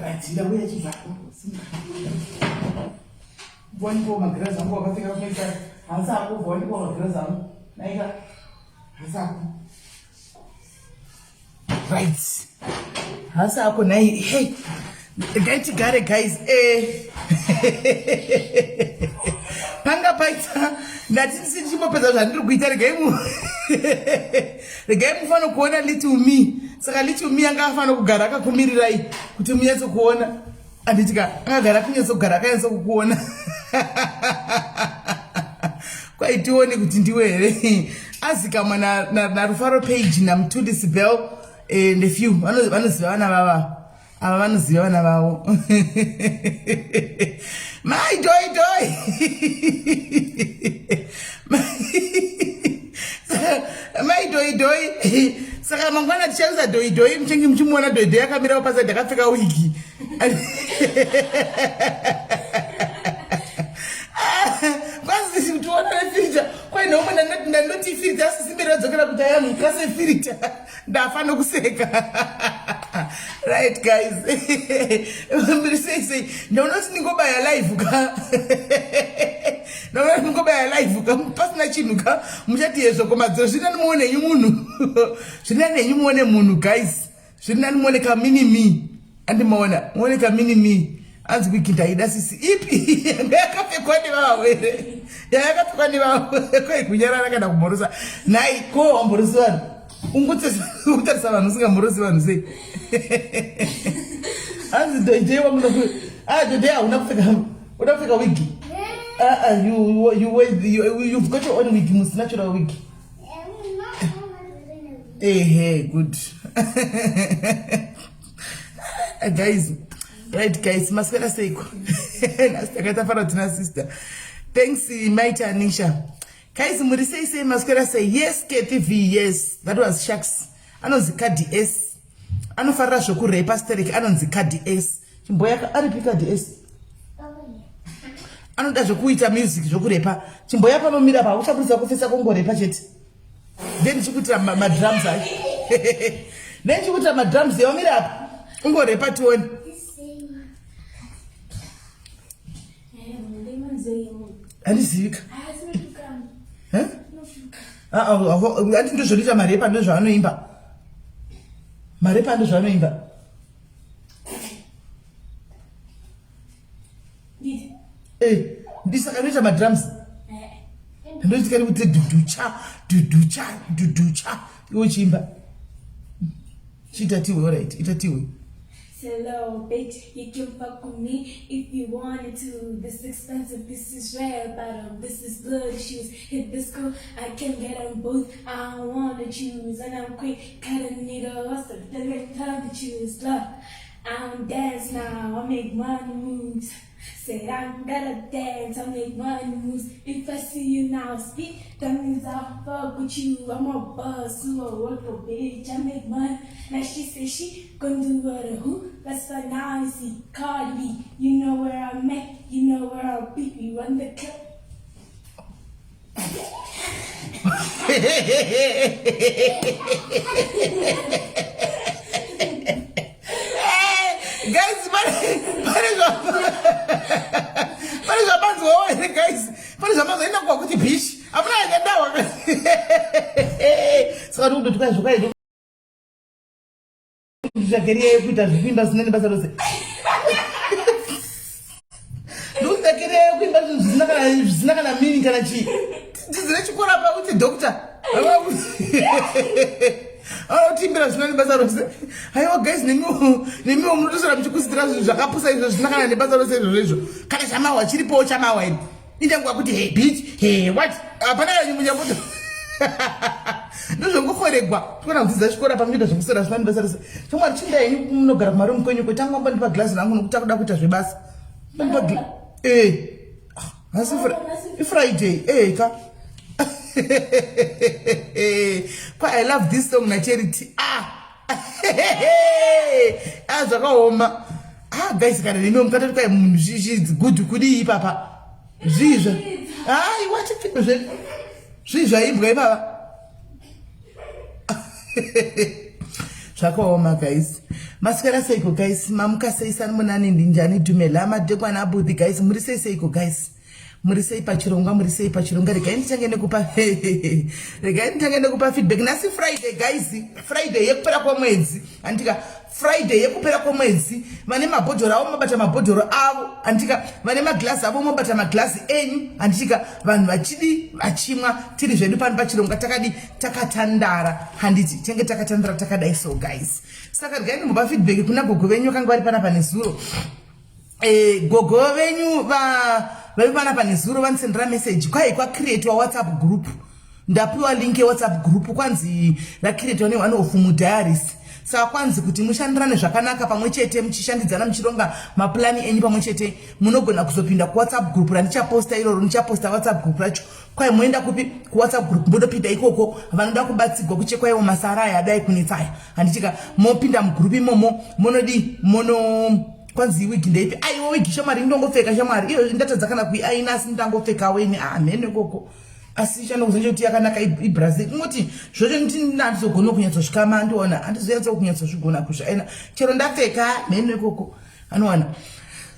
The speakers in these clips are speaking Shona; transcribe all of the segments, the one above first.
Right, ndauya chibva. Bwaniko magirazi angu akapfeka kuita hansi ako bwaniko magirazi angu. Naika hansi ako. Right. Hansi ako nai hey. Ngaitigare guys. Eh. Panga paita ndati ndichimbopedza zvandiri kuita regai mu regai mufano kuona little me saka little me anga afano kugara akakumirirai kuti munyatso kuona anditi ka akagara kunyatso kugara akanyatso kukuona kwaitione kuti ndiwe here azikamwa narufaro na, na page namutundisi bell and a few vanoziva vana vava ava vanoziva vana vavo mai doi doi mai doi doi saka mangwana tichandisa doi doi muchinge muchimuona doi doi akamirawo pasaidi akapfeka wigi kwanzi tiona nefirita kwaine umwe ndandoti firita asisimberi vadzokera kuti ayamuka sefirita ndafa nokuseka right guys muri sei sei ndaona kuti ndingobaya live ka ndaona kuti ndingobaya live ka pasina chinhu ka muchati hezvo komadziro zviri nani muone henyu munhu zviri nani henyu muone munhu guys zviri nani muone kamini me andimaona muone kamini me anzi wiki ndaida sisi ipi yanga yakapfekwa nevavo here yayakapfekwa nevavo koi kunyarara kana kumhorosa nhai ko wamhorosi vanhu ungotarisa vanhu usingamhorosi vanhu sei hanzi doj wamuda ah doj hauna kupfeka uda kupfeka wigi ah, ah, you, you, you, you've got your own wig mus natural wig ehe good guys right guys maswera seiko nhasi takaita fara tina sister thanks maita anisha guys muri sei sei maswera sei yes ktv yes that was sharks anonzi kadi s anofarira zvekurepa sterek anonzi kadi s chimboyaka aripi kadi s anoda zvekuita music zvekurepa chimboya panomira pa uchabudisa kufesa kongorepa chete then ndichikuitira madrums acho then ndichikuitira madrums yawamira apa ungorepa tione handizivika ah, ah, ah, andi ndozvinoita marepa ndozvaanoimba marepa ndozvaanoimba Eh, ndisaka ndoita madrums ndoitika nekuti dhudhucha dhudhucha dhudhucha iwe uchiimba chiita tiwe orit ita tiwe Hello, bitch, you can fuck with me if you wanted to. This expensive, this is red bottom, this is blood shoes. Hit this cool, I can get them both. I don't wanna choose, and I'm quick, cut a needle, what's the love to choose? Love. I don't dance now, I make money moves. Said I don't gotta dance, I make money moves. If I see you now speak, that means I fuck with you. I'm a boss, you a worker, bitch. I make money. Now she say she gon' do what a who. Let's find out and see Cardi B. You know where I'm at, you know where I'll be. We run the club. Guys, pane zvamanzwawo here guys pane zvamanzwa inakuwa kuti bish amuna yandawa saka ndikutotuka zvokaidi Zvakeriya yekuita zvekuimba zvisina nebasa rose. Ndozvakeriya yekuimba zvinhu zvisina kana zvisina kana meaning kana chii. Udzidzire chikoro apa uti doctor. Anotimbira zvisina nebasa rose. Haiwa guys nemiwo nemiwo munotosara muchikusidzira zvinhu zvakapusa izvo zvisina kana nebasa rose izvozvo izvo. Kana chamawa chiripowo chamawa ini. Indanguva kuti hey bitch, hey what? Hapana kana munyamboto. Ndozvongoforegwa. Tikona kudzidza chikoro apa muchiita zvekuswera zvisina nebasa rose. Chomwari chindai henyu munogara kumaroom kwenyu kwetanga mambondipa glass rangu nokuti takuda kuita zvebasa. Mondipa eh. Nhasi ifriday eh ka. Kwa I love this song na Charity. Ah. Ah zvakaoma. Ah guys kana nemi mukatoti kwai munhu zvi good kudii ipapa. Zvii zva. Ah iwa chipfiko zvedu. Zvii zvaimbwa ipapa. Zvakaoma guys. Maswera seiko guys? Mamuka sei sanibonani ndinjani dumela madekwana abuthi guys muri sei seiko guys? Muri sei pachirongwa muri sei pachirongwa regai nditange nekupa regai nditange nekupa feedback nhasi Friday guys Friday yekupera kwemwedzi andika Friday yekupera kwemwedzi vane mabhodhoro avo mobata mabhodhoro avo andika vane maglazi avo mobata maglazi enyu andika vanhu vachidi vachimwa tiri zvedu pano pachirongwa takadi takatandara handiti tenge takatandara takadai so guys saka regai ndimbopa feedback kuna gogo venyu vakanga vari panapa nezuro eh, gogo venyu vaive panapa nezuro vandisendera message kwai kwacreatwa whatsapp group ndapiwa link yewhatsapp group kwanzi racreatwa neone of mudiaries saka kwanzi kuti mushandirane zvakanaka pamwe chete muchishandidzana muchironga maplani enyu pamwe chete munogona kuzopinda kuwhatsapp group randichaposta iroro ndichaposta whatsapp group racho kwai moenda kupi kuwhatsapp group modopinda ikoko vanoda kubatsigwa kuchekwa iwo masara aya adai kunetsaya handitika mopinda mugroup imomo monodii mono kwanzi wigi ndeipi aiwa wigi shamwari ndongopfeka shamwari iyo ndatadza kana kuiaina asi ndangopfekawo ini amhene ah, ikoko asi chanokuza chekuti yakanaka ibrazil kungoti zvocho ndandizogona kunyatsosvikama andiona handizonyatso kunyatsozvigona kuzviaina chero ndapfeka mheno ikoko anowana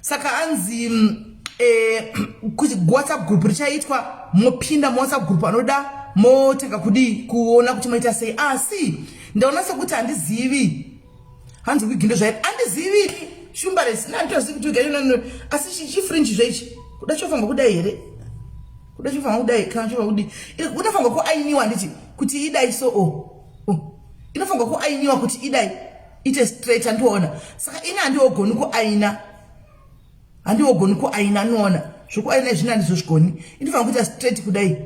saka anzi mm, eh, kuti whatsapp group richaitwa mopinda muwhatsapp group anoda motanga kudii kuona kuti moita sei asi ndaona sekuti handizivi hanzi wigi ndozvairi andizivi shumba resina anditozivi kuti wigi yacho asi chifrinji zveichi kuda chofanirwa kudai here kuda chofanirwa kudai kana chofanirwa kudii inofanirwa kuainiwa handiti kuti idai so o oh, oh. inofanirwa kuainiwa kuti idai ite straight andiona saka ini handiogoni kuaina handiogoni kuaina anoona zvokuaina izvini handizozvigoni inofanirwa kuita straight kudai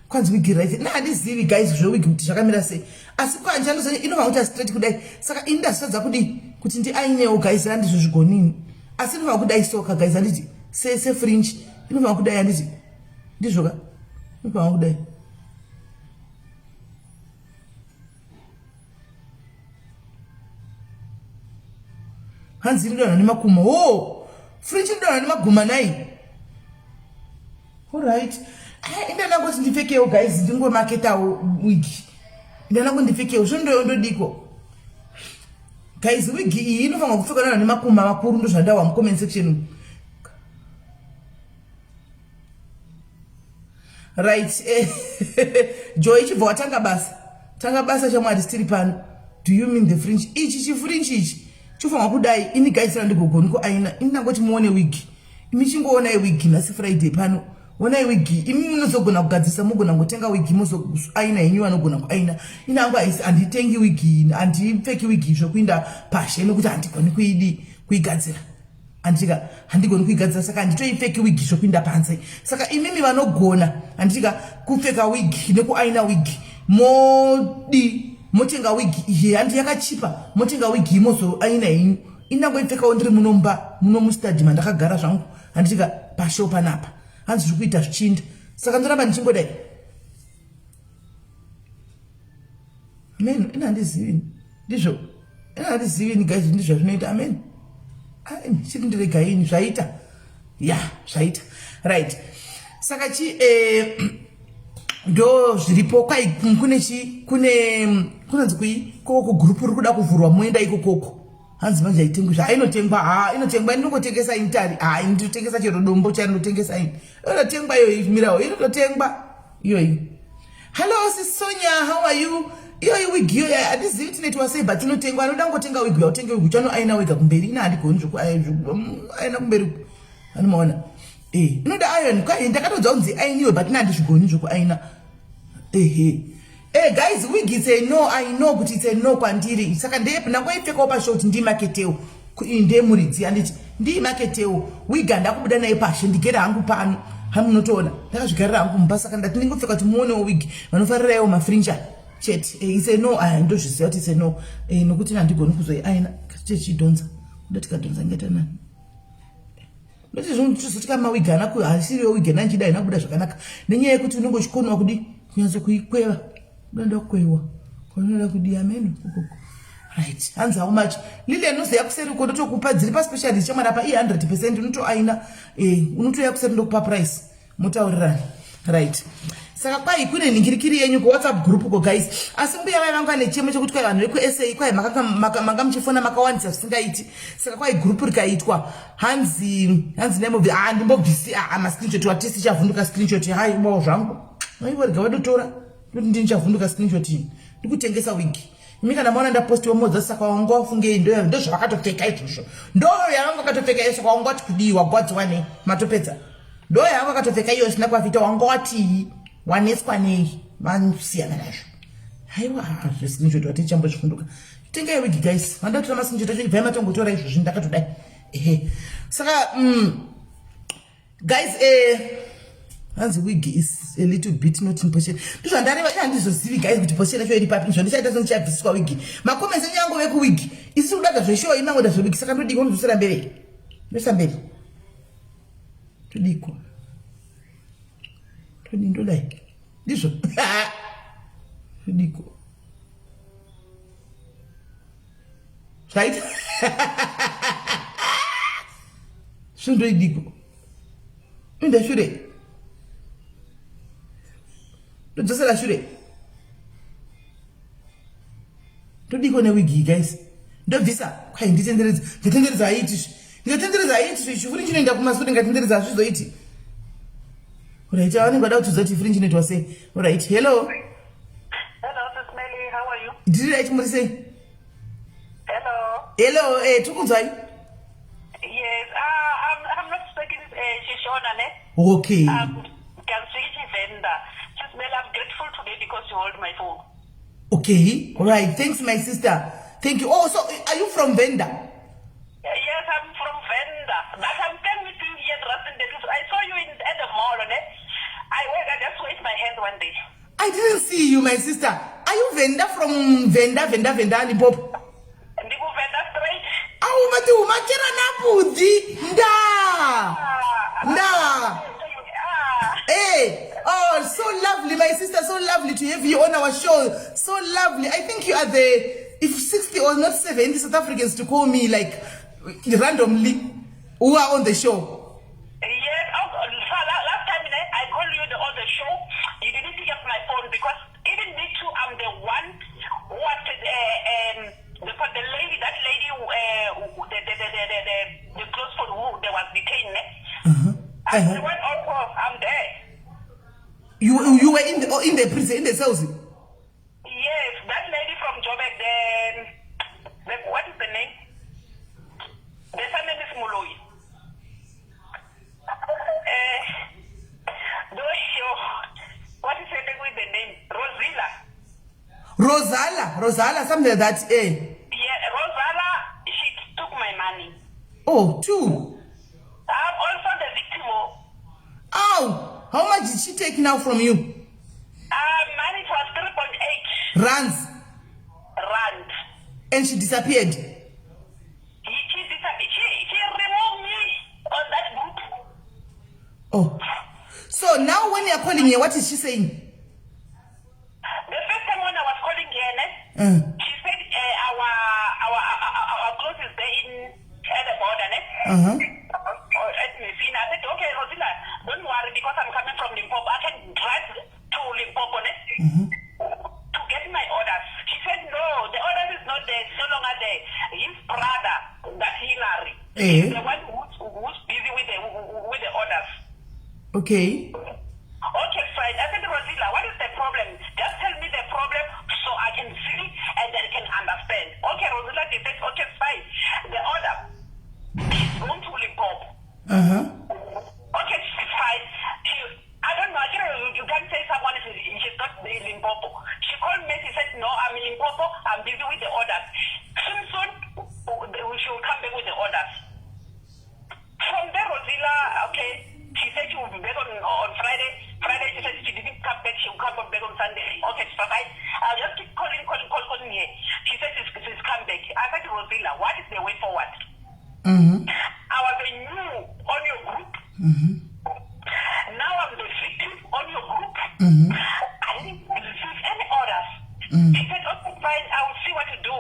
kwanzi wigi right na handizivi guys zvewigi kuti zvakamira sei asi kwanje andoziva inofanira kuita straight kudai saka ini ndazvitadza kudii kuti ndiainewo guys handizvo zvigonini asi inofanira kudai soka guys handiti sefringe inofanira kudai handiti ndizvoka inofanira kudai hanzi inodonha nemakuma o oh, fringe inodonha nemaguma nai Alright. Indana kuti ndipfekewo guys ndingomaketawo wig. Indana kuti ndipfekewo zvondoyo ndodiko. Guys wig iyi inofanirwa kupfekwa nana nemakuma makuru ndozvandawa mu comment section. Right. Eh, Joy chibva watanga basa. Tanga basa shamwari tiri pano. Do you mean the fringe? Ichi chifringe ichi. Chofanirwa kudai ini guys ndigogoni ko aina. Ini ndangoti muone wig. Imi chingoonai wigi nhasi Friday pano. Onai wigi. Imi munozogona kugadzirisa mogona ngotenga wigi mozoaina henyu vanogona kuaina. Ini hangu haisi handitengi wigi handipfeki wigi zvekuinda pashe nekuti handigoni kuidi kuigadzira. Handitika handigoni kuigadzira saka handitoipfeki wigi zvekuinda panze. Saka imimi vanogona handitika kupfeka wigi nekuaina wigi modi motenga wigi iyi handi yakachipa motenga wigi mozoaina henyu. Indangoipfekawo ndiri muno mumba muno mustadi mandakagara zvangu handitika pashow panapa hanzi zviri kuita zvichinda saka ndoramba ndichingodai amen ini handizivi ndizvo ini handizivi ini guys ndizvo zvinoita amen chiri ndiregai ini zvaita ya zvaita right saka chi eh, ndo zviripo kwai kune chi kune kunonzi kui koko kugroup riri kuda kuvhurwa moenda ikokoko hanzi manje haitengwi zva inotengwa ha inotengwa inongotengesa intari ha inotengesa chero dombo charinotengesa ini inotengwa iyoyi mirawo inototengwa iyoyi hello sis Sonia how are you iyoyi wig iyoyi handizivi tinoitwa sei but inotengwa anoda ngotenga wig yautenge wig uchanoaina wega kumberi ina handigoni zvokuaina kumberi anomaona. Eh, inoda iron kwai ndakatodza kunzi ainiwe but nandizvigoni zvekuaina ehe Eh guys, wig is a no. I know kuti it's a no kwandiri. Saka ndeye ndangoipfekawo pashow kuti ndimaketewo. Ndiye muridzi anditi ndimaketewo. Wig handakubuda nayo pashe ndigere hangu pano. Hamunotoona. Ndakazvigarira hangu mumba saka ndati ndingopfeka kuti muonewo wig. Vanofarira iwo mafringe chete. Eh, it's a no. Aya ndozviziva kuti it's a no. Eh, nokuti handigoni kuzoiaina. Tichidhonza. Kuda tikadhonza ngeta nani. Ndoti zvinhu tozoti kama wig haana ku hasiriyo wig haina nchida haina kubuda zvakanaka nenyaya yekuti unenge uchikonwa kudi kunyatso kuikweva unoda kukwewa kwaunoda kudi ameno ukoko right hanzi how much lilian unozoya kuseri uko ndotokupa dziri paspecialist chamwari apa i 100% unotoaina eh, unotoya kuseri ndokupa price motaurirana right saka kwai kune nhingirikiri yenyu kuwhatsapp group ko guys asi mbuya vai vanga nechemo chekuti kwai vanhu vekusa kwai manga muchifona makawandisa zvisingaiti saka kwai group rikaitwa hanzi hanzi nemovi ah ndimbobvisi ah mascreenshot watisi chavhunduka screenshot hai ubawo zvangu aiwa rega vadotora ndoti ndini chavhunduka screenshot ini ndikutengesa wigi imi kana maona ndapostiwa modza saka wanga wafungei ndozvavakatopfeka izvozvo ndo yavanga vakatopfeka iyo saka wanga wati kudii wagwadziwa nei matopedza ndo yavanga vakatopfeka iyo isina kuafita wanga watii waneswa nei vanosiyana nazvo haiwa zviscreenshot wati chambozvifunduka tengai wigi guys vandatora mascreenshot acho ibvai matongotora izvozvi ndakatodai ehe saka guys eh hanzi wig is a little bit not in position ndozvandareva ina handizozivi guys kuti position yacho iri papi zvandishaita sendichabvisiswa wig macomments enyu yangu vekuwig isi kudaga zveshowa imangoda zvewig saka ndodiko ndozosera mberi ndosa mberi todiko todi ndodai ndizvo todiko zvaita zvindoidiko inda shure ndodzosera shure ndodiko newigi guys ndobvisa kwai nditenderedza nditenderedza haiti ndikatenderedza haiti chifuri chinoenda kumasure ndikatenderedza hazvizoiti right vanenge vada kutiudza kuti fringe inoitwa sei right hello ndiri right muri sei Hello. Hello, eh tukunzwai? Yes, I'm not speaking Shishona, ne? Okay. Can speak Venda. Sis Mel, I'm grateful today because you hold my phone. Okay. All right. Thanks my sister. Thank you. Oh, so are you from Venda? Yes, I'm from Venda. But I'm staying with you here in Rustenburg. I saw you in at the mall, ne? I wait, I just waved my hand one day. I didn't see you, my sister. Are you Venda from Venda, Venda, Venda, Limpopo? Ndikuvenda straight. Au mati umachera napudzi. Nda. Nda. Ah. Hey, oh, so lovely, my sister. So lovely to have you on our show. So lovely. I think you are the, if 60 or not 70 South Africans to call me like randomly who are on the show. Yes, oh, so last time I called you on the show, you didn't pick up my phone because even me too, I'm the one who was the lady, that lady, the close phone who there was detained. I'm the one also, I'm there. You were in the, oh, in the prison, in the cells? Yes, that lady from Joburg, the what is the name? The surname is Moloi. What is happening with the name? Rosilla. Rosala, Rosala, something like that, eh? Yeah, Rosala, she took my money. Oh, two. I'm also the victim. Oh, how much did she take now from you? Money was 3.8. Rands. Rand. And she disappeared. She disappeared. She removed me on that group. Oh. So now when you're calling her, what is she saying? The first time when I was calling her, she said our clothes is there in at the border, ne? At Messina. I said, okay, Rosina, don't worry because I'm coming from Limpopo. I can drive to Limpopo, ne? To get my orders. She said, no, the orders is not there. It's no longer there. His brother, that Hillary, is the one who's busy with the orders. Okay. Okay, fine. I said, Rosilla, what is the problem? Just tell me the problem so I can see and I can understand. Okay, Rosilla, they said, okay, fine. The order is going to Limpopo. Okay, I was a new on your group. Now I'm the victim on your group. I didn't receive any orders. She said, "Okay, fine, I will see what to do."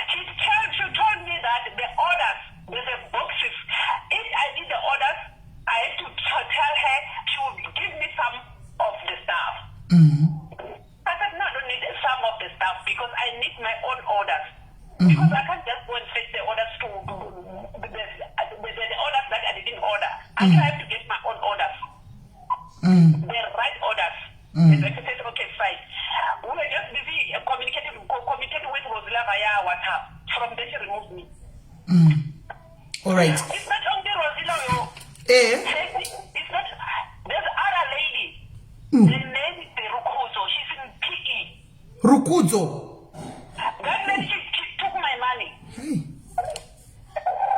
She told me that the orders, there's a boxes. If I need the orders, I have to tell her she will give me some of the stuff. I said, "No, I don't need some of the stuff because I need my own orders. Because I can't just go and fetch the orders to the orders that I didn't order. I have to get my own orders. The right orders." And then she said, "Okay, fine." We were just busy communicating with Rosila via WhatsApp. From there, she removed me. All right. It's not only Rosila, yo. It's not. There's other lady. The name is Rukuzo. She's in PE. Rukudzo. That lady, she took my money. Hey.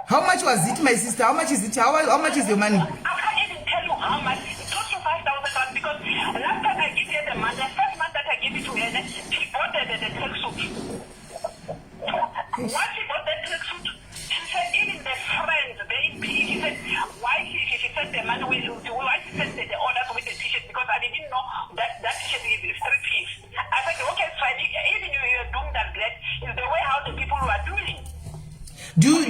How much was it, my sister? How much is it? How much is your money? I can't even tell you how much. It close to 5,000 rand because last time I gave her the money, the first month that I gave it to her, she bought the tracksuit. Once she bought the tracksuit, she said even the friends, they in PE, she said, why she sent the money with, why she sent the orders with the t-shirt, because I didn't know that that t-shirt is three piece. I said, "Okay, it's fine. Even you are doing that great, is the way how the people were doing." Do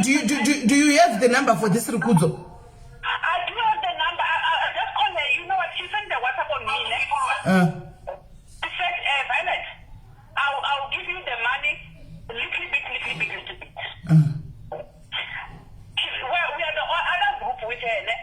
you have the number for this Rukudzo? I do have the number. I just call her. You know what? She sent the WhatsApp on me, ne? She said, "Violet, I'll give you the money little bit, little bit, little bit." We are the other group with her, ne?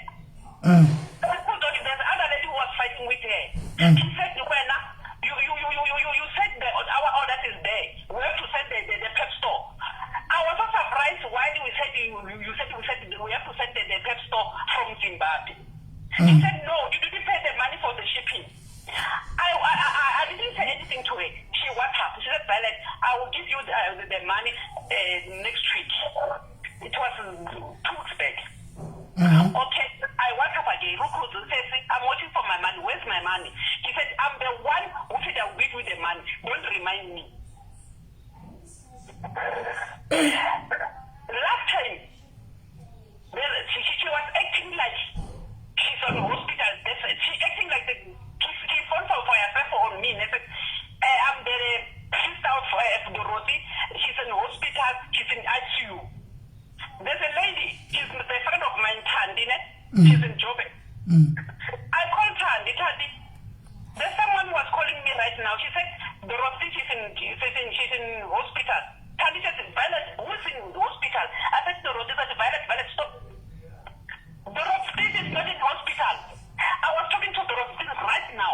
There's other lady who was fighting with her. She said, "Wena, you said our orders is there. We have to send the Pep store." I was so surprised why we said you said we said we have to send the Pep store from Zimbabwe. She said, "No, you didn't pay the money for the shipping." I didn't say anything to her. She WhatsApp. She said, "Violet, I will give you the money next week." It was 2 weeks back. Okay, I WhatsApp again. Rukudzo says, "I'm waiting for my money. Where's my money?" He said, "I'm the one who said I will give you the money. Don't remind me." Last time, she was acting like she's on hospital. She acting like she phoned for herself on me. And said, "I'm the sister of Dorothy. She's in hospital. She's in ICU." There's a lady. She's the friend of mine, Thandi. Ne? She's in Joburg. I called Thandi. "Thandi, there's someone who was calling me right now. She said, Dorothy, she's in hospital." Thandi said, "Violet, who's in hospital?" I said, "Dorothy." Said, "Violet, Violet, stop. Dorothy is not in hospital. I was talking to Dorothy right now.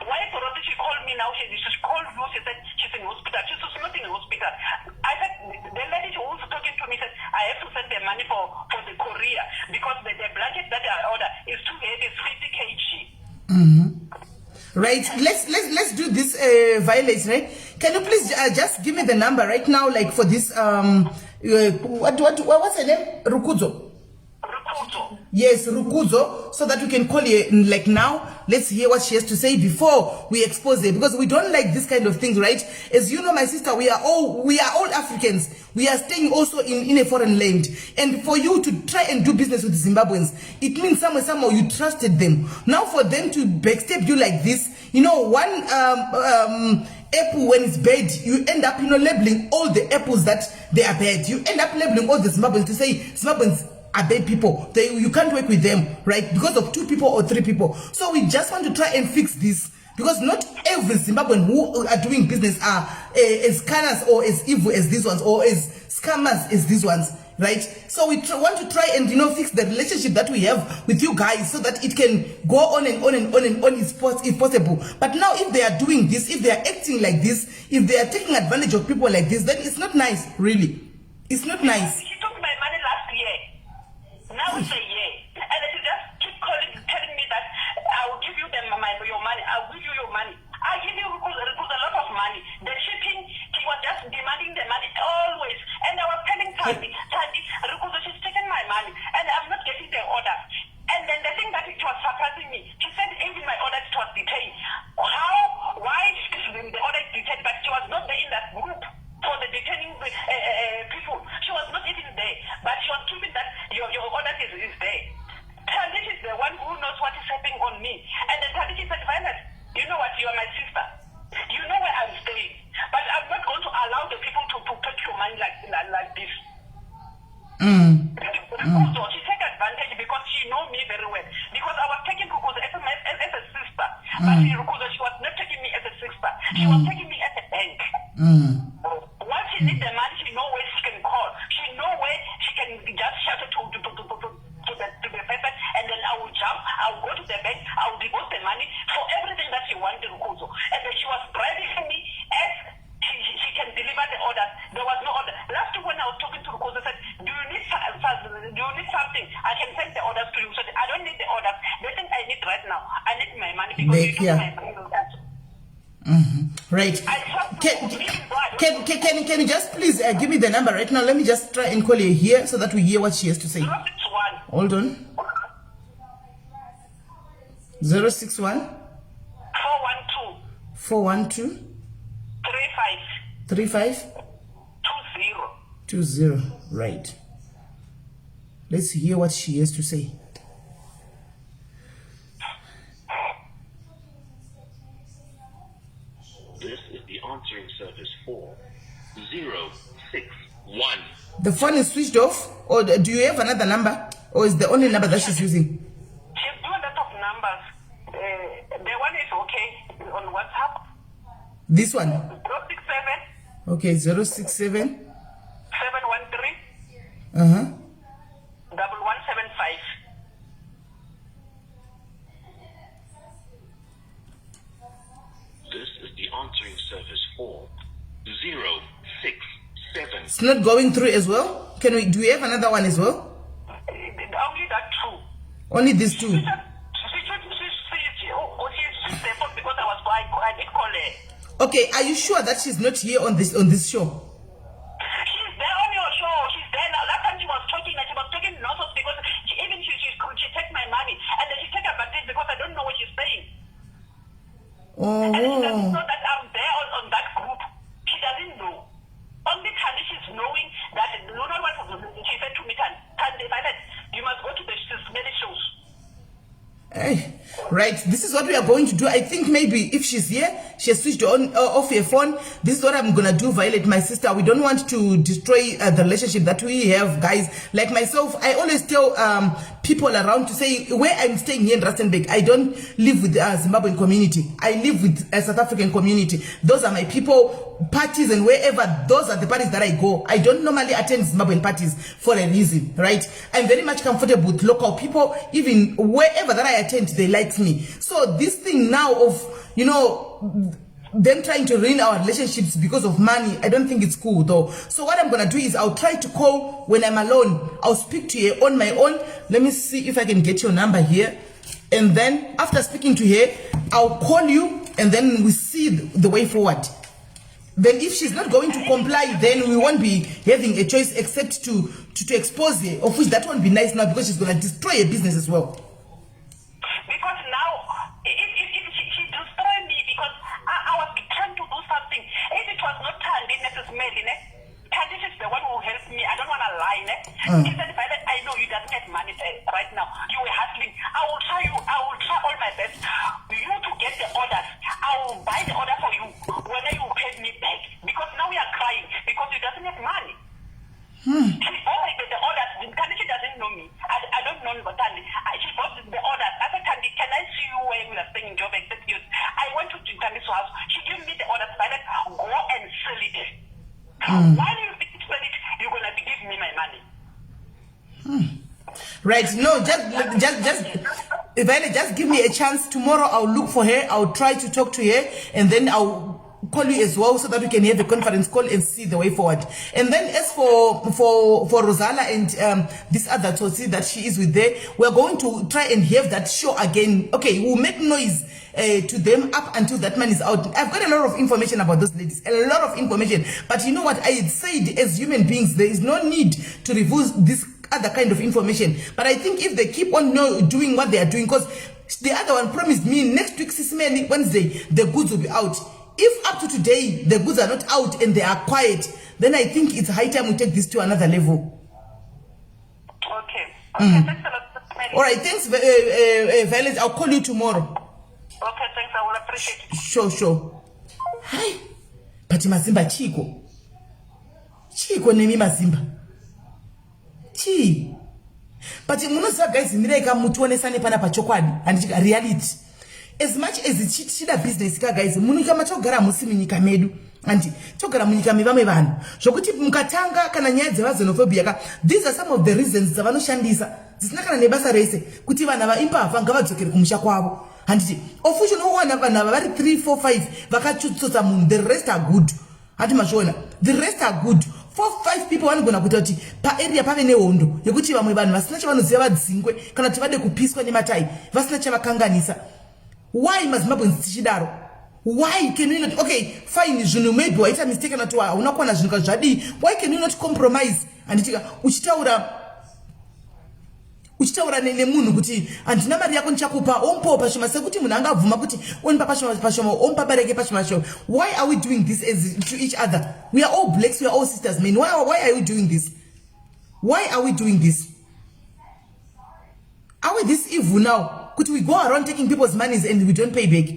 Why Dorothy, she called me now? She called you. She said she's in hospital. She's not in hospital." I said, the lady who was talking to me said, "I have to send the money for the courier because the blanket that I order is too heavy, it's 50 kg. Right. Let's do this, Violet, right? Can you please just give me the number right now, like for this what's her name? Rukudzo. Rukudzo. Yes, Rukudzo, so that we can call her like now. Let's hear what she has to say before we expose her, because we don't like this kind of things, right? As you know, my sister, we are all Africans. We are staying also in a foreign land, and for you to try and do business with Zimbabweans, it means somehow you trusted them. Now for them to backstab you like this, you know, one apple when it's bad, you end up, you know, labeling all the apples that they are bad. You end up labeling all the Zimbabweans to say Zimbabweans are bad people. You can't work with them, right? Because of 2 people or 3 people. So we just want to try and fix this, because not every Zimbabwean who are doing business are as scammers or as evil as these ones, or as scammers as these ones, right? So we want to try and, you know, fix the relationship that we have with you guys so that it can go on and on and on and on if possible. But now if they are doing this, if they are acting like this, if they are taking advantage of people like this, then it's not nice, really. It's not nice. She took my money last year. Now it's a year. And she just keep calling, telling me that I will give you your money. I will give you your money. I give you a lot of money. The shipping, she was just demanding the money always. And I was telling Thandi, Rukuzo, she's taken my money and I'm not getting the order. And then the thing that it was surprising me, she said even my order, it was detained. How? Why the order is detained? But she was not there in that group for the detaining people. She was not even there. But she was keeping that. Rukudzo, she take advantage because she know me very well. Because I was taking Rukudzo as a sister. But Rukudzo, she was not taking me as a sister. She was taking me as a bank. Once she need the money, she know where she can call. She know where she can just shout it to the person, and then I will jump, I will go to the bank, I will deposit the money for everything that she wanted, Rukudzo. And then she was bribing me as she can deliver the orders. There was no order. Last week when I was talking to Rukudzo, I said, do you need something? I can send the orders to you. So I don't need the orders. The thing I need right now, I need my money because you took my money. Right. Can you just please give me the number right now? Let me just try and call her here so that we hear what she has to say. 061. Hold on. 061 412 412 35 35 20. 20. Right. Let's hear what she has to say. This is the answering service for 061. The phone is switched off, or do you have another number? Or is the only number that she's using? She's doing a lot of numbers. The one is okay on WhatsApp. This one? 067. Okay, 067. 713. 1175. This is the answering service for 067. It's not going through as well? Can we? Do we have another one as well? Only that two. Only these two. She because I did call her. Okay, are you sure that she's not here on this show? She's there on your show. She's there now. Last time she was talking, and she was talking nonsense because she take my money and then she take advantage because I don't know what she's saying. Oh. And she doesn't know that I'm there on that group. She doesn't know. Only Thandi, she's knowing that. You know what she said to me, Thandi, I said, you must go to the many shows. Hey, right, this is what we are going to do. I think maybe if she's here, she has switched on off her phone. This is what I'm gonna do, Violet, my sister. We don't want to destroy the relationship that we have, guys. Like myself, I always tell people around to say where I'm staying here in Rustenburg, I don't live with the Zimbabwean community. I live with a South African community. Those are my people. Parties and wherever, those are the parties that I go. I don't normally attend Zimbabwean parties for a reason, right? I'm very much comfortable with local people. Even wherever that I attend, they like me. So this thing now of, you know, them trying to ruin our relationships because of money, I don't think it's cool though. So what I'm gonna do is I'll try to call when I'm alone. I'll speak to her on my own. Let me see if I can get your number here. And then after speaking to her, I'll call you and then we see the way forward. Then if she's not going to comply, then we won't be having a choice except to expose her, of which that won't be nice now because she's going to destroy her business as well. Because now, if she destroyed me because I was trying to do something. If it was not Thandi, Mrs. Melly, Thandi is the one who helped me. I don't want to lie. Ne? She said, Violet, I know you don't have money right now. You were hustling. I will try you. I will try all my best. You to get the orders. I will buy the order for you when you pay me back. Because now we are crying because you doesn't have money. She bought the orders. Thandi, she doesn't know me. I don't know Thandi. She bought the orders. I said, Thandi, can I see you when we are staying in Joburg? I went to Thandi's house. She gave me the orders. Violet, go and sell it. While you sell it, you're gonna be giving me my money. Right? No, just Violet, just give me a chance. Tomorrow I'll look for her. I'll try to talk to her, and then I'll call you as well so that we can have a conference call and see the way forward. And then as for Rosala and this other Tsotsi that she is with there, we're going to try and have that show again. Okay, we'll make noise to them up until that man is out. I've got a lot of information about those ladies, a lot of information. But you know what I had said, as human beings, there is no need to reveal this other kind of information. But I think if they keep on doing what they are doing, because the other one promised me next week, Sisimeli, Wednesday, the goods will be out. If up to today the goods are not out and they are quiet, then I think it's high time we take this to another level. Okay. Okay, thanks a lot. All right, thanks, Violet. I'll call you tomorrow. Okay, thanks. I will appreciate it. Sure, sure. Hi. But Mazimba, Chico. Chico, nemi Mazimba. Chii? But munoziva guys, mirai ka mutionesane pana pachokwadi handiti reality. As much as tichida business ka guys, munyika matogara musi munyika medu. Handi togara munyika mevamwe vanhu. Zvokuti mukatanga kana nyaya dzeva xenophobia ka, these are some of the reasons dzavanoshandisa dzisina kana nebasa rese kuti vanhu ava imbavha ngavadzokere kumusha kwavo. Handiti of which unowana vanhu ava vari 3 4 5 vakatsotsa munhu, the rest are good. Hati mazviona, the rest are good. 4 5 people vanogona kuita kuti paarea pave nehondo yekuti vamwe vanhu vasina chavanoziva vadzingwe kana kuti vade kupiswa nematai vasina chavakanganisa. Why maZimbabweans tichidaro? Why can we not, okay fine, zvinhu maybe waita mistake kana kuti hauna kuwana zvinhu kana zvadii, why can we not compromise? Handitika uchitaura nemunhu kuti handina mari yako, ndichakupa, omupawo pashoma, sekuti munhu angabvuma kuti onipa pashoma pashoma, omupa bareke pashoma pashoma. Why are we doing this as to each other? We are all blacks, we are all sisters, man. Why are we doing this? Why are we doing this? Are we this evil now kuti we go around taking people's monies and we don't pay back?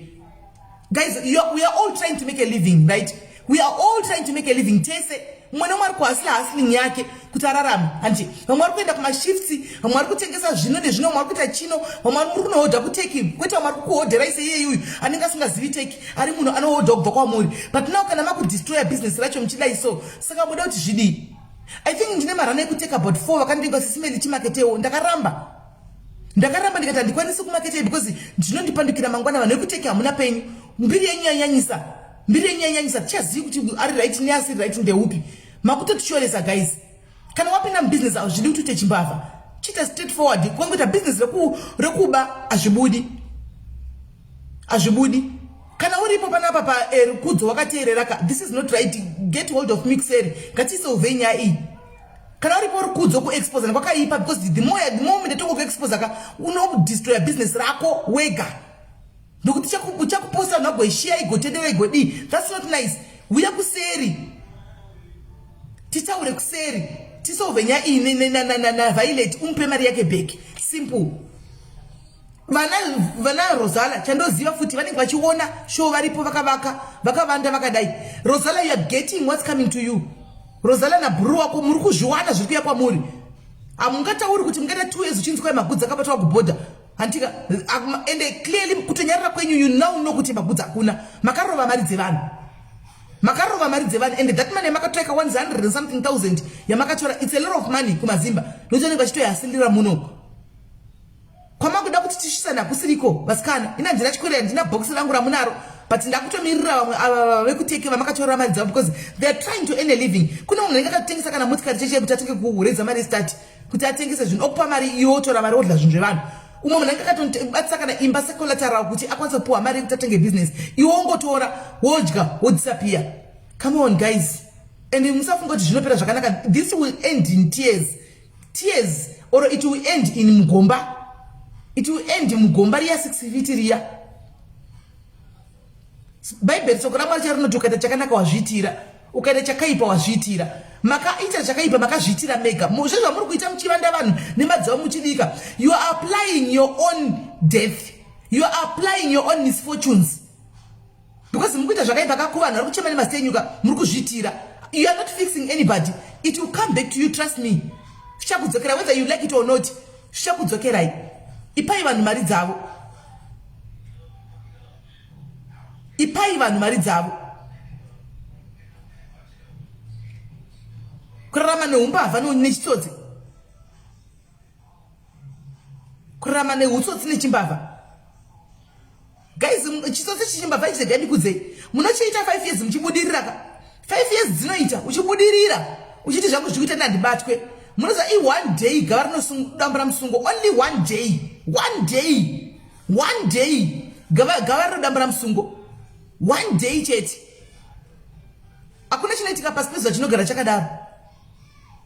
Guys, we are all trying to make a living, right? We are all trying to make a living tese. Mumwe nomwe ari kuhustler hustling yake kuti ararame, handi? Vamwe vari kuenda kumashifts, vamwe vari kutengesa zvino nezvino, vamwe vari kuita chino, vamwe vari muri kunohodha kuTurkey, kwete vamwe vari kukuhodherai seiyeyuyu anenge asingazivi Turkey, ari munhu anohodha kubva kwamuri. But now kana makudestroya business racho muchidai so, saka muda kuti zvidii? I think ndine marana ekuTurkey about 4 vakandinga sisimeli chimaketewo. Ndakaramba, ndakaramba, ndikati handikwanisi kumaketei because ndinondipandukira mangwana. Vanhu vekuTurkey hamuna penyu, mbiri yenyu yanyanyisa, mbiri yenyu yanyanyisa. Tichazivi kuti ari right neasiri right ndeupi. Makutotichoresa guys. Kana wapinda mubusiness, hazvidi kuti uite chimbavha, chiita straight forward. Kwangoita business rekuba hazvibudi, hazvibudi. Kana uripo panapa parukudzo wakateerera ka, this is not right. Get hold of mixer, ngatisolve nyaya iyi. Kana uripo rukudzo, kuexposa kwakaipa because the moment atongo kuexposa ka, unodestroya business rako wega, nokuti uchakuposta, vanhu vagoishiya, igotendera, igodii. That's not nice. Uya kuseri, titaure kuseri, tisolve nyaya iyi naViolet, umupe mari yake back, simple. Vana Rosala, chandoziva futi vanenge vachiona show varipo vakavaka vakavanda vakadai. Rosala, you are getting what's coming to you. Rosala nabhuru wako muri kuzviwana zviri kuya kwamuri. Hamungatauri kuti mungaita 2 years uchinzi kwai magudzi akabatwa kubhodha, hantika? Ende clearly kutonyarara kwenyu, you now know kuti magudzi hakuna. Makarova mari dzevanhu, makarova mari dzevanhu. And that money yamakatora ika 100 and something thousand yamakatora, it's a lot of money kumazimba, nokuti vanenge vachitoyasindira munoko kwamakuda kuti tisvisane. Hakusiriko vasikana, ina handina chikwere, handina bhokisi rangu ramunaro, but ndakutomirira vamwe ava vekuTurkey vamakatorera mari dzavo because they are trying to earn a living. Kune munhu anenge akatengesa kana motikari cheche kuti atenge kuredza mari start kuti atengese zvinhu, okupa mari iwe, otora mari, odla zvinhu zvevanhu. Umwe munhu anenge akatobatisa kana imba secollateral kuti akwanise kupiwa mari yekuti atenge business, iwe wongotora, wodya, wodisappear. Come on guys, and musafunga kuti zvinopera zvakanaka. This will end in tears, tears, or it will end in mugomba. It will end mugomba riya 6 feet riya. Bhaibheri, soko raMwari charinoti, ukaita chakanaka wazviitira, ukaita chakaipa wazviitira. Makaita chakaipa, makazviitira mega. Zve zvamuri kuita muchivanda vanhu nemadzavo muchidika, you are applying your own death, you are applying your own misfortunes, because muri kuita zvakaipa kakuvanhu vari kuchema nemazita enyuka. Muri kuzviitira. You are not fixing anybody. It will come back to you, trust me. Zvichakudzokera whether you like it or not, zvichakudzokerai. Ipai vanhu mari dzavo, ipai vanhu mari dzavo. Kurarama neumbavha nechitsotsi, kurarama neutsotsi nechimbavha, guys, chitsotsi chichimbavha ichi, ndikudzei, munochiita 5 years muchibudirira ka. 5 years dzinoita uchibudirira, uchiti zvangu zvikuita ndandibatwe. Munoziva, i1 day gava rinodambura musungo. Only one day, one day, one day gava rinodambura musungo, one day chete. Hakuna chinoitika pasi pezuva chinogara chakadaro.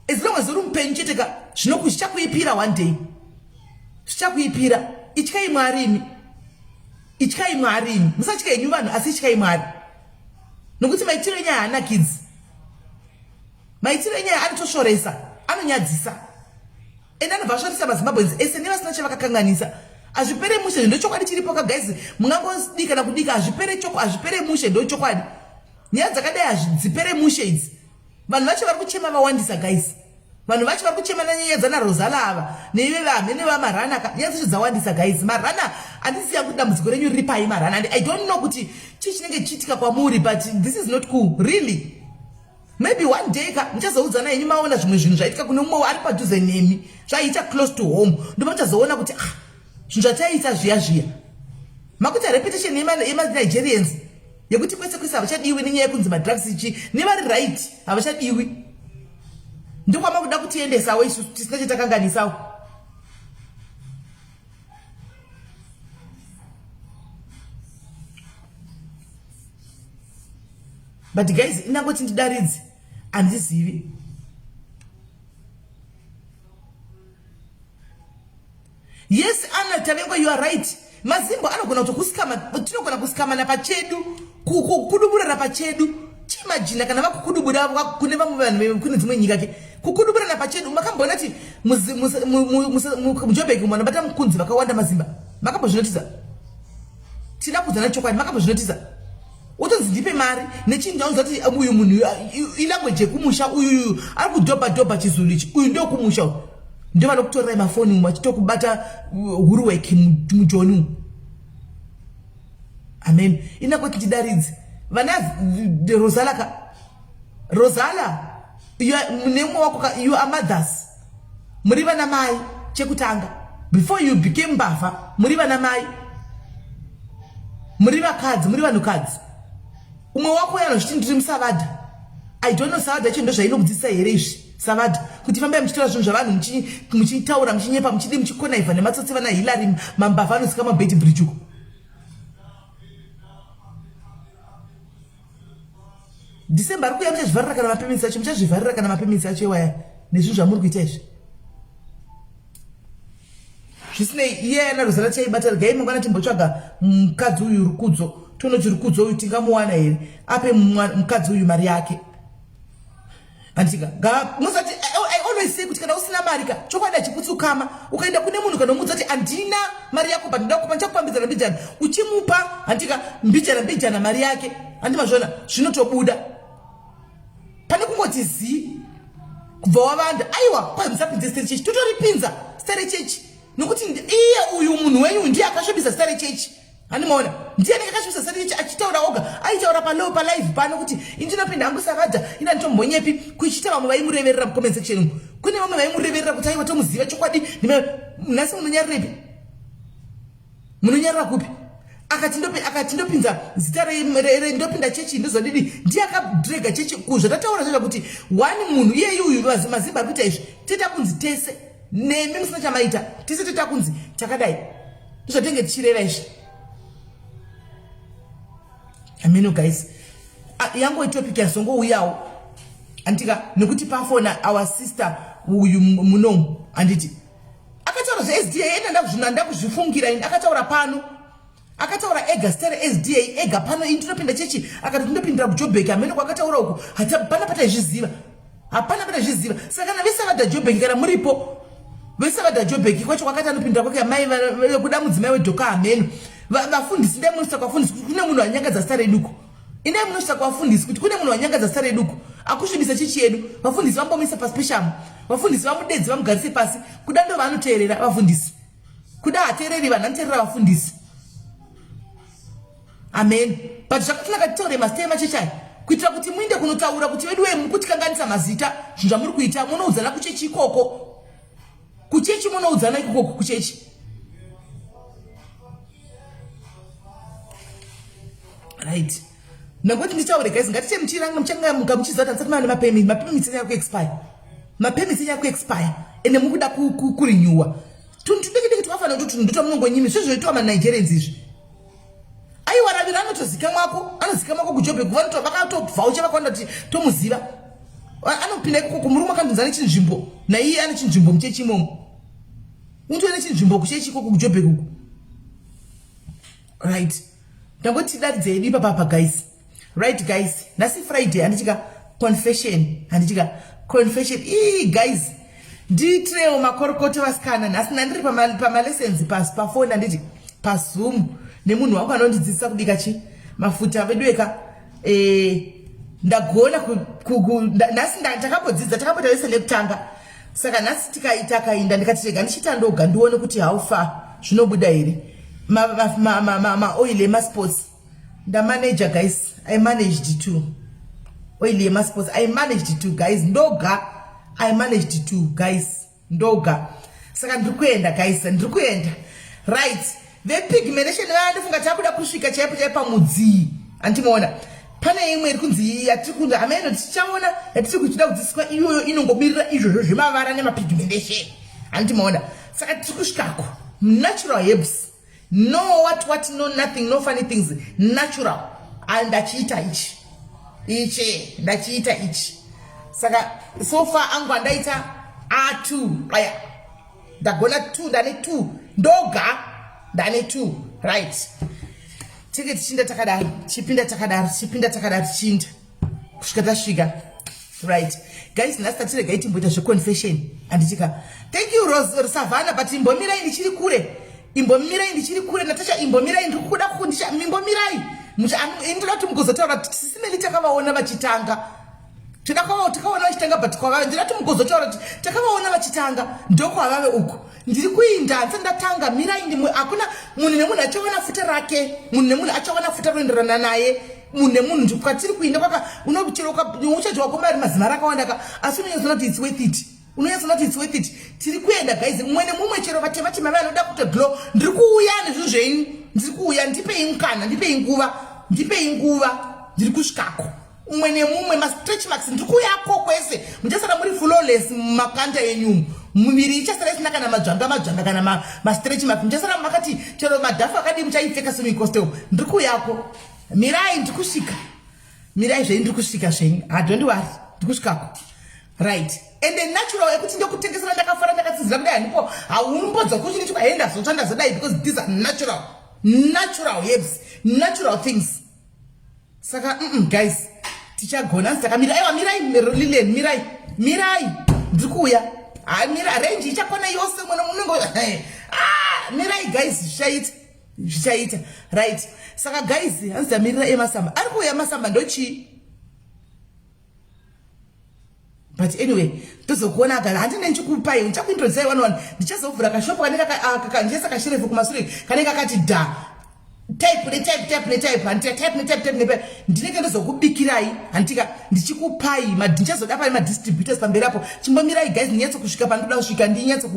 As long as uri mupenyu chete ka, zvichakuipira one day, zvichakuipira. Ityai Mwari imi, ityai Mwari imi. Musatya henyu vanhu, asi ityai Mwari, nokuti maitiro enyaya haanakidzi. Maitiro enyaya anotosvoresa, anonyadzisa, ende anobva asvoresa maZimbabweans ese nevasina chavakakanganisa. Hazvipere mushe, ndo chokwadi chiripo ka guys. Mungangodika nakudika, hazvipere choko, hazvipere mushe, ndo chokwadi. Nyaya dzakadai hazvidzipere mushe idzi. Vanhu vacho vari kuchema vawandisa guys. Vanhu vacho vari kuchemana nyaya dzana Rosala ava neive vamhene vamarana ka nyaya dzacho dzawandisa guys. Marana handisi yangu dambudziko renyu riri pai marana and I don't know kuti chii chinenge chichiitika kwamuri but this is not cool really. Maybe one day ka muchazoudzana henyu maona zvimwe zvinhu zvaitika kune mumwe ari padhuze nemi zvaiita close to home ndipo muchazoona kuti ah zvinhu zvataiita zviya zviya makuita repetition yemaNigerians yekuti kwese kwese havachadiwi nenyaya yekunzi madrugs ichi nevari right havachadiwi ndokwamakuda kutiendesawo isu tisina chatakanganisawo but guys inangoti ndidaridzi handizivi Yes Anna Tavengwa you are right. Mazimbo anogona kutokusikama tinogona kusikamana pachedu kukuduburana pachedu. Chimajina kana vakukudubura kune vamwe vanhu kune dzimwe nyika ke kukuduburana pachedu makamboona kuti mujobek umu vanobata mukunzi vakawanda mazimba makambozvinotisa tina kuudzana chokwadi makambozvinotisa wotonzi ndipe mari nechinhu chaunza kuti uyu munhu ilanguage yekumusha uyuyu ari kudhobha dhobha chizulu ichi uyu ndokumusha uyu ndo vanokutorerai mafoni umu vachitokubata huruweki mujoni umu amen inakoti tidaridzi vana rosala ka rosala nemumwe wako ka you are mothers muri vana mai chekutanga before you became mbavha muri vana mai muri vakadzi muri vanhukadzi umwe wako uyo anozviti ndiri musavadha i don't know savadha yacho ndozvainokudzidzisa here izvi savadha kuti fambai muchitora zvinhu zvavanhu muchitaura muchinyepa muchidi muchikonaivha nematsotsi vana hillary mambavha anozika mabeti bridge uko December ari kuuya muchazvivharira kana mapayments acho muchazvivharira kana mapayments acho iwaya nezvinhu zvamuri kuita izvi zvisinei iye yana ruzana chaibata regai mangwana timbotsvaga mukadzi uyu rukudzo tonoti rukudzo uyu tingamuwana here ape mukadzi uyu mari yake Andika musati I always say kuti kana usina mari ka chokwadi hachiputsi ukama ukaenda kune munhu kana umuudza kuti handina mari yako but ndoda kupa ndichakupa mbijana mbijana uchimupa handika mbijana mbijana mari yake handi mazviona zvinotobuda pane kungoti zii kubva wavanda aiwa kwai musapinze zita rechechi totoripinza zita rechechi nokuti iye uyu munhu wenyu ndiye akasvibisa zita rechechi Hani maona ndiye anenge akasvibisa zita rechechi achitaura oga aitaura palow palive pano kuti ini ndinopinda hangu savadha ini handitombonyepi kuchiita vamwe vaimureverera mucomment section umu kune vamwe vaimureverera kuti aiwa tomuziva chokwadi nhasi munonyarirepi munonyarira kupi akati ndopi akati ndopinza zita re ndopinda chechi ndozodidi ndiye akadrega chechi kuzvatataura zvezva kuti one munhu iyeyu uyu mazimba ari kuita izvi toita kunzi tese nemi musina chamaita tese toita kunzi takadai ndozvatenge tichireva izvi ameno guys ah, yangu itopic yazongouyawo andika nekuti pafona our sister uyu munomu anditi akataura zvesda enda ndakuzvifungira ini akataura pano akataura ega zita resda ega pano ini ndinopinda chechi akati ndinopindira kujobek hameno kwakataura uku hapana pataizviziva hapana pataizviziva saka kana vese vada jobek kana muripo vese vada jobek kwacho kwakati anopindira kwake amai kuda mudzimai wedhoka hameno vafundisi ndai munosvitsa kwafundisi kuti kune munhu anyangadza zita reduko indai munosvitsa kwafundisi kuti kune munhu anyangadza zita reduko akusvibisa chechi yedu vafundisi vambomisa pasi peshamu vafundisi vamudedzi vamugarise pasi kuda ndo vaanoteerera vafundisi kuda hateereri vanhu anoteerera vafundisi amen but zvakatinaka titaure mazita emachechi aya kuitira kuti muinde kunotaura kuti vedu wee mukutikanganisa mazita zvinhu zvamuri kuita munoudzana kuchechi ikoko kuchechi munoudzana ikokoko kuchechi right nekuti nditaure guys ngatiche muchiranga muchangamuka muchiziva kuti andisati mane mapermit mapermits enyu akuexpire mapermits enyu akuexpire ende mukuda kurenewa tunhu tudiki diki twakafanira kuti tunhu ndotwamunongonyimi zvezvoitwa manigerians izvi aiwa ravira anotozikamwako anozikamwako kujobek vakatobvaucha vakawanda kuti tomuziva anopinda ikoko kumurume akandonzi ane chinzvimbo naiye ane chinzvimbo muchechi imomo unotove nechinzvimbo kuchechi ikoko kujobek uku right ndangoti daridze yedu ipapapa guys right guys nhasi friday handitika confession handitika confession ii guys ndiitirewo makorokoto vasikana nhasi ndandiri pamalessons pasi pafoni handiti pazoom nemunhu wangu anondidzidzisa kubika chi mafuta vedu eka eh, ndagona nhasi takambodzidza takamboita lesson yekutanga. Saka nhasi tikaita kainda ndikati rega ndichiita ndoga ndione kuti how far zvinobuda here. Maoil ma, ma, ma, ma emasports ndamanager guys, I managed to oil yemasports, I managed to guys ndoga, I managed to guys ndoga. Saka ndiri kuenda guys, ndiri kuenda right. Vepigmentation vaya ndofunga takuda kusvika chaipo chaipo pamudzii, andimaona pane imwe iri kunzi yatiri kunzi hameno tichaona yatiri kuchida kudzidziswa iyoyo inongomirira izvozvo zvemavara nemapigmentation, handimaona. Saka tiri kusvikako natural herbs, no what what, no nothing, no funny things, natural. And ndachiita ichi ichi, ndachiita ichi. Saka so far angu andaita a2 aya, ndagona 2, ndane 2 ndoga, ndane 2. Right, tinge tichinda takadaro, tichipinda takadaro, tichipinda takadaro, tichinda kusvika tasvika. Right guys, nhasi tatiregai timboita zveconfession, handitika? Thank you Rose Savannah, but imbomirai, ndichiri kure, imbomirai, ndichiri kure. Natasha, imbomirai, ndiri kuda kundisha, imbomirai. Ndoda kuti mugozotaura kuti sisimeli takavaona vachitanga, toda takaona vachitanga, but kwavave ndinoda kuti mugozotaura kuti takavaona vachitanga ndokwavave uku. Ndiri kuinda, handisati ndatanga, mirai. Ndimwe hakuna munhu nemunhu achawana futa rake, munhu nemunhu achawana futa roenderana naye, munhu nemunhu. Kwatiri kuinda kwaka unochero uchadyiwa kwamari mazimari akawanda ka, asi unonyatsoona kuti it's worth it, unonyatsoona kuti it's worth it. Tiri kuenda guys, mumwe nemumwe, chero vatema tema vanoda kuita glow, ndiri kuuya nezvinhu zvenyu, ndiri kuuya. Ndipei mukana, ndipei nguva, ndipei nguva, ndiri kusvikako. Umwe nemumwe, mastretch marks, ndiri kuuyako kwese. Muchasara muri flawless mumakanda enyu, muviri ichasara isina kana madzvanga madzvanga kana mastretch marks. Muchasara makati chero madhafu akadii muchaipfeka semikostel. Ndiri kuuyako, mirai, ndiri kusvika, mirai zvenyu, ndiri kusvika zvenyu. Don't worry, ndiri kusvikako. Right, and the natural yekuti ndokutengesera ndakafara ndakatsinzira kudai, handipo haumbodza kuti ndichikwa he ndazotsva ndazodai, because these are natural, natural herbs, natural things. Saka guys, tichagona asi takamira. Aiwa, mirai, Lilian, mirai, mirai, ndiri kuuya. Mira, range ichakwana yose mwana munenge. Ah, mirai guys, zvichaita, zvichaita. Right, saka guys, hanzi tamirira emasamba ari kuuya. Masamba ndochii? But anyway, tozokuona kana handine ndichikupai, ndichakuintroducai one one. Ndichazovhura kashopo kanenge ndichaisa kasherefu kumasure kanenge kakati dha type netype, type netype, handika? Type netype, type netype. Ndinenge ndozokubikirai, handika? Ndichikupai, ndichazoda pai madistributors pamberi apo. Chimbomirai guys, ndinyatso kusvika pandoda kusvika, ndinyatso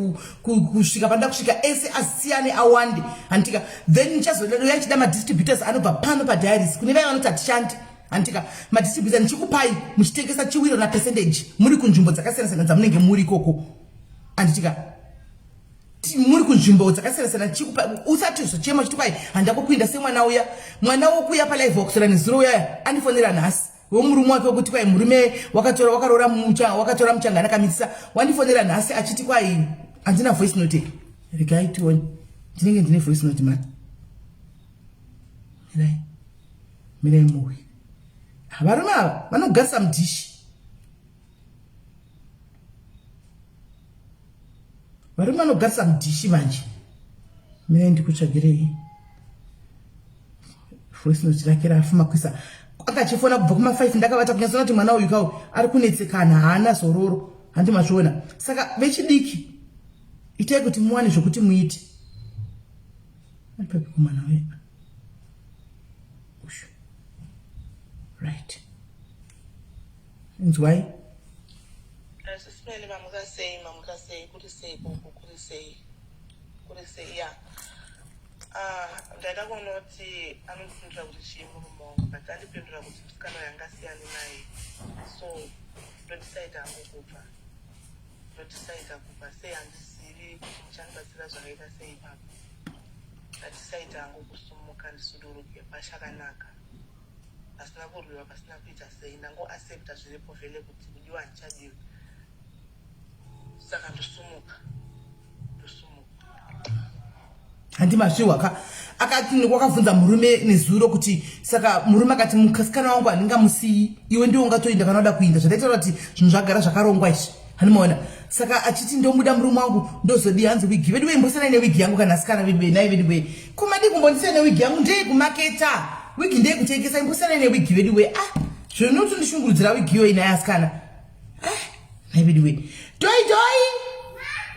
kusvika pandoda kusvika, ese asiyane awande, handika? Then ndichazoda chida madistributors anobva pano padiaries kune vaya vanoti hatishandi, handika? Madistributor ndichikupai muchitengesa chiwiro na percentage muri kunzvimbo dzakasiyana siyana dzamunenge muri ikoko, handitika? Muri kunzvimbo dzakasiyana siyana chikupa, usati zochema chiti kwai handako kuinda semwana uya, mwana wokuya palive wakusora nezuro uyaya andifonera nhasi wemurume wake wekuti kwai murume wakatora wakaroora mucha wakatora muchangana akamitisa. Wandifonera nhasi achiti kwai handina voice note. Regai tione, ndinenge ndine voice note mani. Mirai, mirai muwe. Varume ava vanogarisa mudhishi, varume vanogarisa mudhishi manje. Mirai ndikutsvagirei voice note rake raafuma kuisa. Akachifona kubva kuma5 ndakavata, kunyatsona kuti mwana uyu kau ari kunetsekana, haana zororo, handi mazviona? Saka vechidiki, itai kuti muwane zvokuti muite. Ari papi kumwana uyu? Ushu, right, inzwai. Sisimele, mamuka sei? Mamuka sei? Kuri sei koko? Kuri sei? Kuri sei? Ya, ah, ndaida kuona kuti anondipindura kuti chii murume wangu, but andipindura kuti musikana uyu angasiyani naye, so ndodecide hangu kubva, ndodecide kubva sei. Handizivi kuti muchandibatsira zvakaita sei ipapo. Ndadecide hangu kusumuka ndisuduruke pashakanaka, pasina kurwiwa, pasina kuita sei. Ndangoaccepta zviripo vhele kuti kudiwa handichadiwi, saka ndosumuka, ndosumuka. Handi mazvihwa ka? Akati wakabvunza murume nezuro kuti saka murume akati musikana wangu handingamusiyi, iwe ndiwe ungatoinda kana uda kuinda. Zvataitaura kuti zvinhu zvagara zvakarongwa izvi, handimaona? Saka achiti ndomuda murume wangu, ndozodii? Hanzi wigi vedu veimbosiyanai newigi yangu kana asikana vedu vei, nai vedu wei, kumadi kumbondisiya newigi yangu? Ndeyekumaketa wigi, ndeyekutengesa, imbosiyanai newigi vedu wei. Ah, zvinotondishungurudzira wigi iyoyi, nai asikana. Ah, Naiveduwe toi toi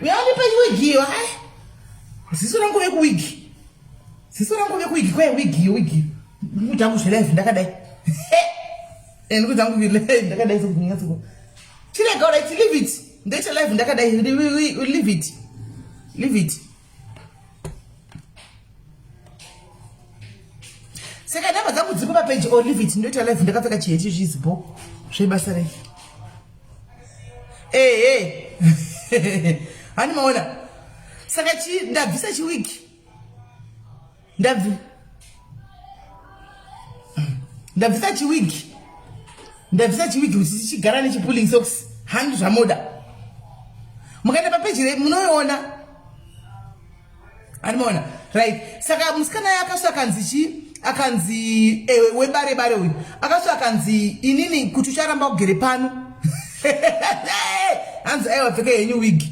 uyandipa chiwigiyo hai ziso rangu vekuwigi ziso rangu vekuwigi kwaye wigiyo wigiyo ndikuti hangu zvelive ndakadai ndikuti hangu live ndakadai sokunyatso chirega alright leave it ndoita live ndakadai leave it leave it saka nhamba dzangu dziri papeji or leave it ndoita live ndakapfeka chiheti zvizibo zvebasa rei ehe hani maona saka chi ndabvisa chiwiki ndabvi ndabvisa chiwigi ndabvisa chiwigi kuti tichigara nechipulling socks handi zvamoda mukaenda papeji re munoiona Animaona right saka musikana uyo akasvika akanzi chii akanzi ewe webare bare uyu akasvika akanzi inini kuti ucharamba kugere pano hanzi aiwa pfeka henyu wig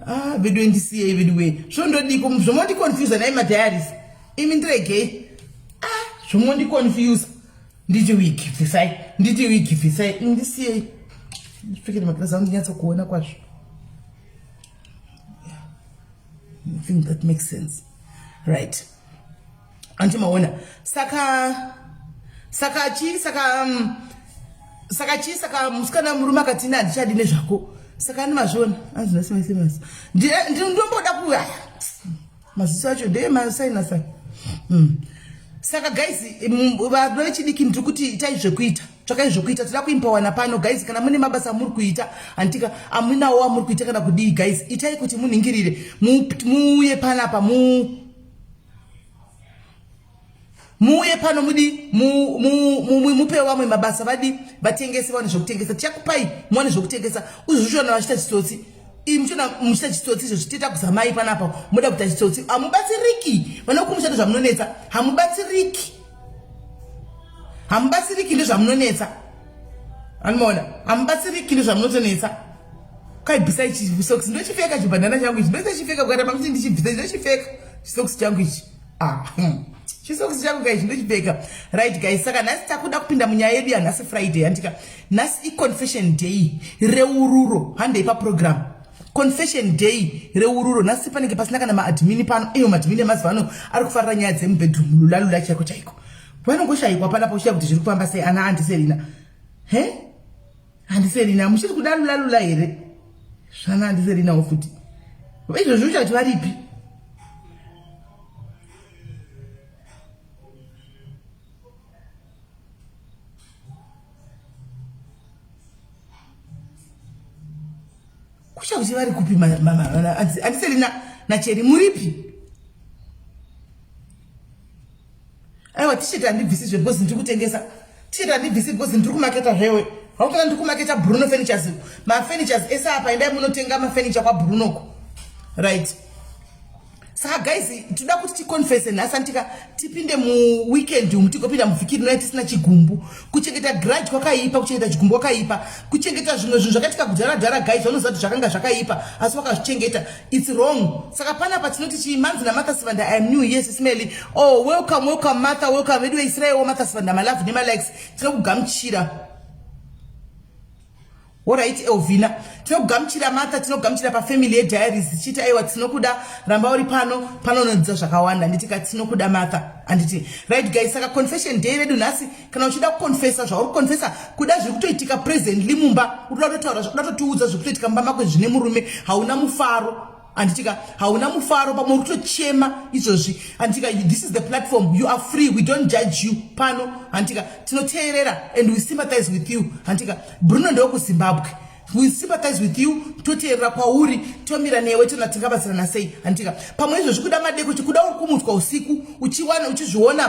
ah veduwe ndisiyei veduwe zvondodiko zvomondiconfusa nhai madiaries imi ndiregei ah zvomondiconfusa nditi wig bvisai nditi wig bvisai ndisiyei ndipfekere magirazi angu ndinyatsokuona kwazvo I think that makes sense right anti maona saka saka chii saka um, saka chii saka musikana murume akati ini handichadi nezvako saka ani mazviona anzinasimasemasi ndomboda ku maziso acho ndeemasainasai mm. saka guys vana vechidiki ndiri kuti itai zvekuita tsvakai zvekuita toda kuimpowana pano guys kana mune mabasa amuri kuita handitika amunawo amuri kuita kana kudii guys itai kuti munhingirire muuye panapa mu muuye pano mudi mupe vamwe mabasa vadi vatengese vaone zvekutengesa tichakupai muwane zvekutengesa uzvichiona vachiita chitsotsi muchiona muchiita chitsotsi izvo zvitiita kuzamai panapa moda kuita chitsotsi hamubatsiriki vanokumusha ndozvamunonetsa hamubatsiriki hamubatsiriki ndozvamunonetsa anomaona hamubatsiriki ndozvamunotonetsa kaibvisai chisokisi ndochipfeka chibhandana changu ichi ndochipfeka kukaramba kuti ndichibvisa ndochipfeka chisokisi changu ichi ah hmm. chisokisi changu kaichi ndochipfeka right guys saka nhasi takuda kupinda munyaya yedu yanhasi friday handika nhasi iconfession day reururo handei paprogram confession day reururo nhasi panenge pasina kana maadmini pano iyo maadmini emazuva ano ari kufarira nyaya dzemubedroom lulalula chaiko chaiko vanongoshayikwa panapa uchiya kuti zviri kufamba sei ana andiserina he andiserina muchiri kuda lulalula here zvana andiserinawo futi izvozvi uchati varipi kusha kuti vari kupi andiseri nacheri muripi aiwa tisheti handibvisi zve because ndiri kutengesa tisheti handibvisi because ndiri kumaketa zvewe hautona ndiri kumaketa bruno furnitures mafurnitures ese apa endai munotenga mafurniture kwabrunoko right saka guys toda kuti ticonfese nhasi antika tipinde muweekend umu tigopinda muvhiki rinouya tisina chigumbu kuchengeta grudge kwakaipa kuchengeta chigumbu kwakaipa kuchengeta zvimwe zvinhu zvakaitika kudhara dhara guys vanoziva kuti zvakanga zvakaipa asi wakazvichengeta its wrong saka panapa tinoti chii manzi namartha sivanda iam new yes smelly oh welcome welcome martha welcome veduwe isiraiwo martha sivanda malove nemalikes tinokugamuchira Horaiti Elvina, tinokugamuchira Martha, tinokugamuchira pafamily yediaries tichiti aiwa tinokuda, ramba uri pano, pano unodzidza zvakawanda. Handiti ka tinokuda Martha, handiti. Right guys, saka confession day redu nhasi, kana uchida kuconfessa zvauri kuconfessa, kuda zviri kutoitika presently mumba, unoda kutotaura, unoda kutotiudza zviri kutoitika mumba mako zvine murume, hauna mufaro. Anditika hauna mufaro pamwe uri kutochema izvozvi anditika this is the platform you are free we don't judge you pano anditika tinoteerera and we sympathize with you anditika Bruno ndewekuZimbabwe we sympathize with you toteerera kwauri tomira newe tona tingabatsirana sei anditika pamwe izvozvi kuda madeko chikuda uri kumutswa usiku uchiwana uchizviona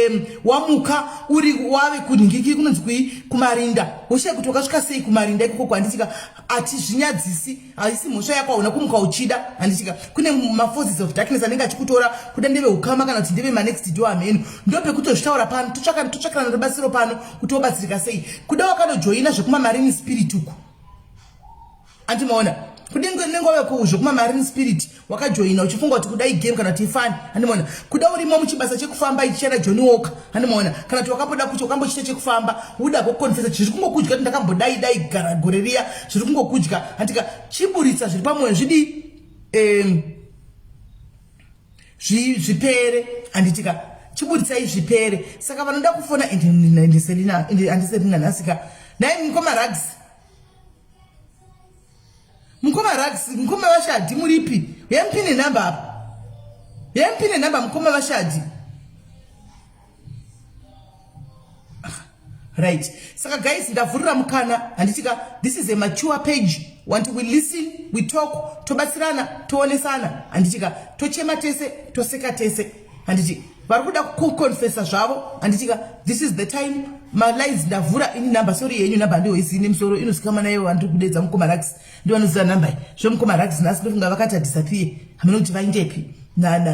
um, wamuka uri wave kunhingiki kunonzi kui kumarinda woshaya kuti wakasvika sei kumarinda ikoko kwanditika atizvinyadzisi haisi mhosva yako hauna kumuka uchida handitika kune maforces of darkness anenge achikutora kuda ndeve ukama kana kuti ndeve manext door amheno ndopekutozvitaura pano totsvakirana rubatsiro pano kuti wobatsirika sei kuda wakanojoina zvekumamarini spirit uku andimaona Kudinge unenge wave kuzvokuma marine spirit wakajoina uchifunga kuti kuda igame kana kuti ifani handimaona. Kuda urimo muchibasa chekufamba ichichana Johnny Walker handimaona. Kana kuti wakamboda kuti wakambochita chekufamba uda kukonfesa zviri kungokudya kuti ndakambodai dai gara gore riya zviri kungokudya handika chiburitsa zviri pamwoyo zvidii um, zvipere handitika chiburitsai zvipere saka vanoda kufona andiserina nhasika nhai mukoma rugs mukoma rugs mukoma vashadhi muripi yemupine nhamba apa yemupine nhamba mukoma vashadhi right saka guys ndavhurira mukana handitika this is a mature page want we listen we talk tobatsirana toonesana handitika tochema tese toseka tese handiti vari kuda kuconfessa zvavo handitika this is the time malines ndavhura ini number sorry yenyu number handihoisii nemusoro inozikamwa nayo vandiri kudedza mukoma rax ndivanoziva number iyi zvemukoma rax nhasi ndofunga vakati adisappear hameno kuti vaindepi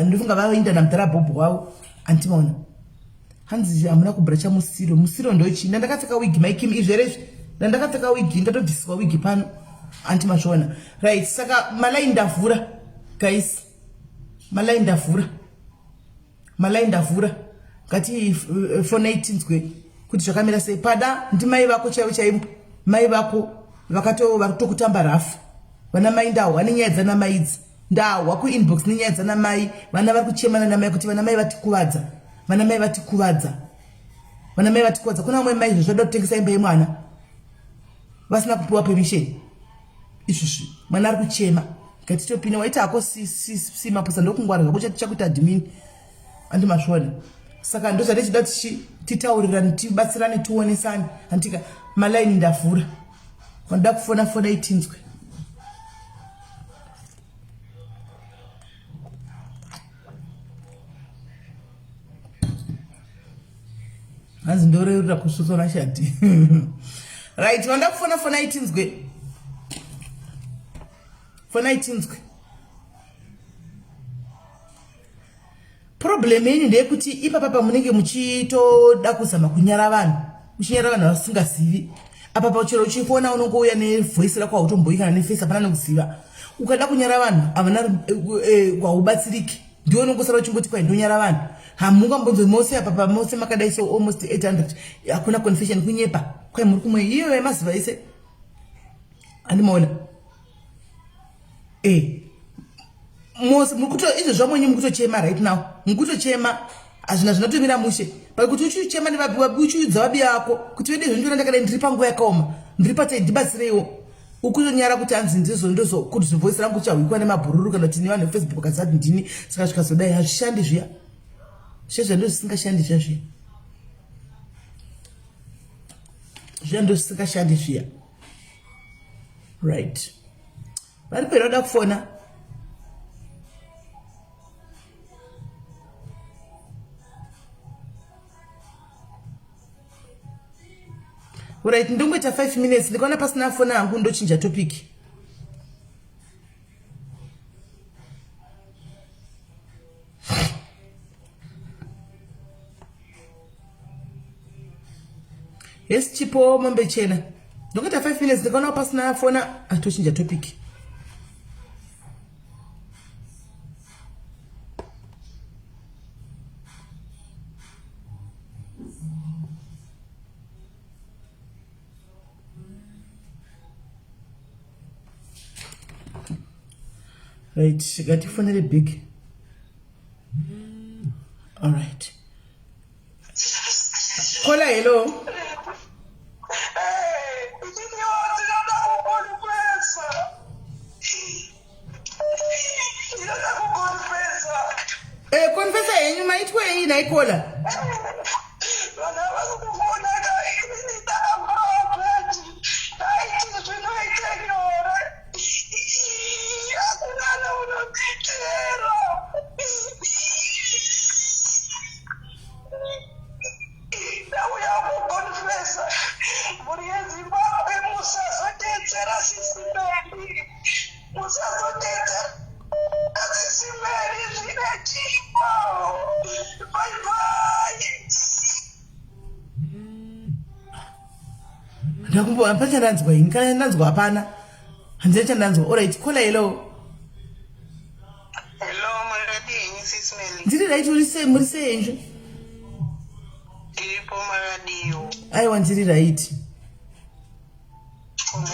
ndofunga vainda namudhara bhobho wavo antimaona hanzi hamuna kubhuracha musiro musiro ndochii ndandakapfeka wigi maikim izvi here izvi ndandakapfeka wigi ndatobvisiswa wigi pano anti mazviona right saka malaini ndavhura guys malaini ndavhura malaini ndavhura ngati eh, fonai tinzwe kuti zvakamira sei pada ndimai vako chaivo chaivo mai vako vakato vari kutokutamba rafu vana mai ndahwa nenyaya dzana mai idzi Ndahwa kuinbox nenyaya dzana mai vana vari kuchemana namai kuti vana mai vatikuvadza vana mai vatikuvadza vana mai vatikuvadza kuna vamwe mai izvo zvada kutengesa imba yemwana vasina kupiwa permission izvozvi mwana ari kuchema ngatitopinda waita hako simaposa ndokungwara zvako chakuita admin andi mazviona saka ndozvatichida kuti titaurirane tibatsirane tionesane anditika malaini ndavhura vanoda kufona fona itinzwe hanzi ndoreurira kusvosora shati right vanoda kufona fona itinzwe fona itinzwe Problem yenyu ndeyekuti ipapa pamunenge muchitoda kuzama kunyara vanhu uchinyara vanhu vasingazivi apa pachero uchifona unongouya nevoice rako hautomboi kana neface hapana nekuziva ukada kunyara vanhu havana eh, haubatsiriki eh, ndiwe unongosara uchingoti kwai ndonyara vanhu hamungambonzwe mose apa pamose makadai so almost 800 hakuna confession kunyepa kwai muri kumwe iyo yemazuva ese andimaona eh mose mukuto izvo zvamwenyu mukutochema right now mukutochema hazvina zvinotomira mushe but kuti uchichema uchiudza vabi yako kuti vede zvondiona ndakadai ndiri panguva yakaoma ndiri patai ndibatsireiwo ukutonyara kuti hanzi ndizo ndozo kuti zvovoisi rangu chahwikwa nemabhururu kana kuti nevanhu vefacebook vakaziva kuti ndini saka zvikazodai hazvishandi zviya zviya ndozvisingashandi zviya zviya zviya ndozvisingashandi zviya right vari pera vada kufona right ndongoita 5 minutes ndikaona pasina fona hangu ndochinja topic Yes chipo mombe chena. Ndongoita 5 minutes ndikaona pasina fona atochinja topic. Right, ngatifonere big. All right. Kola hello. Eh, confessa henyu maitwei nhai Kola? Ndauya kukonfesa mhuri yeZimbabwe musazotedzera sisi Mary musazotedzera sisi Mary zvine chipo bye bye Ndakumbo hapana chandanzwa ini kana ndanzwa hapana. Handina chandanzwa. Alright, caller, hello. Hello, makadii henyu Sis Melly? Ndiri right, uri sei, muri sei henyu? Ndiripo makadiwo. Aiwa ndiri right.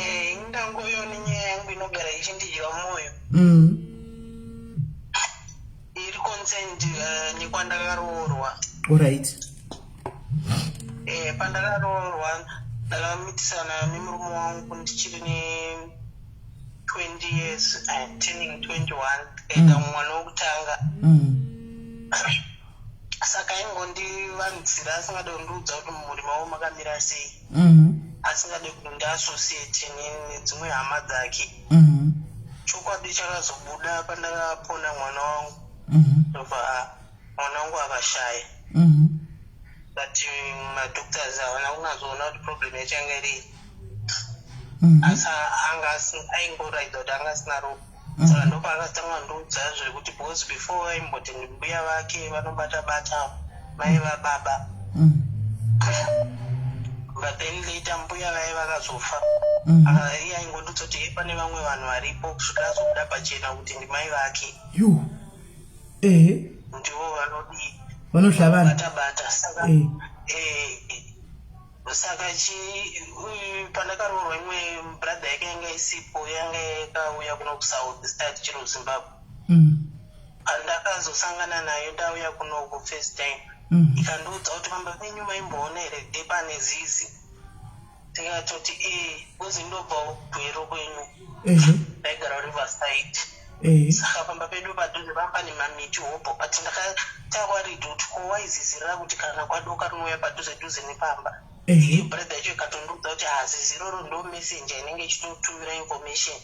Eh, ndangoyo nenyaya yangu inogara ichindidya mwoyo. Iri concerned nekwandakaroorwa. Alright. Eh, pandakaroorwa ndakamitisana nemurume wangu ndichiri ne 20 years, turning 21, tikaita mwana wekutanga. Saka aingondivanzira asingade kundiudza kuti mumhuri mavo makamira sei. Asingade kuti ndiassociate nedzimwe hama dzake. Chokwadi chakazobuda pandakapona mwana wangu. Ndobva mwana wangu akashaya. But madoctors havana kunazoona kuti problem yacho yanga iri. Asi anga aingoratidza kuti anga asina ropa. Saka ndopaakatanga kundiudza zvekuti because before vaimboti mbuya vake vanobata bata mai vababa. But then later mbuya vaye vakazofa. Iye aingondiudza kuti pane vamwe vanhu varipo kusvika azobuda pachena kuti ndimai vake. Yo. Ehe. Ndivo vanodii? Vanodla vanhu. Bata bata. Saka saka chi pandakaroorwa imwe brother yake yanga isipo, yanga yakauya kuno kuSouth start chiri kuZimbabwe. Pandakazosangana nayo ndauya kunoku first time, ikandiudza kuti pamba penyu maimboona here pane zizi. Ndikatoti ee, kuzi ndobvawo Gweru kwenyu. Ndaigara Riverside. Saka pamba pedu padhuze panga pane mamiti hobho, but ndakatawaridi kuti ko waizizirira kuti kana kwadoka rinouya padhuze dhuze nepamba. Iyo brother yacho ikatondiudza kuti hazizi iroro ndo messenger inenge ichitotumira information.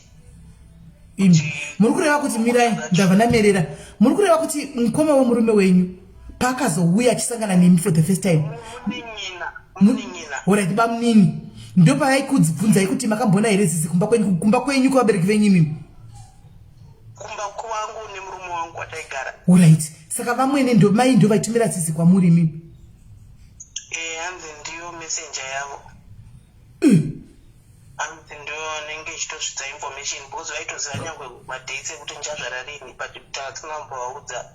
Imi muri kureva kuti, mirai, ndabva ndamerera, muri kureva kuti mukoma wemurume wenyu paakazouya achisangana nemi for the first time, Munin'ina, munin'ina. Alright, bamunini ndopavaikudzibvunzai kuti makamboona here zizi kumba kwenyu, kumba kwenyu kuvabereki venyu imimi? Kumba kwangu nemurume wangu kwataigara. Alright, saka vamwene ndo mai ndo vaitumira zizi kwamuri imimi? Eh, hanzi ndiyo messenger yavo. Hanzi ndiyo anenge ichitosvitsa information because vaitoziva nyangwe madates ekuti ndichazvara rini, but tatisina kumbovaudza.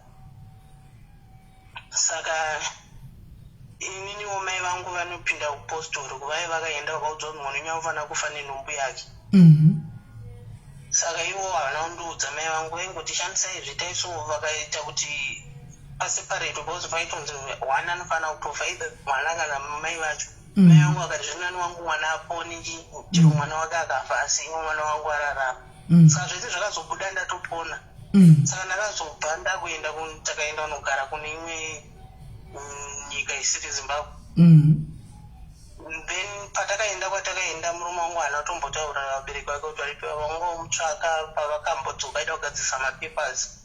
Saka ininiwo mai vangu vanopinda kupostori kuvai vakaenda vakaudzwa kuti mwana wenyu anofanira kufa nenhumbu yake. Saka ivo havana kundiudza mai vangu, vaingoti shandisai izvi taiso, vakaita kuti paseparate because paitonzi one anofanira kutofa, either mwana kana mai vacho. Mai vangu vakati zvinani wangu mwana apone chero mwana wake akafa, asi iwo mwana wangu ararama. Saka zvese zvakazobuda ndatopona. Saka ndakazobva ndakuenda, takaenda kunogara kune imwe nyika isiri Zimbabwe. Then patakaenda kwatakaenda, murume wangu haana kutombotaura vabereki vake kuti varipi. Vangomutsvaka pavakambodzoka aida kugadzirisa mapapers.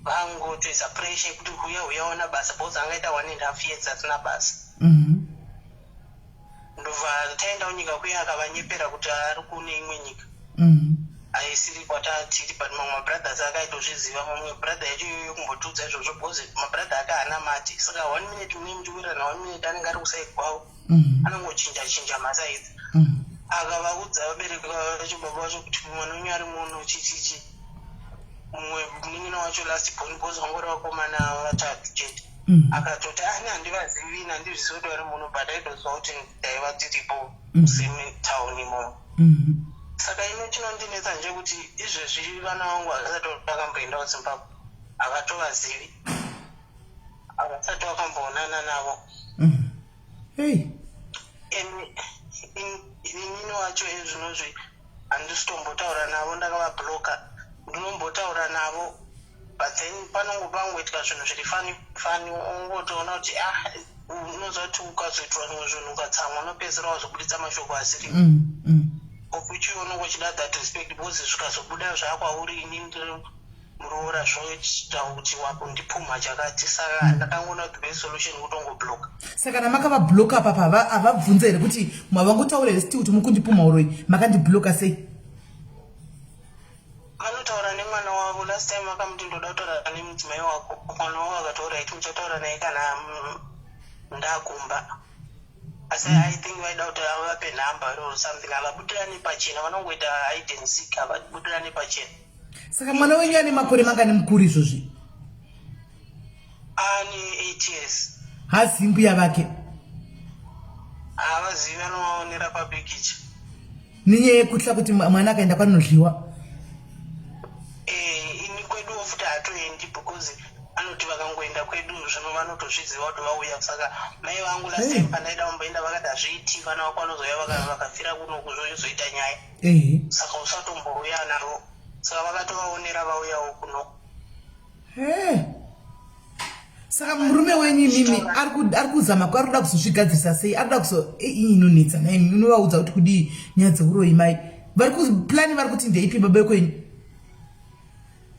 Vangotoisa pressure yekuti huya, huya ona basa, because angaita 1.5 years asina basa. Ndobva taenda kunyika kuya, akavanyepera kuti ari kune imwe nyika aisiri kwatatiri, but mamwe mabrothers akaitozviziva. Mamwe brother yacho iyoyo kumbotiudza izvozvo because mabrother ake haana mati. Saka one minute mune muchiwirirana, one minute anenge ari kuside kwavo. Anongochinja chinja masides. Akavaudza vabereki vacho, baba vacho, kuti mwana wenyu ari muno chichichi. Mumwe munin'ina wacho, last born, because vangori vakomana vatatu chete, akatoti ani handivazivi, handizvisi kuti vari muno, but aitoziva kuti taiva tiripo same town imomo. Saka ino chinondinetsa ndechekuti izvezvi vana vangu havasati vakamboenda kuZimbabwe, havatovazivi, havasati vakamboonana navo. Hey. And inini wacho ezvinozvi handisi tombotaura navo, ndakavabloka. Ndinombotaura navo, but then panongopangoitika zvinhu zviri funny funny, ungotoona kuti ah, unoziva kuti ukazoitirwa zvimwe zvinhu ukatsamwa unopedzisira wazobuditsa mashoko asiri, of which iwe unonge uchida that respect, because zvikazobuda zvakwauri, ini ndiri muroora, zvoita kuti wakundipumha chakati. Saka ndakangoona kuti best solution kutongobloka. Saka kana makavabloka papa, havabvunze here kuti mavangotaura here still kuti mukundipumha uroi, makandibloka sei? Vanotaura nemwana wavo. Last time vakamuti ndoda kutaura nemudzimai wako. Mwana wavo akati alright, muchataura naye kana ndakumba. Asi I think vaida kuti vape nhamba or something. Havabudirani pachena, vanongoita hide and seek, havabudirani pachena. Saka mwana wenyu ane makore mangani mukuru izvozvi? Ane 8 years. Hazivi mbuya vake? Havazivi, vanoonera papikicha. Nenyaya yekutya kuti mwana akaenda kwanodliwa. Eh, ini kweduwo futi haatoendi because anoti vakangoenda kwedu zvino vanotozviziva kuti vauya. Saka mai vangu last time pandaida kumboenda vakati hazviiti, vana vako vanozouya vakafira kunoku zvozoita nyaya. Saka usatombouya navo. Saka vakatovaonera vauyawo kuno. Saka murume wenyu imimi ari kuzama ari kuda kuzozvigadzirisa sei? Ari kuda kuzo inonetsa naimi unovaudza kuti kudii nyaya dzeuroyi mai vari kuplani vari kuti ndeipi baba vekwenyu?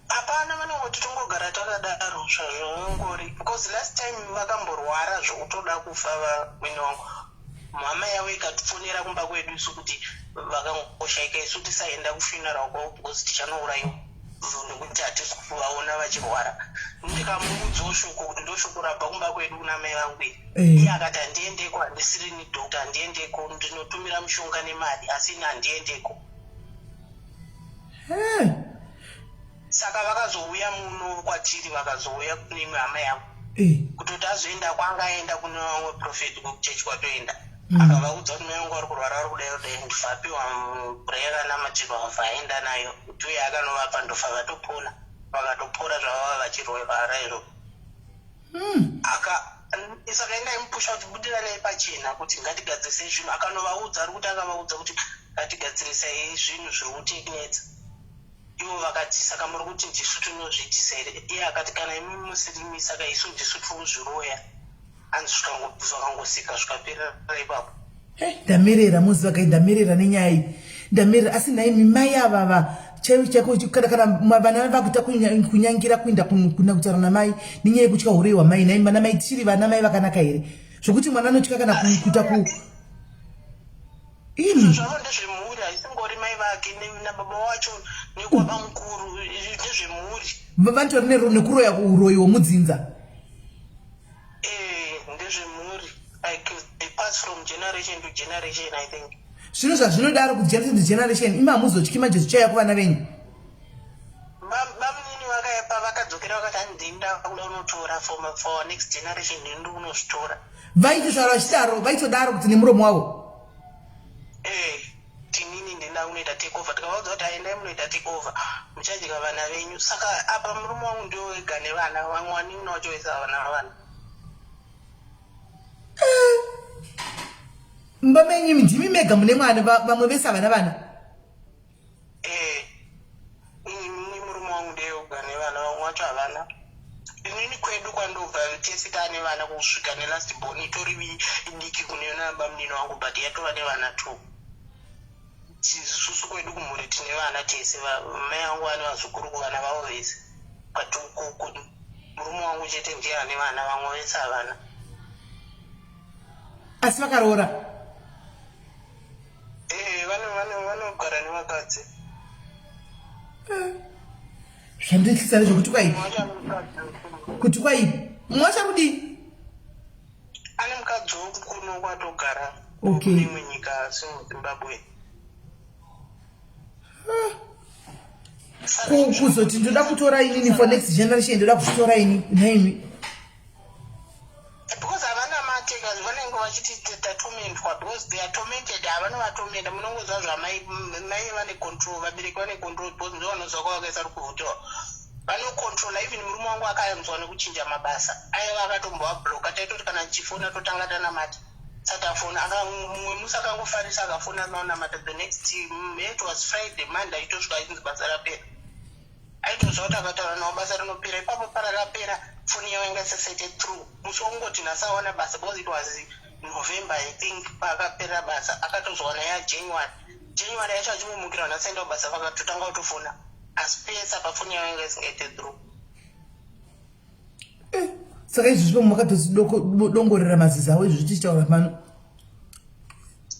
Hapana, vanongoti tongogara takadaro zvazvongori because last time vakamborwara zvokutoda kufa vamwene wangu. Mhama yavo ikatifonera kumba kwedu isu kuti vakangoshaika isu tisaenda kufuneral kwavo because tichanourayiwa nekuti hatisi kuvaona vachirwara. Ndikamuudzawo shoko kuti ndoshoko rabva kumba kwedu kuna mai vangu iri. Iye akati handiendeko, handisirini doctor, handiendeko, ndinotumira mushonga nemari asi ini handiendeko. Saka vakazouya muno kwatiri, vakazouya kune imwe hama yavo kutoti azoenda kwaanga aenda kune vamwe prophet kuchechi kwatoenda. Akavaudza kuti mai vangu vari kurwara, vari kudai kudai, ndofa apiwa mvura yakanamatirwa, ndofa aenda nayo kuti uye akanovapa, ndofa vatopona, vakatopora zvavava vachirwara izvo. Aka saka indaimupusha kuti budiranai pachena kuti ngatigadzirisei zvinhu. Akanovaudza, ari kuti akavaudza kuti ngatigadzirisai zvinhu zviri kutinetsa. Ivo vakati saka muri kuti ndisu tinozviitisa here? Iye akati kana imi musirimi saka isu ndisu tiri kuzviroya. Hanzi zvakangosika zvikaperera ipapo. Ndamerera muziva kai, ndamerera nenyaya iyi, ndamerera. Asi nhaimi mai avava chaivo chaiko kana vana vakuita kunyangira kuenda kuna kutaura namai nenyaya yekutya uroyi hwamai. Nhaimi vana mai tichiri vana mai vakanaka here zvokuti mwana anotya kana kuita ku ini zvavo ndezvemhuri, haisingori mai vake nababa wacho nekwaba mukuru, izvi ndezvemhuri. Vanotori nekuroya uroyi hwomudzinza. Eh, ndezvemhuri, like they pass from generation to generation, I think. Zvino zvazvinodaro kuti generation to generation, imi hamuzotyi manje zvichauya kuvana venyu? Bamunini vakaipa vakadzokera vakati handini ndakuda kunotora for next generation, ndini ndiri kunozvitora. Vaitosvara vachidaro, vaitodaro kuti nemuromo wavo. Eh, tinini ndinda kunoita take over. Tikavaudza kuti aendai munoita take over, muchadya vana venyu. Saka apa murume wangu ndiwo wega nevana, vamwe vanin'ina wacho vese havana vana. Mumba menyu ndimi mega mune mwana, vamwe vese havana vana? Eh, ini murume wangu ndiye oga nevana, vamwe vacho havana. Inini kwedu kwandobva tese taane vana kusvika nelast born itori idiki kune bamunini wangu, but yatova nevana two. Isusu kwedu kumhuri tine vana tese, mai vangu vane vazukuru kuvana vavo vese, but murume wangu chete ndiye ane vana, vamwe vese havana. Asi vakaroora? Eh, vanogara nevakadzi. Zvandityisa ndezvekuti kwai kuti kwai mumwe wacho akudii? Ane mukadzi wokuno kwatogara. Okay. Imwe nyika asi muZimbabwe. Kuzoti ndoda kutora inini for next generation, ndoda kuzvitora ini nhaimi. Because havana mateka, vanenge vachiti tatomentwa because they are tormented. Havanovatomenda, munongoziva zvamai mai vane control, vabereki vane control because ndo vanoziva kwavakaisa rukuvhutiwa, vanocontrola. Even murume wangu akaanzwa nekuchinja mabasa aiva akatombovabloka, taitoti kana tichifona totanga tanamata sati afona. Mumwe musi akangofarisa akafona naonamata, the next it was Friday, Monday aitosvika achinzi basa rapera. Aitoziva kuti akataura navo basa rinopera ipapo. Para rapera foni yavo yanga isasaite through musi wangoti nhasi awana basa, because it was November, I think, paakaperera basa. Akatozowana yaJanuary, January yacho achingomukira vanhu asaenda kubasa vakatotanga kutofona, asi pesa pafoni yavo yanga isingaite through. Saka izvozvi pamwe makatozidongorera mazizi avo izvozvi tichitaura pano?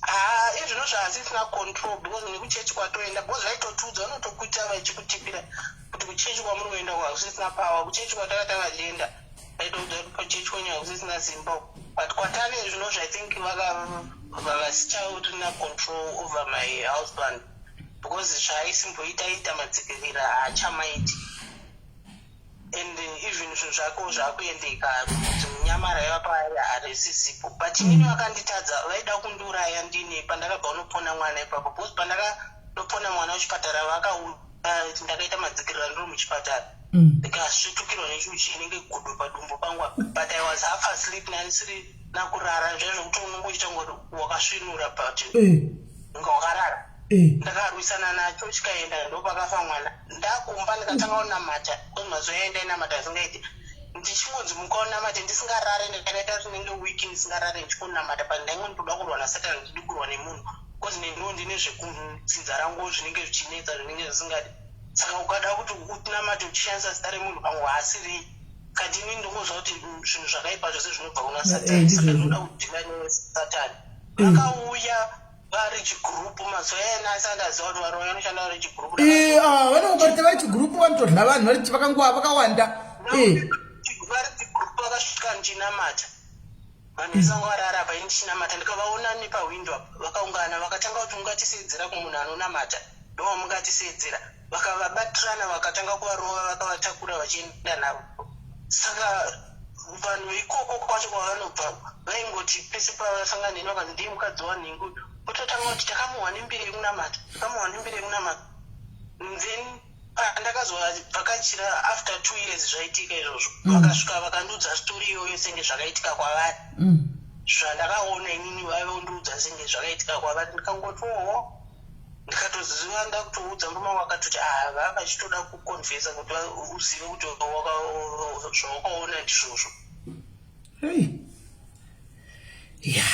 Haa, izvino zvaasisina control because nekuchechi kwatoenda, because vaitotiudza, vanotokuita vachikutipira kuti kuchechi kwamuri kuenda hakusisina power. Kuchechi kwatakatanga achienda. Vaitoudza kuti pachechi kwenyu hakusisina simba uku. But kwatave zvinozvo I think vasichaurina control over my husband because zvaaisimboita aita madzikirira haachamaiti. And even zvinhu zvako zvakuendeka kuti munyama raiva paari harisisipo. But inini vakanditadza vaida kundiuraya ndini pandakabva unopona mwana ipapo because pandakanopona mwana kuchipatara vakauya ndakaita madzikirira ndiri muchipatara. Ndikasvetukirwa nechinhu chinenge gudo padumbu pangu apa. But I was half asleep ndandisiri nakurara zviya zvekuti unongoita kunge wakasvinura but unga wakarara. Ndakarwisana nacho chikaenda ndopakafa mwana. Ndakumba ndikatanga kunamata because mazuva aya ndainamata asingaiti. Ndichingonzi muka unamate ndisingarare ndakaita rinenge week ndisingarare ndichikonamata but ndaingo ndoda kurwa nasatan ndidi kurwa nemunhu because neniwo ndine zvekudzinza rangu zvinenge zvichinetsa zvinenge zvisingadi. Saka ukada kuti unamate uchishandisa zita remunhu pamwe haasiri kanti inini ndongoziva kuti zvinhu zvakaipa zvese zvinobva kuna satani saka ndinoda kudhila nesatani. Vakauya vari chigurupu mazuva ena asi andaziva kuti varoyi vanoshanda vari chigurupu. Vanongobarita vari chigurupu vanotodla vanhu vari vakanguva vakawanda. Vari chigurupu vakasvika ndichinamata. Vanhu vese vanga varara apa ini ndichinamata ndikavaona nepahwindo apa vakaungana vakatanga kuti mungatiseedzera kumunhu anonamata ndowamungatisedzera vakavabatirana vakatanga kuvarova vakavatakura vachienda navo saka vanhu ikoko kwacho kwavanobva vaingoti pese pavasangana neni vakanzi ndiye mukadzi wanhingi uyu vototanga kuti takamuhwa nembiri yekunamata takamuhwa nembiri yekunamata then pandakazovhakachira after 2 years zvaitika izvozvo vakasvika vakandiudza story iyoyo senge zvakaitika kwavari zvandakaona inini vaivondiudza senge zvakaitika kwavari ndikangoti oho ndikatoziva ndakutoudza murume wangu akatoti ah vava vachitoda kuconfessa kuti uzive kuti zvawakaona ndizvozvo. Hey. Ya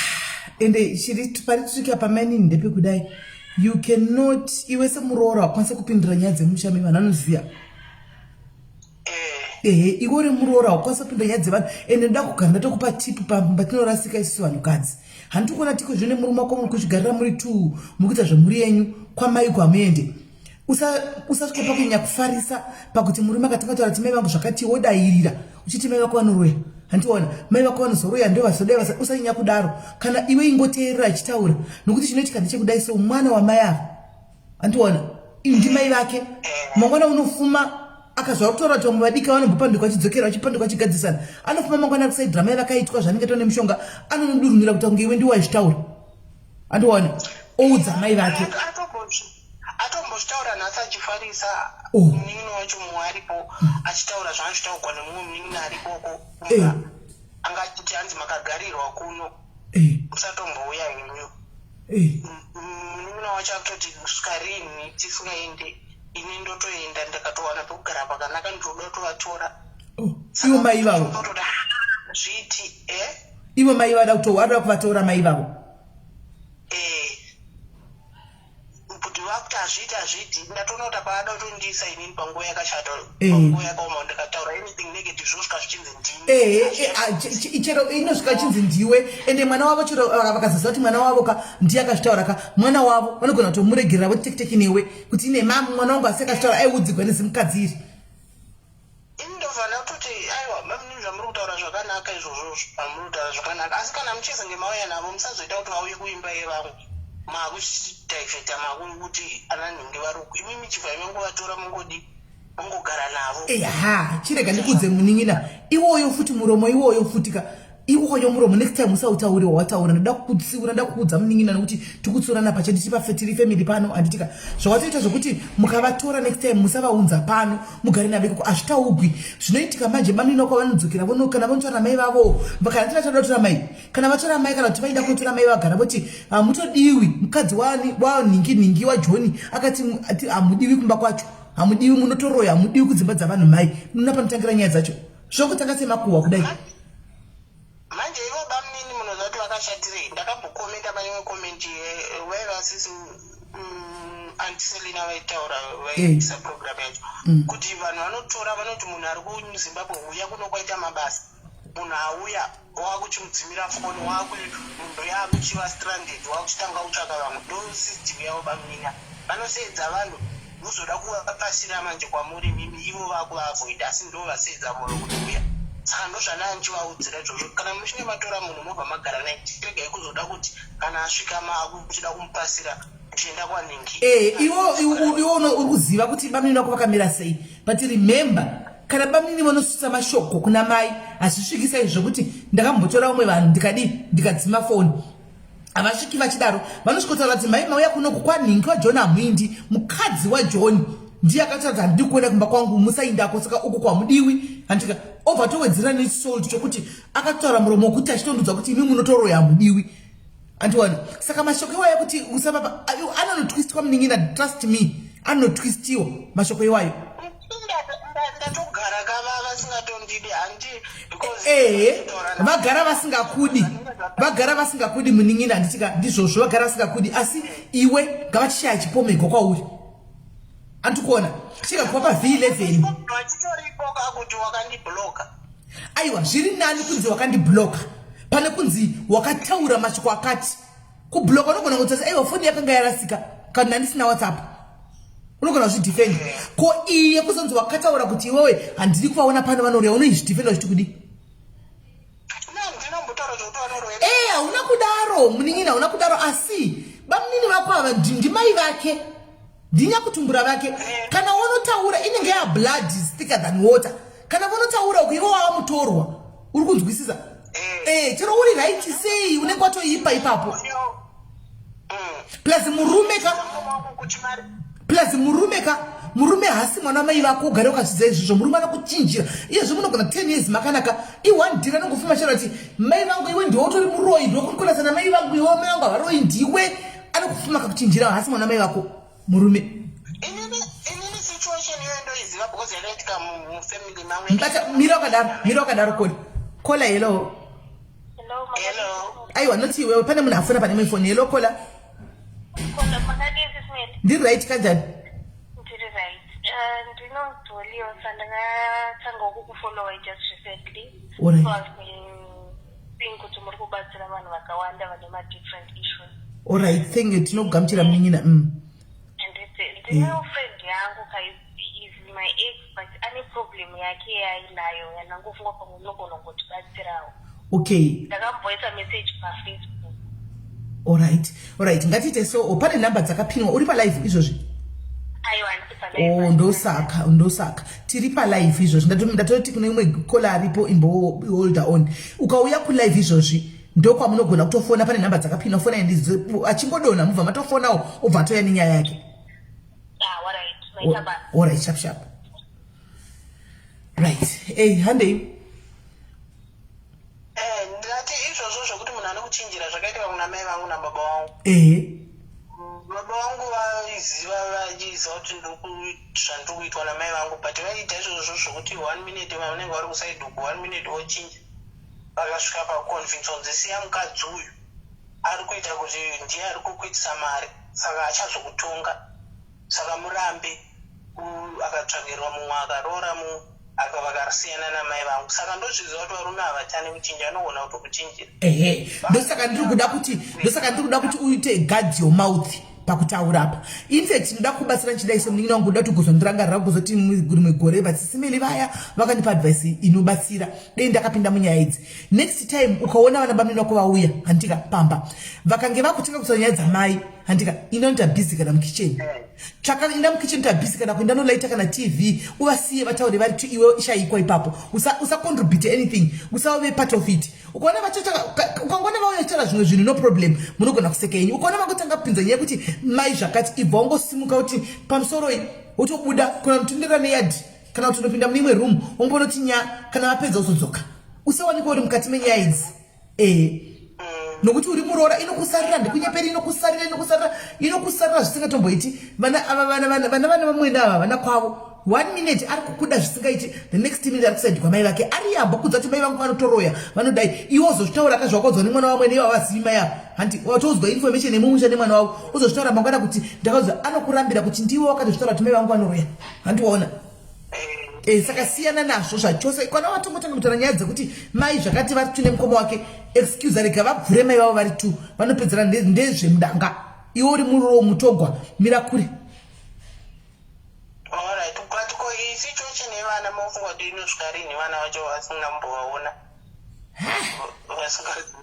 ende chiri pari tricky apa mainini ndepekudai you cannot iwe semuroora wakwanisa kupindura nyaya dzemusha me vanhu vanoziva ehe iwe uri muroora wakwanisa kupinda nyaya dzevanhu ende ndoda kugara ndatokupa tipu patinorasika isusu vanhukadzi handiti kuona tiko zvino nemurume wako muri kuzvigarira muri two muri kuita zvemhuri yenyu kwamai kwamuende usasvike pakunyanya kufarisa pakuti murume akatanga taura kuti mai vangu zvakati wodairira uchiti mai vako vanoroya handiona mai vako vanozoroya ndo vasodai vasa usanyanya kudaro kana iwe ingoteerera achitaura nokuti chinoitika ndechekudai so mwana wamai ava handiona ndimai vake mangwana unofuma akazva kutaura kuti vamwe vadiki vanombopandukwa vachidzokera vachipanduka vachigadzisana anofuma mangwana akusaidira mai vakaitwa zvanenge tone mushonga anonodurumira kuti kunge iwe ndiwo aizvitaura andiona oudza mai vake atombozvitaura nhasi achifarisa oh. munin'ina wacho mumwe aripo achitaura zvaanochitaugwa nemumwe munin'ina aripoko eh. anga achiti hanzi makagarirwa kuno eh. musatombouya henyu eh. Munin'ina wacho akutoti kusvika rinhi tisingaende ini ndotoenda ndikatowana pekugara pakanaka ndinoda kutovatora. Oh, ivo mai ivavo ndotoda zviiti eh? Ivo mai vada kutoda kuvatora mai ivavo eh. Kuti vakuti hazviiti hazviiti ndatoona kuti apa ada kutondiisa inini panguva yakashata eh. panguva yakaoma ndikataura anything negative zvinosvika zvichinzi ndini eh, eh, chero inosvika chinzi ndiwe ende mwana wavo chero vakazoziva kuti mwana wavo ka ndiye akazvitaura ka mwana wavo vanogona kutomuregerera voti tekiteki newe kuti ine mamu mwana wangu asi akazvitaura aiudzigwa nezimukadzi iri Ini ndobva kutoti aiwa bamunini zvamuri kutaura zvakanaka izvozvo zvamuri kutaura zvakanaka asi kana muchizenge mauya navo musazoita kuti vauye kuimba yevamwe makuchidivheta makuti ana nhingi vari uku imimi chibvai mangovatora mongodi mongogara navo. Eya chirega ndikudze munin'ina iwoyo futi muromo iwoyo futi ka iwoyo muromo next time usautaure wawataura ndoda kukutsiura ndoda kukuudza munin'ina nokuti tikutsiurana pachedu tipa tiri family pano handitika zvawatoita zvokuti mukavatora next time musavaunza pano mugare navo ikoko hazvitaugwi zvinoitika manje bamunini wako vanodzokera vono kana vonotora mai vavo kana tivachada kutora mai kana vatora mai kana kuti vaida kunotora mai vagara voti hamutodiwi mukadzi wani wanhingi nhingi wajoni akati hamudiwi kumba kwacho hamudiwi munotoroya hamudiwi kudzimba dzavanhu mai munoona panotangira nyaya dzacho zvokutanga semakuhwa kudai Manje ivo bamnini munoziva kuti vakashatirei ndakambokomenta pane imwe comment vaiva sisi aunty Selina vaitaura vaiitisa program yacho kuti vanhu vanotora vanoti munhu ari kuZimbabwe huya kuno kwaita mabasa munhu auya wakuchimudzimira foni munhu yakuchiva stranded wakuchitanga kutsvaka vamwe ndo system yavo bamnini vanoseedza vanhu vozoda kuvapasira manje kwamuri imimi ivo vakuvaavoid asi ndo vaseedza munhu kuti uya. Saka ndozvandanga ndichivaudzira izvozvo kana muchinge matora munhu mobva magara naye chiregai kuzoda kuti kana asvika maakuchida kumupasira kuchienda kwanhingi. Eh, iwo iwo uri kuziva kuti bamunini vako vakamira sei but remember kana bamunini vanosvitsa mashoko kuna mai hazvisviki sai zvokuti ndakambotora vamwe vanhu ndikadii ndikadzima foni havasviki vachidaro vanosvikotaura kuti mai mauya kunoku kwanhingi wajohn hamuindi mukadzi wajohn ndiye akataura kuti handidi kuenda kumba kwangu musaindako saka uku kwamudiwi handika obva towedzera nesalt chokuti akataura muromo wekuti achitondudza kuti imi munotoroya hamudiwi andiwana saka mashoko iwayo ekuti usapapa anonotwistwa munin'ina trust me anotwistiwa mashoko iwayo ndatogara kava vasingatondidi handi ehe vagara vasingakudi vagara vasingakudi munin'ina handitika ndizvozvo vagara vasingakudi asi iwe ngavachishaya chipomegwa kwauri andikuona chikakuva pa v11 aiwa zviri nani kunzi wakandibloka pane kunzi wakataura mashoko akati kubloka unogona kuti aiwa foni yakanga yarasika kana ndandisina whatsapp unogona kuzvidefenda ko iye kuzonzi wakataura kuti iwewe handidi kuvaona pano vanouya unoizvidefenda uchiti kudii ee hauna kudaro munin'ina hauna kudaro asi bamunini vako ava ndimai vake ndinyakutumbura vake kana wonotaura inenge ya blood is thicker than water kana vonotaura uku ivo wava mutorwa uri kunzwisisa eh chero uri right sei unenge watoipa ipapo plus murume ka plus murume ka murume haasi mwana wamai vako ugare ukazvidza izvozvo murume anokuchinjira iyezvo munogona 10 years makanaka i-one deal anongofuma chero ati mai vangu iwe ndiwe utori muroyi ndiwe kurikonasa namai vangu iwe mai vangu havaroyi ndiwe anokufuma kakuchinjira haasi mwana mai vako murume inini situation iyoyo ndoiziva because yakaitika mufamily mangu bata mira wakadaro mira wakadaro kola kola hello hello aiwa not iwewe pane munhu afona pane imwe foni hello kola ndiri right kanjani ndiri right eh, ndinonzoliosa ndakatanga kukufollowa just recently Alright. so I've been seeing kuti muri kubatsira vanhu vakawanda vane madifferent issues Alright, thank you. Tinokugamuchira munin'ina. Handiti ndinewo friend yangu ka is my ex but ane problem yake yaainayo yandangofunga pamwe munogona kungotibatsirawo. Okay. Ndakamboisa message paFacebook. Alright. Alright, ngatiite so. Oh, pane number dzakapinwa. Uri palive izvozvi? Aiwa, handisi palive. Oh, ndosaka, ndosaka. Tiri palive izvozvi. Ndatoti kune imwe caller aripo imbo holder on. Ukauya kulive izvozvi ndokwamunogona kutofona pane nhamba dzakapinwa fona achingodonha mubva matofonawo obva atouya nenyaya yake ah, orit sharp sharp right ey handei eh, ndati izvozvo zvekuti munhu anokuchinjira zvakaitika kuna mai vangu nababa vangu ehe baba vangu vaiziva vachiziva kuti zvandiri kuitwa namai vangu but vaiita izvozvo zvekuti one minute vanenge vari kusaidi uku one minute vochinja Vakasvika pakuconvince kunzi siya mukadzi uyu ari kuita kuti ndiye ari kukuitisa mari saka achazokutonga saka murambe akatsvagirwa mumwe akaroora mumwe aka vakasiyana namai vangu saka ndozviziva kuti varume havatani kuchinja anogona kutokuchinjira ehe ndosaka ndiri kuda kuti ndosaka ndiri kuda kuti uite guard your mouth pakutaura apa infact ndinoda kubatsira ndichidai semunin'ina wangu kuda kuti ugozondirangarira kuzoti rimwe gore but sisimeli vaya vakandipa advice inobatsira dei ndakapinda munyaya idzi next time ukaona vana bamini vako vauya handika pamba vakange vakutenga kutaura nyaya dzamai handika inda noita busy kana mukitchen tsvaka inda mukitchen noita busy kana kuenda nolaita kana tv uvasiye vataure vari tu iwe shaikwa ipapo usacontribute usa anything usave part of it ukaona ukangoona vauya vachitaura zvimwe zvinhu no problem munogona kuseka yenyu ukaona vangotanga kupinza nyaya yekuti mai zvakati ibva wangosimuka kuti pamusoroi wotobuda kuna mutendera neyadhi kana kuti unopinda mune imwe room wombonoti nya kana vapedza uzodzoka usawanikwa uri mukati menyaya idzi ee nokuti uri muroora inokusarira ndikunyeperi inokusarira inokusarira inokusarira zvisingatomboiti vana ava vana vana vana vana vamwene ava vana kwavo one minute ari kukuda zvisingaiti the next minute ari kusaidi kwamai vake ari yambo kudza kuti mai vangu vanotoroya vanodai iwe ozozvitaura ka zvawakaudzwa nemwana wamwene ivo havazivi mai ava hanti watoudzwa information yemumusha nemwana wavo ozozvitaura mangwana kuti ndakaudzwa anokurambira kuti ndiwe wakatozvitaura kuti mai vangu vanoroya hanti waona eh, saka siyana nazvo zvachose kwana watongotanga kutaura nyaya dzekuti mai zvakati vari two nemukoma wake excuse rega vabvure mai vavo vari two vanopedzera ndezvemudanga iwe uri muroo mutogwa mira kure Alright, but ko iyi situation yevana Unofunga kuti inosvika rinhi vana vacho vasingambovaona?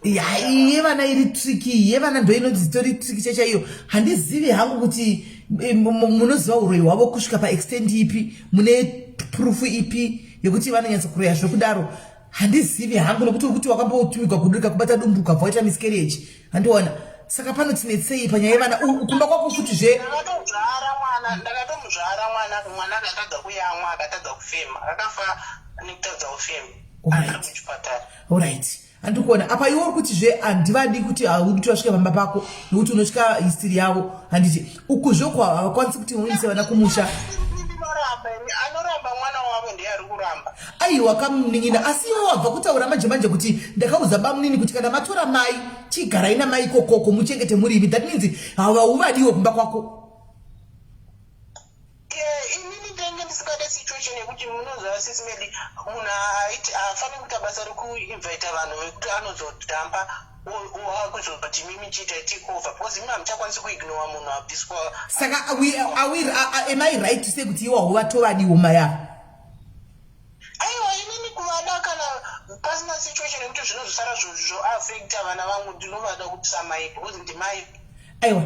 Ya, yevana iri tricky. Yevana ndo inonzi tori tricky chaichaiyo. Handizivi hangu kuti munoziva uroyi hwavo kusvika paextent ipi, mune proof ipi yekuti vanonyatsa kuroya zvekudaro. Handizivi hangu, nokuti uri kuti wakambotumigwa kudurika kubata dumbu, ukabva waita miscarriage, handiona. Saka panotinetsei panyaya yevana? Kumba kwako futi zve? Ndakatozvara mwana, ndakatomuzvara mwana. Mwana akatadza kuyamwa, akatadza kufema, akafa nekutadza kufema ari muchipatara. Alright, handikuona apa. Iwe uri kuti zve handivadi, kuti hauri kuti vasvike pamba pako nokuti unotya history yavo, handiti? Ukuzve uko havakwanisi kuti uise vana kumusha. Ndinoramba ini, anoramba mwana wavo ndiye ari kuramba. Aiwa kamunin'ina, asi iwe wabva kutaura manje manje kuti ndakaudza bamunini kuti kana matora mai, chigarai namai ikokoko, muchengete murimi. That means havauvadiwo kumba kwako. Inini ndenge ndisingade situation yekuti, munoziva sisi Medi, munhu haafaniri kuita basa rekuinvita vanhu vekuti anozodhampa akuzoti mimi chiita take over, because imi hamuchakwanisi kuignora munhu abviswa. Saka am I right to say kuti iwe hauvatovadiwo mai ava? Aiwa, inini kuvada, kana pasina situation yekuti zvinozosara zvoaffecta vana vangu, ndinovada kuti samai, because ndimai. Aiwa,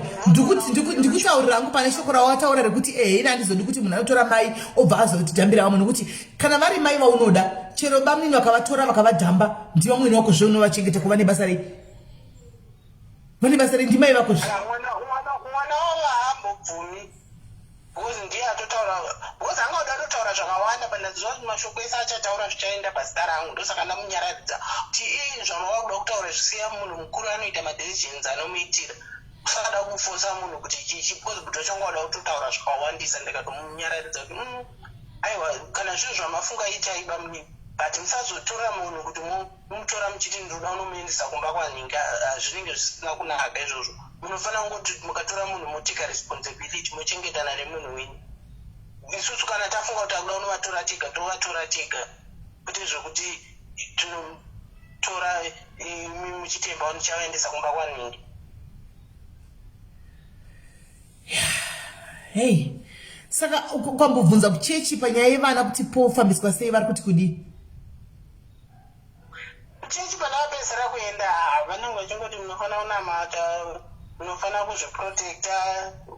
ndikutaurira hangu pane shoko rawataura rekuti ehe, ini handizodi kuti munhu anotora mai obva azotidhambira vamwe, nokuti kana vari mai vaunoda, chero bamunini vakavatora vakavadhamba, ndivamwene wako zve, unovachengeta. Kuva nebasa rei? Vane basa rei? Ndimai vako zve. Mwana wavo haambobvumi, because ndiye atotaura, because anga uda totaura zvakawanda, but ndaziva kuti mashoko ese achataura zvichaenda pazita rangu. Ndosaka ndamunyaradza kuti ii, zvamava kuda kutaura zvisiya, munhu mukuru anoita madecisions anomuitira. Usada kufosa munhu kuti chichi, because kuti wachanga wada kutotaura zvakawandisa. Ndikatomunyaradza kuti aiwa, kana zvinhu zvamafunga itai bamunini, but musazotora munhu kuti mumutora muchiti ndinoda unomuendesa kumba kwanhinga. Zvinenge zvisina kunaka izvozvo. Munofanira kungoti mukatora munhu, moteka responsibility, mochengetana nemunhu wenyu. Isusu kana tafunga kuti akuda unovatora tega, tovatora tega, kwete zvekuti tinotora imi muchitemba ndichavaendesa kumba kwanhingi. Hei, saka ukambobvunza kuchechi panyaya yevana kuti pofambiswa sei, vari kuti kudii? Chechi pandakapedzisira kuenda, vanenge vachingoti munofanira kunamata, munofanira kuzviprotecta,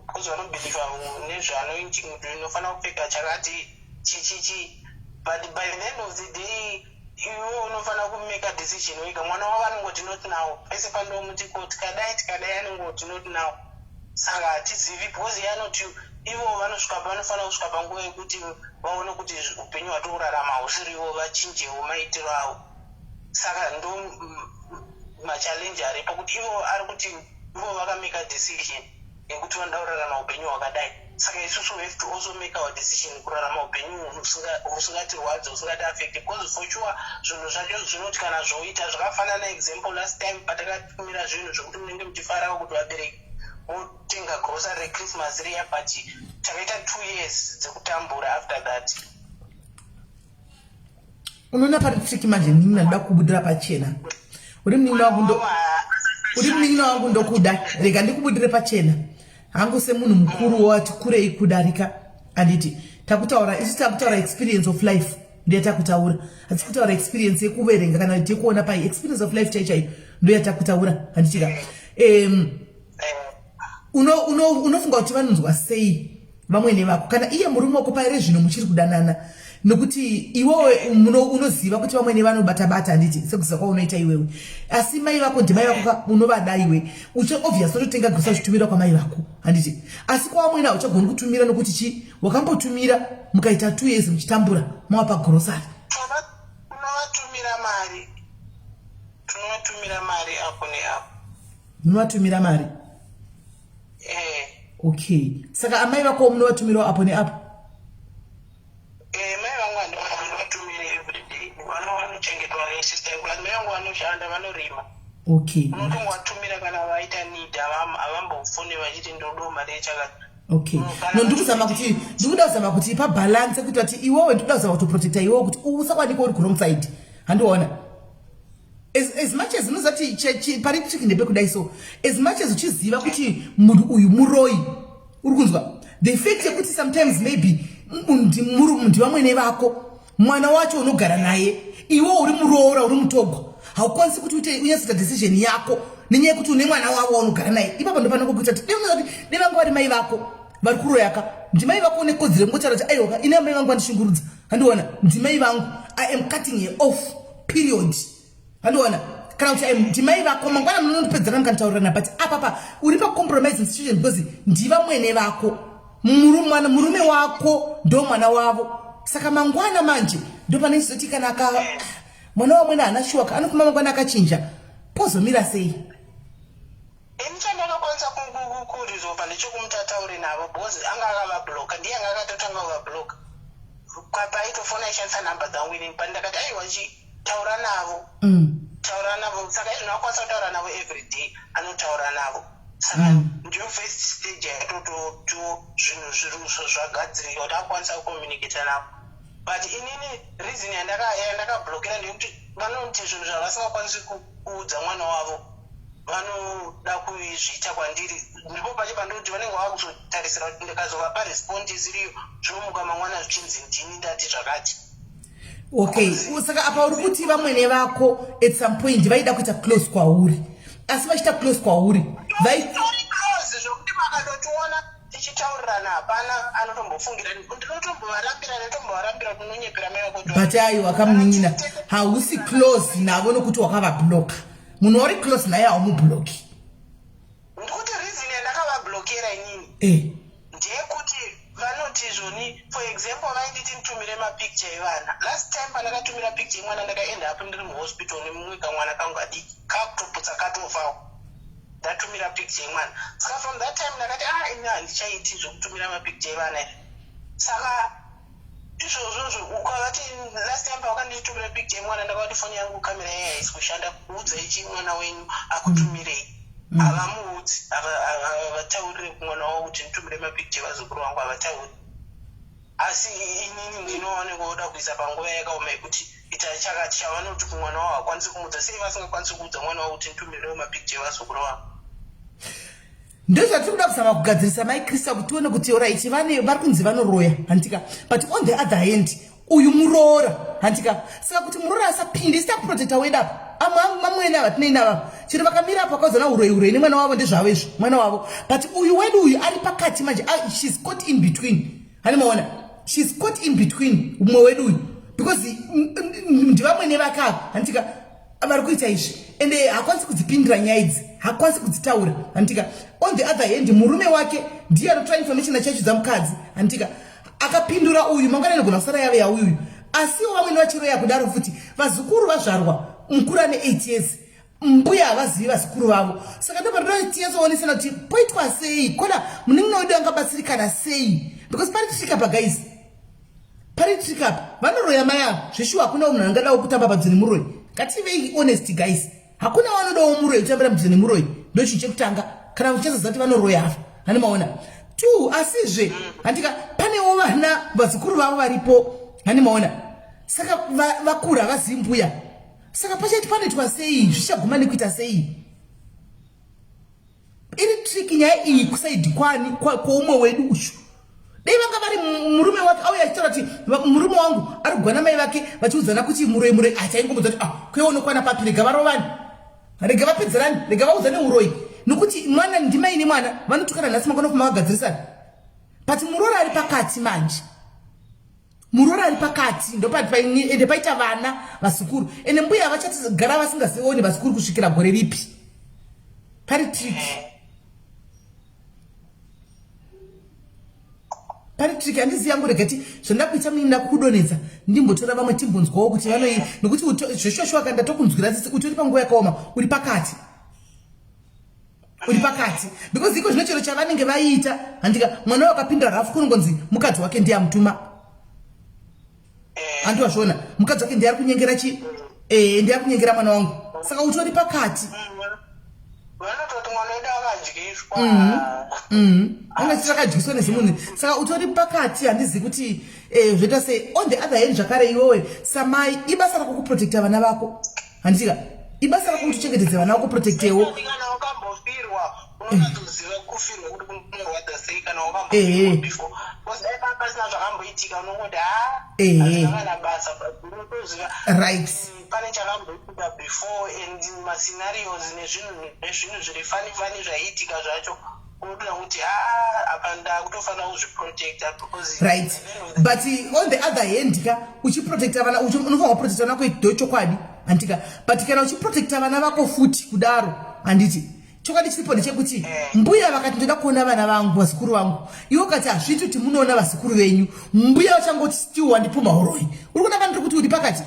because vanobhilivha nezveanointing, kuti unofanira kupfeka chakati chichichi. But by the end of the day, iwe unofanira kumeka decision wega. Mwana wavo anongoti not now. Pese pandomuti ko tikadai tikadai, anongoti not now. Saka hatizivi, because iye anoti ivo vanosvika, vanofanira kusvika panguva yekuti vaone kuti upenyu hwatiri kurarama hausiriwo, vachinjewo maitiro avo. Saka ndo machallenge aripo, kuti ivo ari kuti ivo vakameka decision yekuti vanoda kurarama upenyu hwakadai. Saka isusu we have to also make our decision kurarama upenyu husingatirwadzi, husingatiaffect, because for sure zvinhu zvacho zvinoti kana zvoita zvakafanana. Example, last time patakatumira zvinhu zvekuti munenge muchifarawo kuti vabereki motenga grocery rechristmas riya, but takaita 2 years dzekutambura after that. Unoona pari tricky manje. Ndini ndanoda kubudira pachena. Uri munin'ina wangu, uri munin'ina wangu, ndokuda. Rega ndikubudire pachena hangu semunhu mukuru wati kurei kudarika, handiti? Takutaura isu, takutaura experience of life, ndiyo takutaura. Hatisi kutaura experience yekuverenga kana kuti yekuona pai. Experience of life chai chaiyo ndo yatakutaura, handitika? Unofunga kuti vanonzwa sei vamwene vako, kana iye murume wako paire zvino muchiri kudanana? Nokuti iwewe unoziva kuti vamwene vanobata bata, handiti, sekuziva kwaunoita iwewe? Asi mai vako ndimai vako ka, unovada iwe. Ucha obvious utotenga grosa uchitumira kwamai vako, handiti? Asi kwavamwene hauchagoni kutumira, nokuti chi wakambotumira mukaita 2 years muchitambura mawapa grocery. Tinovatumira mari, tinovatumira mari apo neapo. Munovatumira mari? Eh. Okay, saka amai vako munovatumirawo apo neapo? Eh, mai vangu handivatumire everyday. Vanochengetwa nesister yangu. Mai vangu vanoshanda, vanorima. Unotongovatumira kana vaita need. Havambofoni vachiti ndodo mari yechakati. Okay, no, ndikuzama kuti, ndikuda kuzama kuti pabalance, kuti ati iwewe, ndikuda kuzama kutoprotecta iwewe kuti usakwanika uri kuwrong side, handiona? As much as unozati pari trick ndepekudai, so as much as uchiziva kuti munhu uyu muroi, uri kunzwa the fact yekuti sometimes maybe ndivamwene vako. Mwana wacho unogara naye, iwe uri muroora, uri mutogwa, haukwanisi kuti uite unyatsoita decision yako nenyaya yekuti une mwana wavo waunogara naye. Ipapo ndopano kuita kuti dai vanga vari mai vako vari kuroyaka, ndimai vako une kodzero yekungotaura kuti aiwaka, ini amai vangu vandishungurudza, handiona ndimai vangu, I am cutting her off, period. Handiona kana kuti ndimai vako, mangwana munondipedzana mukanditaurirana, but apapa uri pacompromising situation because ndivamwene vako, mwana murume wako ndo mwana wavo. Saka mangwana manje ndo pane chizoti kana aka mwana wamwene haana shuwaka, anofuma mangwana akachinja, pozomira sei? Ini chandakakwanisa kuresolva ndechekumuti ataure navo because anga akavabloka, ndiye anga akatotanga kuvabloka paitofona aishandisa nhamba dzangu inini, but ndakati aiwa chi taura navo, taura navo. Saka izvino akwanisa kutaura navo every day, anotaura navo. Saka ndiyo first stage yatototo zvinhu zviri zvagadzirika kuti akwanisa kucommunicata navo. But inini reason yandakablokera ndeyekuti vanoti zvinhu zvavasingakwanisi kuudza mwana wavo vanoda kuzviita kwandiri. Ndipo pacho pandoti vanenge vakuzotarisira kuti ndikazovapa response isiriyo, zvinomuka mangwana zvichinzi ndini ndati zvakati. Okay, saka apa uri kuti vamwene vako at some point vaida kuita close kwauri, asi vachiita close kwauri Tori close zvokuti makatotiona tichitaurirana hapana anotombofungira. Ndinotombovarambira, ndinotombovarambira kuti unonyepera mai vako. But aiwa kamunin'ina, hausi close navo nokuti wakavabloka. Munhu wauri close naye haumubloki. Ndikuti reason yandakavablokera inini ndeyekuti vanoti zvoni, for example, vainditi nditumire mapicture evana. Last time pandakatumira picture yemwana, ndakaenda up ndiri muhospital nemumwe kamwana kangu kadiki kakutoputsa katofawo, ndatumira picture yemwana. Saka from that time ndakati, ah, ini handichaiti zvekutumira mapicture evana izvi. Saka izvozvozvo ukavati last time pawakanditumira picture yemwana, ndakavati foni yangu kamera yaya haisi kushanda, kuudzai chi mwana wenyu akutumirei. Havamuudzi, havataurire kumwana wavo kuti nditumire mapicture evazukuru vangu, havatauri. Asi inini ndinooneka oda kuisa panguva yakaoma yekuti ita chakati chavanoti kumwana wavo hakwanisi kumuudza. Sei vasingakwanisi kuudza mwana wavo kuti nditumirewo mapicture evazukuru vangu? Ndozvatiri kuda kuzama kugadzirisa, mai Krista, kuti tione kuti alright, vane vari kunzi vanoroya, handika? But on the other hand, uyu muroora, handika? Saka kuti muroora asapinde, isita kuprotecta wedu apa. Mamwene ava tinei navava, chero vakamira apo vakauzana uroyi uroyi nemwana wavo, ndezvavo izvo, mwana wavo. But uyu wedu uyu ari pakati manje, ah, she's caught in between. Hani maona, she's caught in between, umwe wedu uyu, because ndivamwene vakava, handika, vari kuita izvi, ende hakwanisi kudzipindura nyaya idzi, hakwanisi kudzitaura, handika? On the other hand, murume wake ndiye anotora information achachidza mukadzi, handika? Akapindura uyu mangwana inogona kusara yave yauyuyu. Asiwo vamwene vachiroya kudaro futi, vazukuru vazvarwa, mukuru ane 8 years, mbuya havazivi vazukuru vavo. Saka ndopandinotinyatsoonесana kuti poitwa sei, kona munin'ina wedu angabatsirikana sei, because pari trick apa, guys, pari trick apa. Vanoroya mai ava zveshuwa. Hakuna munhu angadawo kutamba padhuze nemuroyi. Ngativei honest, guys, hakuna wanodawo muroyi, kutambira mudhuze nemuroyi. Ndochinhu chekutanga kana uchazoziva kuti vanoroya ava, hani maona two. Asizve, handika, panewo vana vazukuru vavo varipo, hani maona? Saka vakura havazivi mbuya. Saka pachati panoitwa sei? Zvichaguma nekuita sei? Iri trick nyaya iyi kuside kwani kwoumwe wedu uyu. Dai vanga vari murume wake auya achitaura kuti murume wangu ari kugwana mai vake vachiudzana kuti muroyi muroyi, achaingomudza kuti ah, kweiwe unokwana papi? Rega varovani, rega vapedzerani, rega vaudzane uroyi, nokuti mwana ndimai nemwana vanotukana nhasi, mangwana fuma vagadzirisana. But muroora ari pakati manje, muroora ari pakati, ende paita vana vazukuru, ende mbuya vachatogara vasingazioni vazukuru kusvikira gore ripi? Pari tricky, pari tricky. Handizi yangu, regati zvandakuita munini, ndakudonedza, ndimbotora vamwe timbonzwawo kuti vanoi, nokuti zveshuwa ka ndatokunzwira tsitsi. Utori panguva yakaoma, uri pakati, uri pakati, because iko zvino chero chavanenge vaita, handika, mwana wakapinda rafu, kunongonzi mukadzi wake ndiye amutuma. Handi wazviona, mukadzi wake ndiye ari kunyengera chi ndiye ari kunyengera mwana wangu. Saka utori pakati. Vanototi mwana wedu akadyiswa. Anga chakadyiswa nezimunhu. Saka utori pakati, handizivi kuti zvoita sei. On the other hand zvakare, iwewe samai, ibasa rako kuprotecta vana vako, handika? Ibasa rako kuti uchengetedze vana vako, protectewo. Kana wakambofirwa unonyatsoziva kufirwa kuti kunorwadza sei, kana wakambofirwa before. Because dai panga pasina zvakamboitika unongoti ha Ehe. hazvina kana basa but unotoziva Right. pane chakamboitika before and mascenarios nezvinhu nezvinhu zviri fani fani zvaiitika zvacho unotoona kuti ha apa ndakutofanira kuzviprotecta because Right, but on the other hand ka, uchiprotecta vana, unofanira kuprotecta vana vako chokwadi, handika? But kana uchiprotecta vana vako futi kudaro, handiti chokwadi chiripo ndechekuti mbuya vakati ndoda kuona vana vangu, vazukuru vangu, iwe ukati hazviiti kuti munoona vazukuru venyu, mbuya vachangoti still wandipumha uroyi. Uri kuona vandiri kuti uri pakati.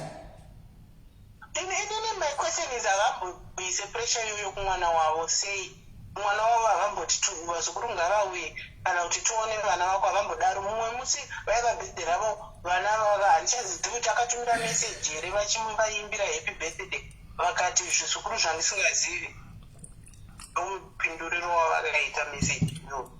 Inini my question is, havamboise pressure iyoyo kumwana wavo sei? Mwana wavo havamboti vazukuru ngavauye kana kuti tione vana vako, havambodaro. Mumwe musi vaiva birthday ravo vana vava, handichazivi kuti akatumira message here vachivaimbira happy birthday, vakati zvizukuru zvandisingazivi. Ndomupinduriro wavakaita message iyoyo.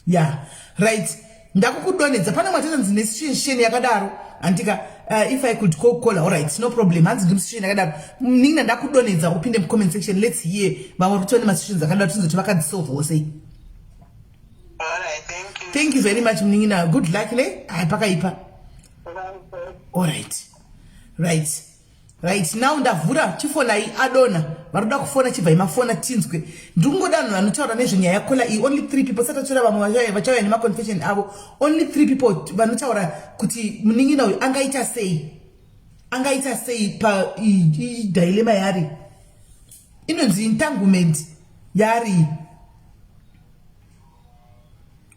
Yeah, right, ndakukudonedza. Pane mwatanzi nesituation yakadaro, handika? If I could call caller. Alright, no problem. Hanzi ndiri musituation yakadaro nina, ndakudonedza upinde mucomment section. Let's hear vamwe kuti vane masituations akadaro, tinzoti vakadzisolvawo sei. Alright, thank you. Thank you very much, munin'ina. Good luck ne. Hai, pakaipa. Alright, right now ndavhura chifonai. Adona vari kuda kufona, chibvai mafona tinzwe. Ndiri kungoda vanhu vanotaura nezvenyaya yacaller iyi. Only three people, satatora vamwe vachauya nemaconfession avo. Only three people vanotaura kuti munin'ina uyu angaita sei, angaita sei padilemma yari inonzi entanglement yari,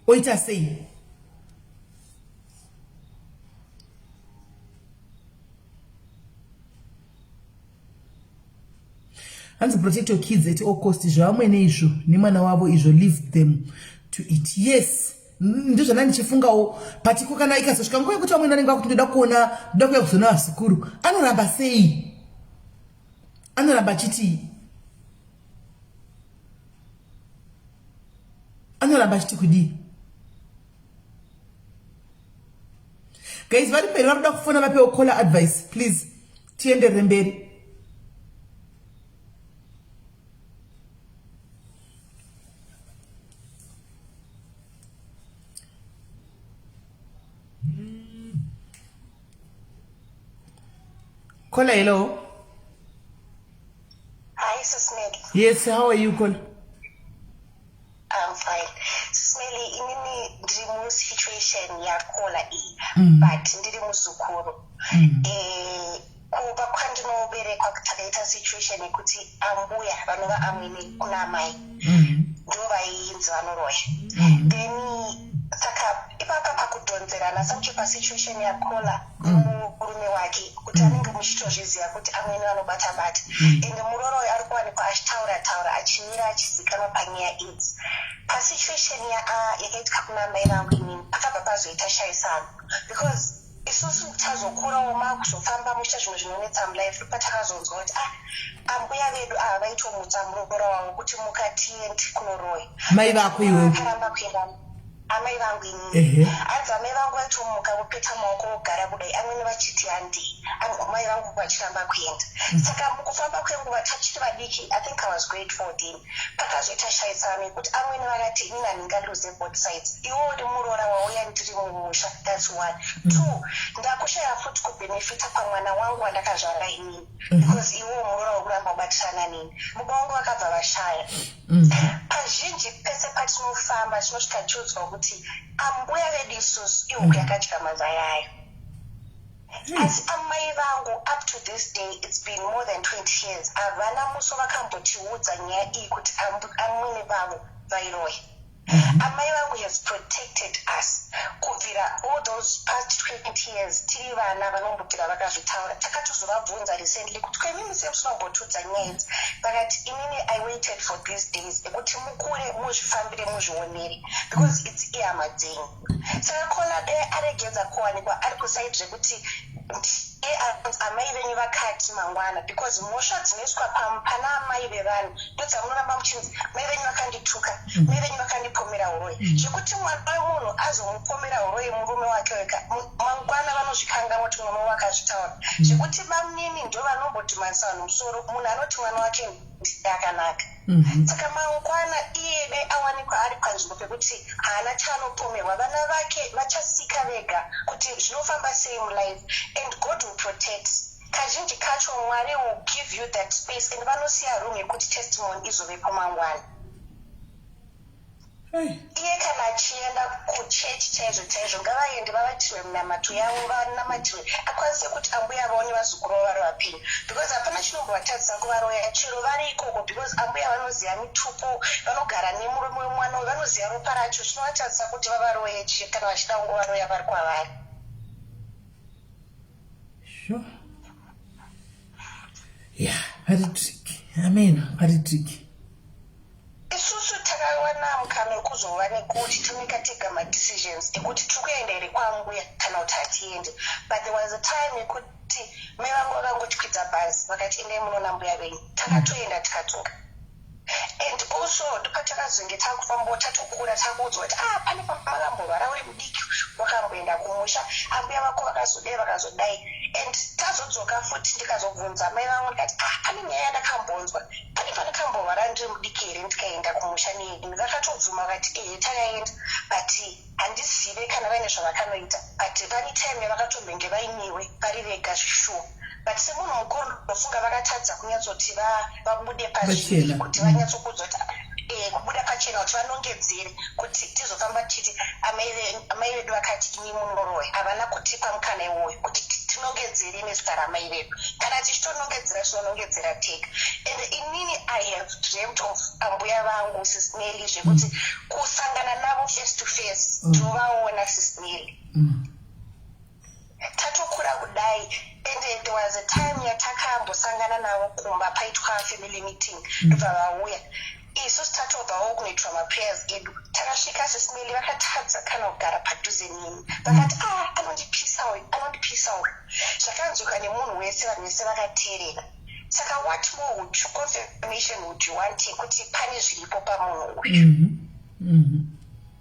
oita sei? Hanzi protect your kids at all cost. Zvavamwene izvo nemwana wavo izvo, leave them to it. Yes, ndizvana ndichifungawo, but iko kana ikazosvika nguva yekuti vamwene vanenge vakuti ndoda kuona, ndoda kuuya kuzoona vazukuru, anoramba sei? Anoramba achiti, anoramba achiti kudii? Guys, vari mberi vari kuda kufona, vapewo caller advice please, tienderere mberi. Caller, hello. Hi, Sis Melly. Yes, how are you, caller? I'm fine. Sis Melly, inini ndiri musituation yacaller iyi, but ndiri muzukuru. Kuba kwandinoberekwa takaita situation yekuti ambuya vanova amwene kuna amai ndo vainzi vanoroya. Then saka ipapa pakudhonzerana samuche pasituation yacaller murume wake kuti anenge muchitozviziva kuti amwene vanobata bata, ende muroora uyu ari kuwanikwa achitaura taura, achimira achizikanwa panyaya idzi. Pasituation yakaitika kuna amai vangu inini, pakabva pazoita shayisano because isusu tazokurawo, makuzofamba muchiita zvimwe zvinonetsa mulife, patakazonzwa kuti ah, ambuya vedu ava vaitomutsa muroora wavo kuti mukatiendi kunoroya. Mai vako iwewe? Akaramba kuenda, amai vangu inini. Hanzi amai vangu vaitomuka vopeta maoko vogara kudai, amweni vachiti handii, mai vangu vachiramba kuenda. Saka mukufamba kwenguva, tachiri vadiki, I think I was grade 14, pakazoita shayisano yekuti amwene vakati inini handingaluze both sides. Iwe uri muroora wauya, ndiri mumusha, that's one. Two, ndakushaya futi kubhenefita pamwana wangu wandakazvara inini because iwewo muroora wekuramba kubatirana neni. Baba vangu vakabva vashaya. Pazhinji pese patinofamba tinosvika tichiudzwa kuti ambuya vedu isusu ihuku yakadya mazai ayo. Asi amai vangu up to this day, it's been more than 20 years, havana musi vakambotiudza nyaya iyi kuti amwene vavo vairoya. Amai vangu has protected us kubvira all those past 20 years tiri vana, vanombobvira vakazvitaura. Takatozovabvunza recently kuti kwemimi sei musina kumbotiudza nyaya idzi, vakati inini I waited for these days ekuti mukure muzvifambire muzvionere because it's ihama dzenyu. Saka caller dai aregedza kuwanikwa ari kuside rekuti ndiye amai venyu vakati mangwana, because mhosva dzinoiswa pana amai vevanhu ndodzamunoramba muchinzi mai venyu vakandituka, mai venyu vakandipomera uroyi, zvekuti mwana wemunhu azomupomera uroyi murume wake wega, mangwana vanozvikanganwa kuti mwana wavo akazvitaura, zvekuti vamunini ndo vanombodhumanisa vanhu musoro. Munhu anoti mwana wake akanaka. Saka mangwana iye dai awanikwa ari panzvimbo pekuti haana chaanopomerwa, vana vake vachasika vega kuti zvinofamba sei mulife, and God will protect. Kazhinji kacho Mwari will give you that space and vanosiya room yekuti testimony izovepo mangwana. Iye kana achienda kuchechi chaizvo chaizvo, ngavaende vavatirwe minamato yavo, vanamatirwe, akwanise kuti ambuya vaone vazukuru vavo vari vapenyu, because hapana chinombovatadzisa kuvaroya chero vari ikoko, because ambuya vanoziva mitupo, vanogara nemurume wemwana uyu, vanoziva ropa racho. Chinovatadzisa kuti vavaroye kana vachida kungovaroya vari kwavari? Sure, yeah, very tricky. Amen, very tricky. Isusu takawana mukana wekuzova nekuti tomaker tega madecisions ekuti tiri kuenda here kwambuya kana kuti hatiendi, but there was a time yekuti mai vangu vakangotikwidza bhazi, vakati, "Endai munoona mbuya venyu." Takatoenda, tikadzoka. And also ndopatakazonge takufambawo, tatokura, takuudzwa kuti, "Ah, pane pamakamborwara uri mudiki, wakamboenda kumusha, ambuya vako vakazodai, vakazodai." And tazodzoka futi, ndikazobvunza mai vangu, ndikati, "Ah, pane nyaya yandakambonzwa, pane pandakamborwara ndiri mudiki here, ndikaenda kumusha neni?" Vakatobvuma, vakati, "Ehe, takaenda, but handizive kana vaine zvavakanoita, but vane time yavakatombenge vainiwe vari vega zvishuwa." But semunhu mukuru, ndofunga vakatadza kunyatsoti vabude pazviri Pachena. Kuti vanyatsokuudza kuti kubuda pachena, kuti vanongedzere kuti tizofamba tichiti amai vedu vakati imi munoroya. Havana kutipa mukana iwoyo kuti tinongedzere nezita ramai vedu. Kana tichitonongedzera, tinonongedzera tega. And inini I have dreamt of ambuya vangu, Sis Melly, zvekuti kusangana navo face to face, ndinovaona, Sis Melly. Tatokura kudai, and there was a time yatakambosangana navo kumba, paitwa family meeting, ndobva vauya. Isusu tatobvawo kunoitwa maprayers edu, takasvika, Sis Melly, vakatadza kana kugara padhuze neni. Vakati, "Ah, anondipisa uyu, anondipisa uyu." Zvakanzwika nemunhu wese, vanhu vese vakateerera. Saka what more would you, confirmation would you want yekuti pane zviripo pamunhu uyu?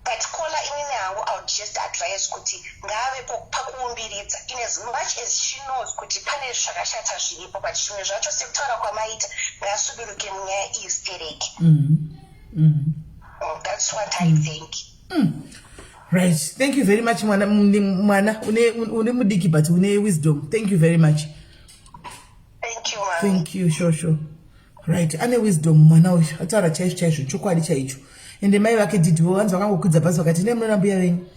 But caller, inini hangu I would just advise kuti ngaave pakuumbiridza, in as much as she knows kuti pane zvakashata zviripo, but zvimwe zvacho, sekutaura kwamaita, ngaasuduruke munyaya iyi stereki. Oh, that's what I think. Right, thank you very much, mwana. Mwana une mudiki but une wisdom. Thank you very much. Thank you, mami. Thank you. Sure. Right, ane wisdom mwana uyu, ataura chaizvo chaizvo, chokwadi chaicho. Ende mai vake dhidhiwo vanzi vakangokwidza bhasi, vakati, "Ndai munoona mbuya venyu."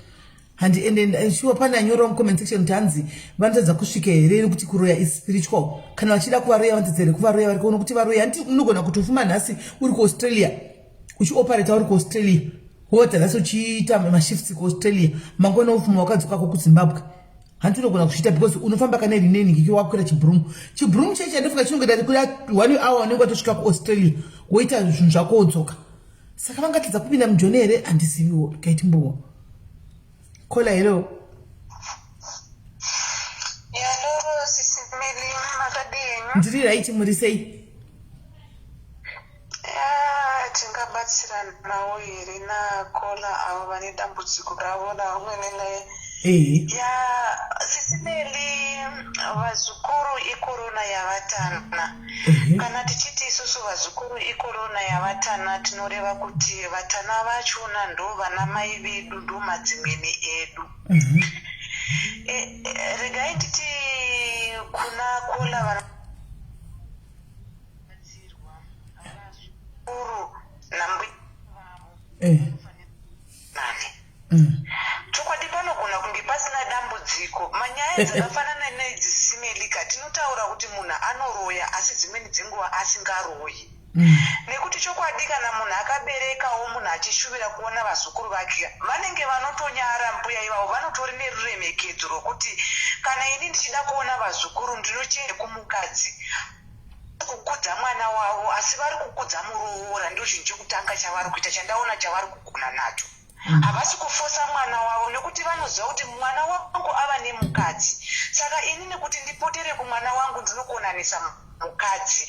Handi ende sure pane anyorawo mucomment section kuti hanzi vanotadza kusvika here nekuti kuroya is spiritual. Kana vachida kuvaroya, vanotadza here kuvaroya vari kuona kuti varoya? Handiti unogona kutofuma nhasi uri kuAustralia, uchioperata uri kuAustralia, wota nhasi uchiita mashifts kuAustralia, mangwana ufuma wakadzokako kuZimbabwe. Hanti unogona kuzviita because unofamba kane rineni ngiki wakwira chibhurumu, chibhurumu chaicho chandofunga chinongoita kuda one hour, unenge watosvika kuAustralia, woita zvinhu zvako, wodzoka. Saka vangatadza kupinda mujoni here? Handiziviwo. Kaitimbowa caller, hello. Hello, Sis Melly, makadini? Ndiri right, muri sei? Ya, tingabatsiranawo here nacaller avo vane dambudziko ravo navamwene naye? Ehe. Ya, Sis Melly, vazukuru ikorona yavatana. Kana tichiti isusu vazukuru ikorona yavatana, tinoreva kuti vatana vachona ndo vana mai vedu, ndo madzimwene edu. Regai nditi kuna caller vanobatsirwa, vazukuru nambuya vavo nani. Chokwadi panogona kunge pasina dambudziko. Manyaya dzakafanana neidzi, Sis Melly ka, tinotaura kuti munhu anoroya, asi dzimweni dzenguva asingaroyi, nekuti chokwadi kana munhu akaberekawo, munhu achishuvira kuona vazukuru vake, vanenge vanotonyara. Mbuya ivavo vanotori neruremekedzo rwokuti kana ini ndichida kuona vazukuru, ndinochiende kumukadzi kukudza mwana wavo, asi vari kukudza muroora. Ndo chinhu chekutanga chavari kuita, chandaona chavari kugona nacho. Havasi kufosa mwana wavo, nekuti vanoziva kuti mwana wangu ava nemukadzi, saka ini nekuti ndipotere kumwana wangu, ndinokonanisa mukadzi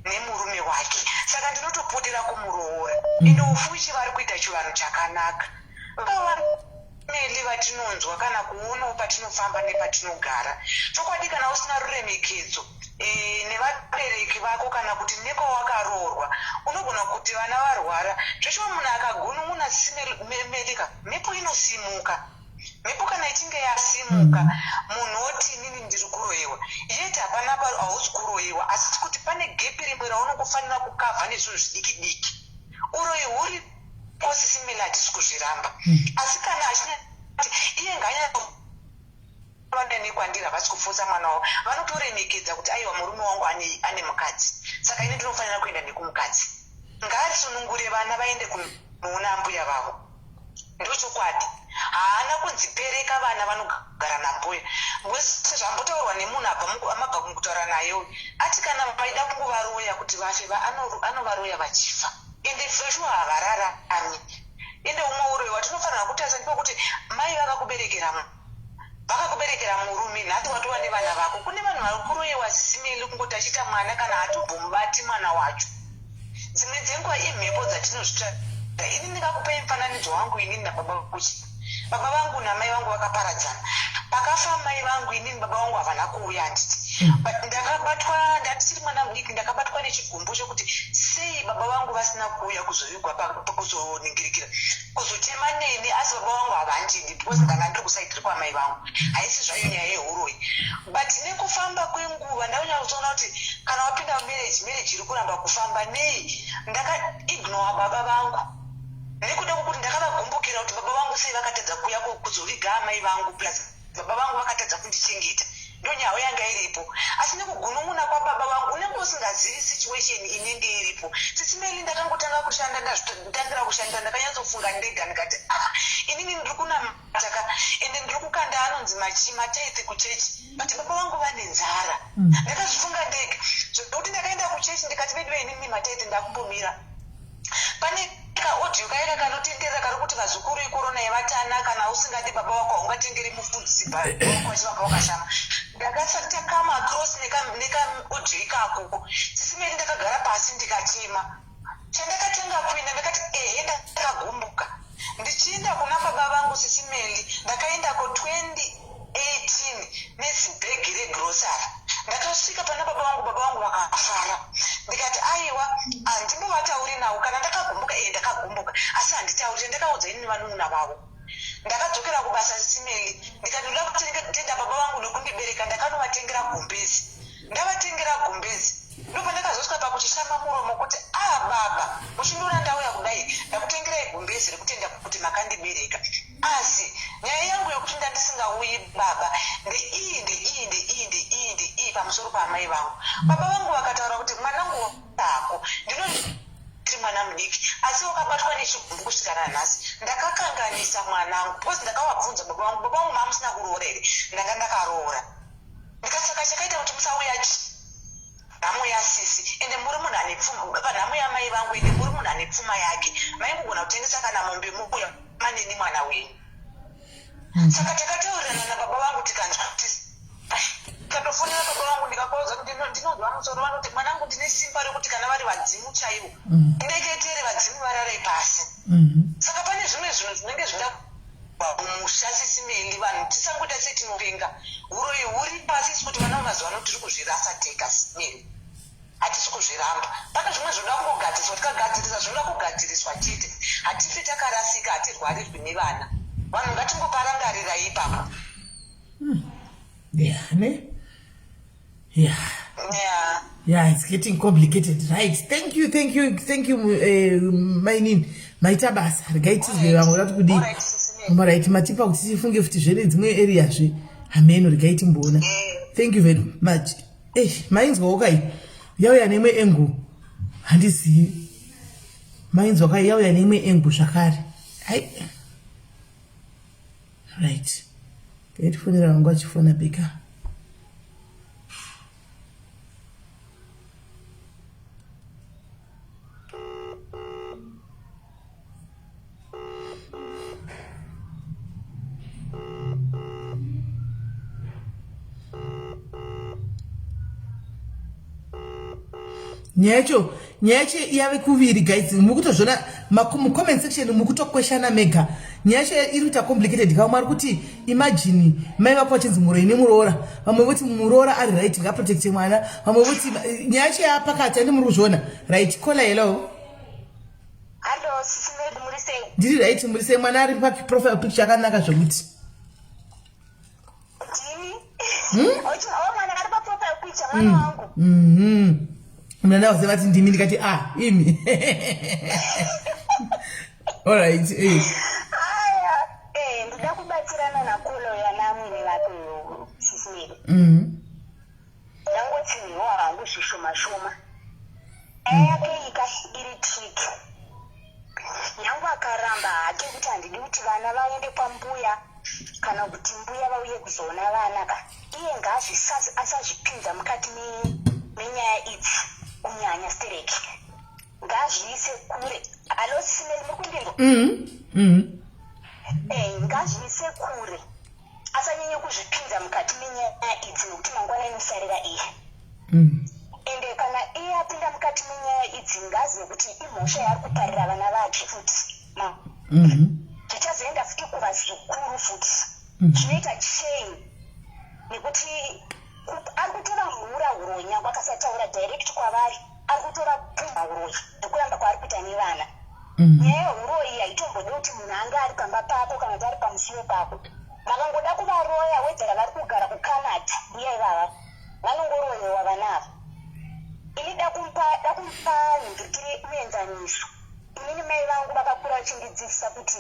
nemurume wake, saka ndinotopotera kumuroora. Ende ufuchi vari kuita chivanhu chakanaka. Vameli vatinonzwa kana kuonawo patinofamba nepatinogara, chokwadi kana usina ruremekedzo. e, nevabereki vako kana kuti nekwawakaroorwa unogona kuti vana varwara zveshuwa munhu akagunun'una simelika mhepo inosimuka mhepo kana ichinge yasimuka munhu oti inini ndiri kuroyiwa yet hapana pa hausi kuroyiwa asi kuti pane gepi rimwe raunongofanira kukavha nezvinhu zvidiki diki uroyi huripo sisimela hatisi kuzviramba asi kana achinati iye ngaanyatso vane kwandiri havasi kufosa mwana wavo vanotoremekedza kuti aiwa murume wangu ane, ane mukadzi saka ini ndinofanira kuenda nekumukadzi ngaasunungure vana vaende kunoona ambuya vavo ndochokwadi haana kunzi pereka vana vanogara nambuya wese zvambotaurwa nemunhu abva amabva mukutaura naye uyu ati kana vaida kungovaroya kuti vafe anovaroya vachifa ende sure havararami ende umwe uroyi watinofanira kutarisa ndepekuti mai vakakuberekera vakakuberekera murume nhasi watova nevana vako kune vanhu vari kuroyiwa sisimeli kungoti achiita mwana kana hatombomubati mwana wacho dzimwe dzenguva imhepo dzatinozvitsvaga ini ndingakupai mufananidzo wangu inini nababa kuchi baba vangu namai vangu vakaparadzana pakafa mai vangu inini baba vangu havana kuuya handiti but ndakabatwa ndandichiri mwana mudiki ndakabatwa nechigumbu chekuti sei baba vangu vasina kuuya kuzovigwa kuzoningirikira kuzochema neni asi baba vangu havandidi because ndanga ndiri kusaidhiri kwamai vangu haisi zvayo nyaya yehuroyi but nekufamba kwenguva ndanyatsoona kuti kana wapinda mumarriage marriage iri kuramba kufamba nei ndakaignora baba vangu nekuda kwekuti ndakavagumbukira kuti baba vangu sei vakatadza kuuya kuzoviga amai vangu plus baba vangu vakatadza kundichengeta ndonyaya yanga iripo asi nekugunun'una kwababa vangu unenge usingazivi situation inenge iripo sisimeli ndakangotanga kushanda ndatangira kushanda ndakanyatsofunga ndega ndikati ah inini ndiri kunamata ka ende ndiri kukanda anonzi matithe kuchechi but baba vangu vane nzara ndakazvifunga ndega zvekuti ndakaenda kuchechi ndikati vedu inini matithe ndakumbomira pane kaaudio kaika kanotenderera kari kuti vazukuru ikorona yevatana kana usingadi baba vako haungatengeri mufundisi wako vachivanga wakashama ndakasati come across nekaaudio ikako sisimeli ndakagara pasi ndikachema chandakatenga kuenda ndakati ehe ndakagumbuka ndichienda kuna baba vangu sisimeli ndakaendako 2018 nezibhegi regrosari ndakasvika pana baba vangu baba vangu vakafara ndikati aiwa handimbovatauri navo kana ndakagumbuka ee ndakagumbuka asi handitauri ndakaudza inini vanun'una vavo ndakadzokera kubasa sisimeli ndikati ndoda kutenda baba vangu nekundibereka ndakanovatengera gumbezi ndavatengera gumbezi ndopandakazosvika pakuchishama muromo kuti a ah, baba muchindiona ndauya kudai ndakutengerai gumbezi rekutenda kuti makandibereka asi nyaya yangu yekuti ndandisingauyi baba ndeiyi ndeiyi ndeiyi ndeiyi ndeiyi pamusoro paamai vangu baba vangu vakataura kuti mwanangu ako ndinoti mwana mudiki asi wakabatwa nechigumbu kusvika nanhasi ndakakanganisa mwanangu because ndakavabvunza baba vangu baba vangu maamusina kuroora here ndanga ndakaroora ndikasaka chakaita kuti musauya nhamo yasisi ende muri munhu ane pfuma panhamo yamai vangu ende muri munhu ane pfuma yake maingogona kutengesa kana mombe mouya maneni mwana wenyu saka takataurirana nababa vangu tikanzwa kuti katofonera baba vangu ndikakwaudza kuti ndinonzwa musoro vanoti mwanangu ndine simba rekuti kana vari vadzimu chaivo ndeketere vadzimu varare pasi saka pane zvimwe zvinhu zvinenge zvida mumusha sisimeli vanhu tisangoita setinopenga uroyi huri pasi isi kuti vana vemazuva ano tiri kuzvirasa tega simeli hatisi kuzviramba pane zvimwe zvinoda kungogadziriswa tikagadzirisa zvinoda kugadziriswa chete hatifi takarasika hatirwarirwi nevana vanhu ngatingoparangarirai ipapo yeah ne yeah yeah yeah it's getting complicated right thank you thank you thank you mainini maita basa regai tizwe vamwe vati kudii right matipa kuti tifunge futi zvene dzimwe area zve hameno regai timboona thank you very much eh mainzwawo kai yauya neimwe engu handizivi mainzwa kai yauya neimwe engu zvakare ai right kaitifonera vangu achifona beka nyaya yacho Nyaya yacho yave kuviri guys, mukutozviona mucomment section mukutokweshana mega. Nyaya yacho iri kuita complicated. Vamwe vari kuti imagine mai vako vachinzi muroyi nemuroora, vamwe voti muroora ari right, ngaprotecte mwana, vamwe voti nyaya yacho yapakati andi muri kuzviona right. Caller, hello. Hello, sisi Medi, muri sei? Ndiri right, muri sei? Mwana ari paprofile picture akanaka zvokuti. Ndini. Oh, mwana ari paprofile picture, mwana wangu. Mwana wase vati ndimi, ndikati ah, imi. Alright. Aya, ndoda kubatsirana nacaller yanamwene vake sisi Medi. Ndangotsinhiwa hangu zvishoma shoma. Nyaya yake ika iri tricky. Nyange akaramba hake kuti handidi kuti vana vaende kwambuya kana kuti mbuya vauye kuzoona vana ka, iye asazvipinza mukati menyaya idzi kunyanya stereki, ngazviise kure. Hello, sisi Meli, muri kundinzwa? Mm. Ngazviise kure, asanyanye kuzvipinza mukati menyaya idzi nekuti mangwana inosarira iye. Ende kana iye apinda mukati menyaya idzi, ngazive kuti imhosva yaari kuparira vana vake futi. Zvichazoenda futi kuvazukuru futi. Zvinoita chain nekuti ari kutora mhura uroyi, nyange akasataura direct kwavari, ari kutora pumha uroyi nekuramba kwaari kuita nevana. Nyaya yeuroyi haitombodi kuti munhu ange ari pamba pako kana kuti ari pamusiwo pako. Vakangoda kuvaroya, wedzera vari kugara kuCanada, mbuya ivava vanongoroyewa vana ava. Ini da kumupa nhingirikiri muenzaniso. Inini mai vangu vakakura vachindidzidzisa kuti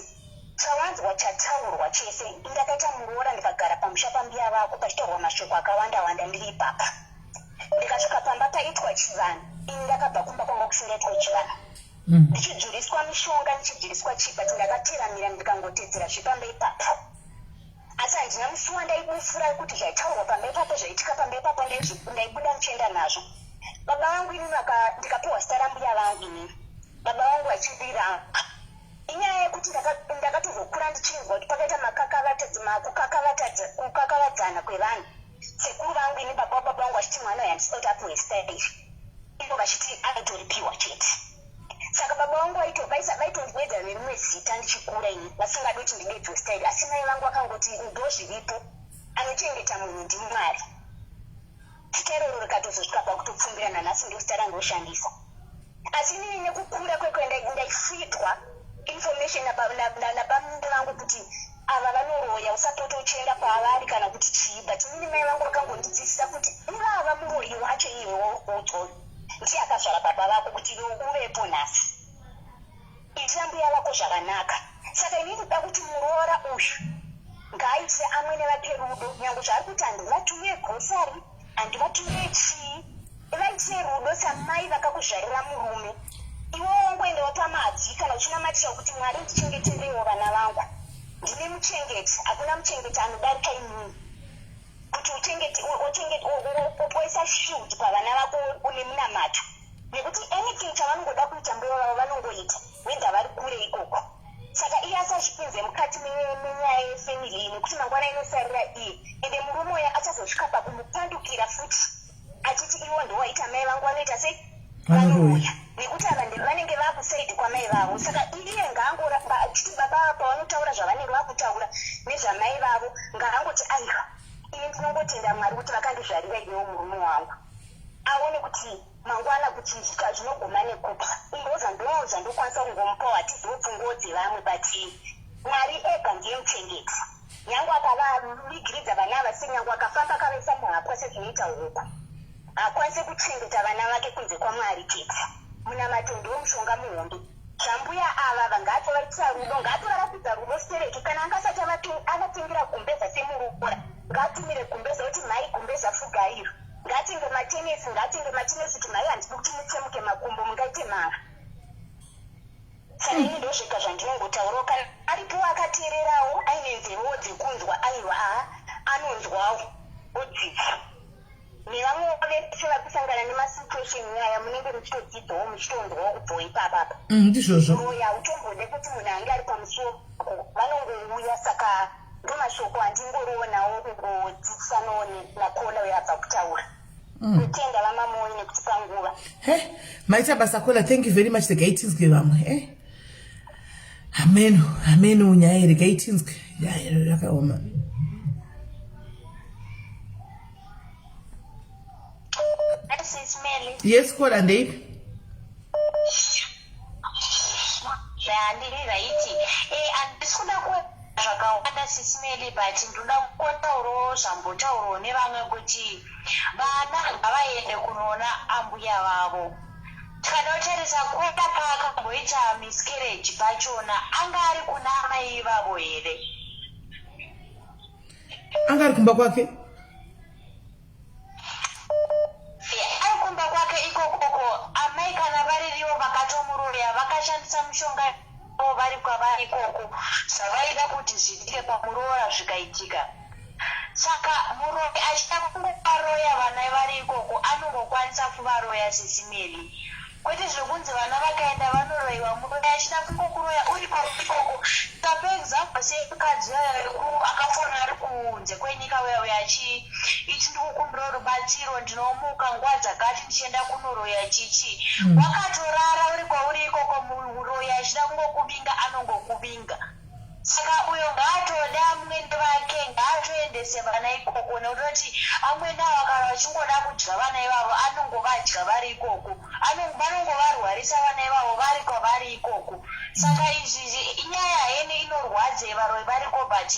chawanzwa chataurwa chese. Indakaita muroora, ndikagara pamusha pambuya vako pachitaurwa mashoko akawanda wanda ndiri ipapa. Ndikasvika pamba paitwa chivanhu, ini ndakabva kumba kwanga kusingaitwa chivanhu, ndichidzvuriswa mishonga, ndichidziriswa chii, but ndakateramira ndikangotedzera zvepamba ipapo. Asi handina musi wandaibufura kuti zvaitaurwa pamba ipapo, zvaitika pamba ipapo, ndaibuda ndichienda nazvo. Baba vangu inini ndikapiwa zita rambuya vangu inini, baba vangu vachindiramba. Inyaya yekuti ndakatozokura ndichinzwa kuti pakaita kukakavadzana kwevanhu. Sekuru vangu ini, baba wababa vangu, vachiti mwana uyu handisida kuti apiwe zita iri, ivo vachiti anotoripiwa chete. Saka baba vangu vaitondidedza nerimwe zita ndichikura ini, vasingadi kuti ndidedzwe zita iri. Asi mai vangu vakangoti ndo zviripo, anochengeta munhu ndiMwari. Zita iroro rikatozosvika pakutopfumbira nanhasi, ndo zita randoshandisa. Asi inini nekukura kwekwe ndaifidwa information nabamune vangu kuti ava vanoroya, usapota uchienda kwavari kana kuti chii. But inini mai vangu vakangondidzidzisa kuti ivava muroyi wacho iye wauri kuudzwa ndiye akazvara baba vako kuti iwe uvepo nhasi, itira mbuya vako zvakanaka. Saka inini ndoda kuti muroora uyu ngaaitire amwene vake rudo, nyange zvaari kuti handivatumire grocery, handivatumire chii, vaitire rudo samai vakakuzvarira murume. Iwe wongoendawo pamabvi kana uchinamatira kuti Mwari, ndichengetereiwo vana vangu, ndine muchengeti, hakuna muchengeti anodarika inini. Kuti uchengete, oisa shield pavana vako une munamato, nekuti anything chavanongoda kuita mbuya vavo vanongoita, whether vari kure ikoko. Saka iye asazvipinze mukati menyaya yefamily iyi nekuti mangwana inosarira iye. Ende murume uyo achazosvika pakumupandukira futi achiti iwo ndowaita mai vangu vanoita sei, vanouya, nekuti ava vanenge vakuside kwamai vavo. Saka iye ngaangoramba achiti baba pavanotaura zvavanenge vakutaura nezvamai vavo, ngaangoti aiwa, ini ndinongotenda Mwari kuti vakandizvarira inewo murume wangu. Aone kuti mangwana kuti zvika zvinoguma nekupa. Ndo zvandokwanisa kungomupawo, hatizivo pfunguwo dzevamwe, but Mwari ega ndiye muchengeti. Nyange akavavigiridza vana ava senyange akafamba akavaisa muhapwa sezvinoita huku, haakwanisi kuchengeta vana vake kunze kwaMwari chete. Munamato ndiwo mushonga muhombe. Zvambuya ava vangatovaitira rudo, ngaatovaratidza rudo stereki. Kana angasati avatengera gumbeza semuroora, ngaatumire gumbeza kuti mhai, gumbeza fugairo. Ngaatenge matenesi, ngaatenge matenesi kuti mhai, handidi kuti mutsemuke makumbo, mungaite manga. Saka ini ndozvega zvandinongotaurawo. Kana aripo akateererawo aine nzevewo dzekunzwa, aiwa, aa anonzwawo odzidza. Nevamwe vese vari kusangana nemasituation nyaya, munenge muchitodzidzawo, muchitonzwawo kubvawo ipapapa. Ndizvozvo. Roya utombode kuti munhu ange ari pamusuwo pako, vanongouya. Saka ndo mashoko andingorionawo kungodzidzisanawo nacaller uyo abva kutaura. Kutenda vaMamoyo nekutipa nguva. He, maita basa kola, thank you very much. Regai tinzwe vamwe. Eh? Hameno, hameno nyaya, regai tinzwe. Ya, yakaoma. Sis Melly. Yes, kola, ndeipi? Handiri right. Eh, handisi kuda ku zvakawanda Sis Melly, but ndoda kukotaurawo zvambotaurawo nevamwe kuti vana ngavaende kunoona ambuya vavo. Tikada kutarisa kwenda paakamboita miscarriage pachona, anga ari kuna amai ivavo here? Anga ari kumba kwake. Ari kumba kwake ikokoko. Amai kana varirivo vakatomuroya, vakashandisa mushonga ivo vari kwavari ikoko, zvavaida kuti zviitike pamuroora zvikaitika. Saka muroyi achida kungovaroya vana vari ikoko, anongokwanisa kuvaroya, Sis Melly, kwete zvekunzi vana vakaenda vanoroyiwa. Muroyi achida kungokuroya uri kwauri ikoko. Tape example semukadzi uya akafona ari kunze kwenyika uya uya achi iti, "Ndikukumbira rubatsiro, ndinomuka nguva dzakati ndichienda kunoroya chichi." Wakatorara uri kwauri ikoko, muroyi achida kungokuvinga anongokuvinga. Saka uyo ngaatode amwene vake, ngaatoendese vana ikoko, nekutoti amwene ava kana vachingoda kudya vana ivavo anongovadya vari ikoko, vanongovarwarisa vana ivavo vari kwavari ikoko. Saka izvi inyaya hene inorwadza, varoyi variko, but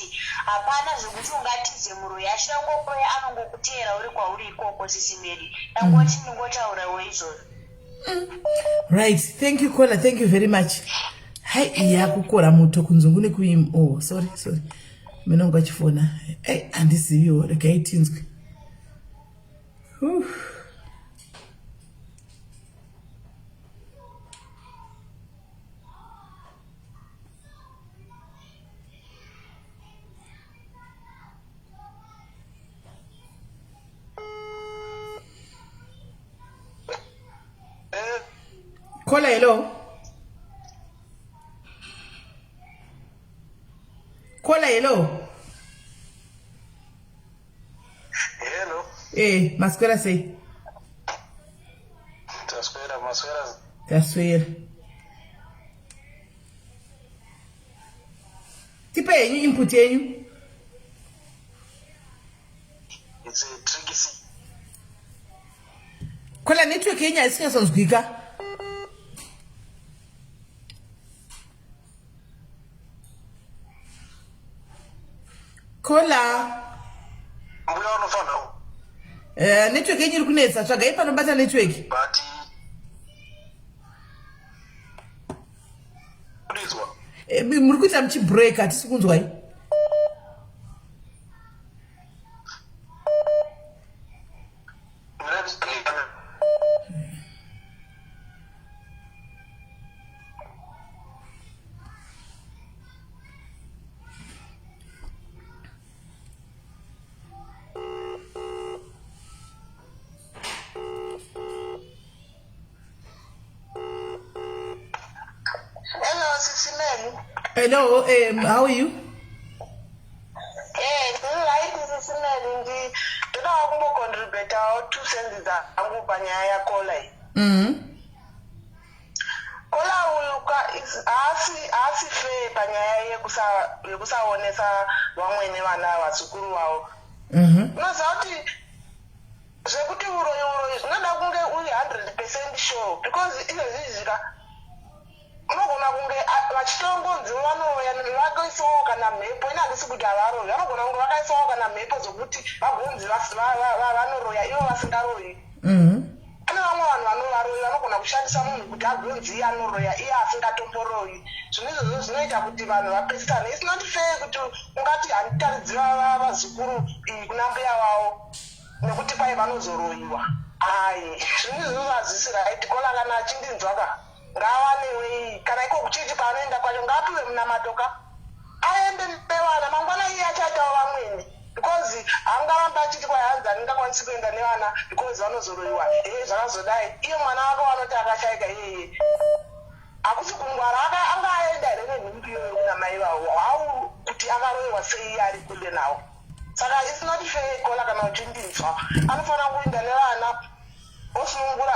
hapana zvekuti ungatize muroyi. Achida kungokuroya anongokuteera uri kwauri ikoko. Sis Melly, ndangoti ndingotaurawo izvozvo. Right, thank you caller, thank you very much. Hai, yakukora muto kunzungu nekuim. Oh, sorry, sorry, minongo achifona. Ei, handiziviwo, regai tinzwe. Caller, hello. Caller, hello. Hello. Eh, maswera sei? Taswera, maswera. Taswera. Tipe henyu input yenyu. It's a tricky Caller, network yenyu haisi kunyatsonzwika. Caller. Mbuya unofanira Network yenyu iri kunetsa, tsvagai panobata network. But kudizwa. Muri kuita muchibreak, hatisi kunzwai. Hello, Sis Melly. Hello, how are you? Eh, ndiri right, Sis Melly. Ndodawo kumbocontributawo 2 cents dzangu panyaya yacaller iyi. Caller uyu haasi fair panyaya yekusaonesa vamwene vana vazukuru vavo. Unoziva kuti zvekuti uroyi uroyi zvinoda kunge uri 100% sure, because izvezvi ka unogona kunge vachitongonzi vanoroya vakaiswawo kana mhepo. Ine handisi kuti havaroyi, vanogona kunge vakaiswawo kana mhepo dzokuti vagonzi vanoroya ivo vasingaroyi. Pane vamwe vanhu vanovaroyi vanogona kushandisa munhu kuti agonzi iye anoroya iye asingatomboroyi. Zvinhu izvozvo zvinoita kuti vanhu vapesane. It's not fair kuti ungati handitaridzi vazukuru iyi kuna mbuya vavo nekuti kwai vanozoroyiwa. Ai, zvinhu izvozvo hazvisi right. Caller kana achindinzwa ka, ngaavanewe kana iko kuchechi kwaanoenda kwacho, ngaapiwe munamato ka, aende nevana. Mangwana iye achaitawo vamweni, because haangaramba achiti kwai hanzi handingakwanisi kuenda nevana because vanozoroyiwa. Ee, zvakazodai, iye mwana wake wanoti akashaika iyeye, hakusi kungwara. Anga aenda here nenhumbi iyoyo kuna mai vavo? Hau kuti akaroyiwa sei iye ari kure nawo? Saka it's not fair Kola kana uchindinzwa. Anofanira kuinda nevana osunungura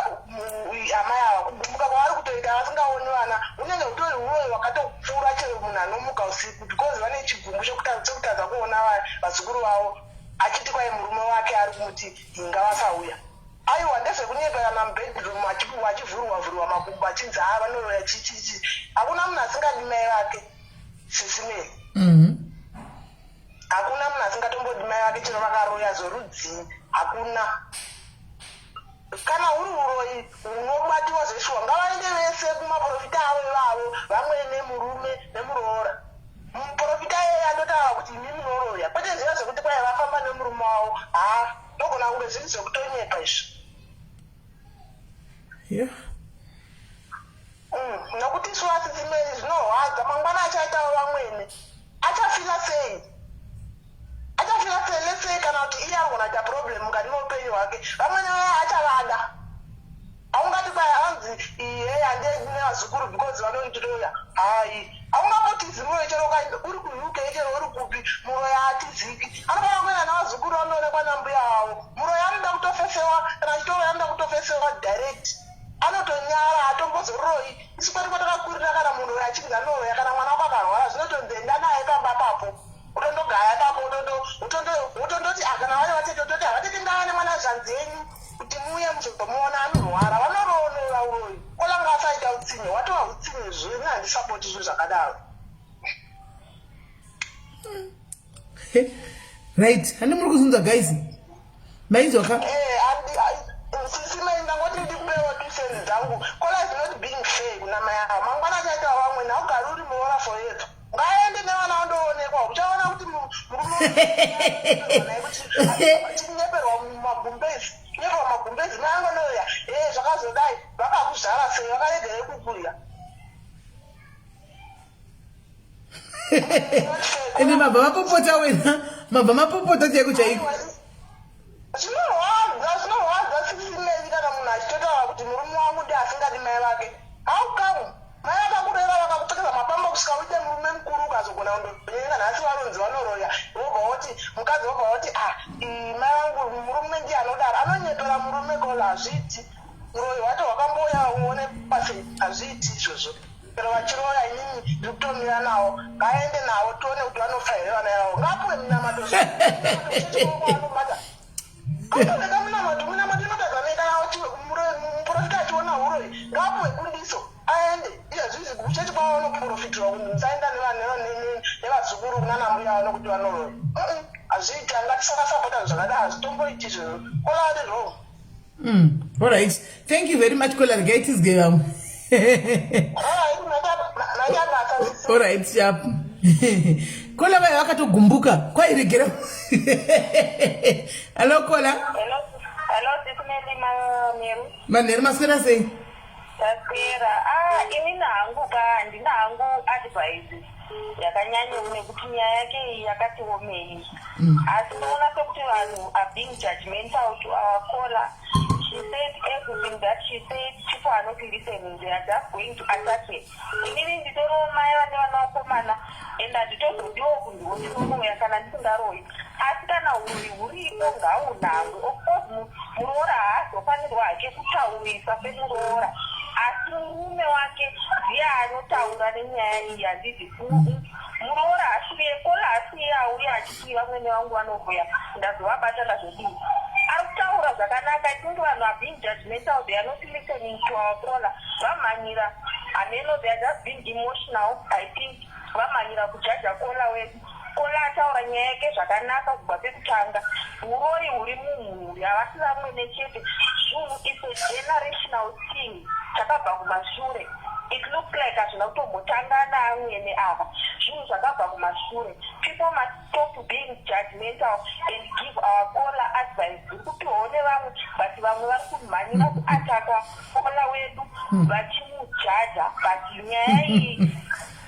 amai ava. Kugumbuka kwavari kutoita vasingaoni vana unenge utori uroyi hwakatopfuura chero munhu anomuka usiku because vane chigumbu chekutadza kuona vazukuru vavo achiti kwai murume wake ari kumuti hinga vasauya. Aiwa ndezvekunyeperana mubedroom achivhurwa vhurwa makumbo achinzi haa vanoroya chichichi. Hakuna munhu asingadi mai vake sisi Mary. Hakuna munhu asingatombodi mai vake chero vakaroya zvorudzii hakuna. Kana huri huroyi hunobatiwa zveshuwa ngavaende vese kumaporofita avo ivavo vamwene murume nemuroora. Muporofita iyeye andotaura kuti imi munoroya kwete zviya zvekuti kwai vafamba nemurume wavo haa ndogona kunge zviri zvekutonyepa izvi. Yeah. Nokuti isu vasisi Mary zvinorwadza mangwana achaitawo vamwene achafila sei achafila sei let's say kana kuti iye angona kuita problem mukati meupenyu hwake vamwene vaya achavada haungati kwai anzi iye handiendi nevazukuru because vanondiroya hai haungambotizi muroyi chero uri kuUK chero uri kupi muroyi haatiziki anofanira kuenda nevazukuru vanoonekwa nambuya vavo muroyi anoda kutofefewa kana achitoroya anoda kutofefewa direct Anotonyara haatombozoroyi isu kwedu kwatakakurira kana munhu uyo achinzi anoroya kana mwana wako akarwara zvinotonzi enda naye pamba papo otondogaya ipapo wotondoti ah kana vari vatete wototi havatete ngava nemwana zvanzi yenyu kuti muuye muzomuona anorwara vanoroonora uroyi kola ngaasaita utsinye watova utsinye zve ini handisapoti zvinhu zvakadaro. Right, handi muri kuzunza guys. Mainzwa ka? Eh, sisi mai ndangoti ndikupewo 2 cents dzangu. Kola is not being fair kuna mai ava. Mangwana achaita vamwe naugari uri muroora forever. Ngaende nevana vandoonekwa. Uchaona kuti murume chinyeperwa mumagumbezi. Chinyeperwa mumagumbezi mai angonouya. Eh, zvakazodai. Vakakuzvara sei? Vakaregerei kukurya. Ende mabva mapopota wena mabva mapopota chaiko chaiko. Zvinorwadza, zvinorwadza sisi Melly kana munhu achitotaura kuti murume wangu ndiye asingadi mai vake. How come? Mai vakakurera vakakupfekeza mapamba kusvika uite murume mukuru ukazogona kundonyenga nhasi vanonzi vanoroya wobva woti mukadzi wobva woti ah mai vangu murume ndiye anodaro anonyepera murume kola hazviiti muroyi wacho wakambouya uonekwa sei hazviiti izvozvo. Chero vachiroya inini ndiri kutomira nawo ngaende nawo tione kuti vanofa here vana ivavo ngapuwe minamato zvaanobata atoveka minamato minamato inotadza nei kana muprofita achiona huroyi ngapuwe kundiso aende izvezvi kuchechi kwavo vanoprofitirwa kuti musaenda nevazukuru kunana mbuya vano kuti vanoroya hazviiti angatisakasapota zvakadai hazvitomboiti izvozvo kola ari wrong. All right. Thank you very much, Kola. Regai tizge vamwe. All right, sharp. Kola vaya vakatogumbuka. Kwairegera. Hello, Kola. Hello, hello, Sisi Melly Manheru. Manheru maswera sei? Taswera. Ah, inini hangu ka handina hangu advice yakanyanya nekuti nyaya yake iyi yakati omei. Asi ndoona sekuti vanhu are being judgmental to our caller. She said everything that she said. People are not listening. They are just going to attack her. Inini nditoriwo mai vane vana vakomana and handitozodiwo kunziwo ndinoroya kana ndisingaroyi. Asi kana huroyi huripo ngaunangwe. Of course muroora haazofanirwa hake kutaurisa semuroora asi murume wake ndiye anotaura nenyaya iyi handiti muroora hasiye kola hasiye auya achiti vamwene vangu vanoroya ndazovabata ndazodii ari kutaura zvakanaka. I think vanhu are being judgmental. They are not listening to our caller. Vamhanyira hameno, they are just being emotional. I think vamhanyira kujaja caller wedu. Kola ataura nyaya yake zvakanaka kubva pekutanga. Huroyi huri mumhuri havasi vamwene chete. Zvinhu it's a generational thing chakabva kumashure. It looks like hazvina kutombotanga naamwene ava. Zvinhu zvakabva kumashure. People must stop being judgmental and give our caller advice. Dziri kupiwawo nevamwe but vamwe vari kumhanyira kuataka caller wedu vachimujaja but nyaya iyi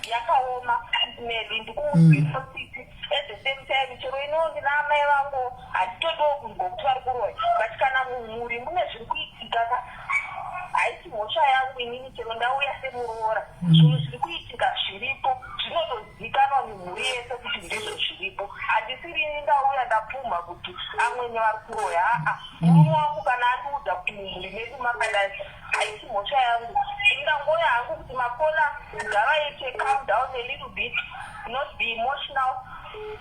yakaoma. Melly ndikumunzwisa tsitsi at the same time chero iniwo ndina amai vangu handitodiwo kunzwa kuti vari kuroya but kana mumhuri mune zviri kuitika ka haisi mhosva yangu inini chero ndauya semuroora zvinhu zviri kuitika zviripo zvinotozikanwa nemhuri yese kuti ndizvo zviripo handisiri ini ndauya ndapu Macaller ngavaite calm down a little bit, not be emotional,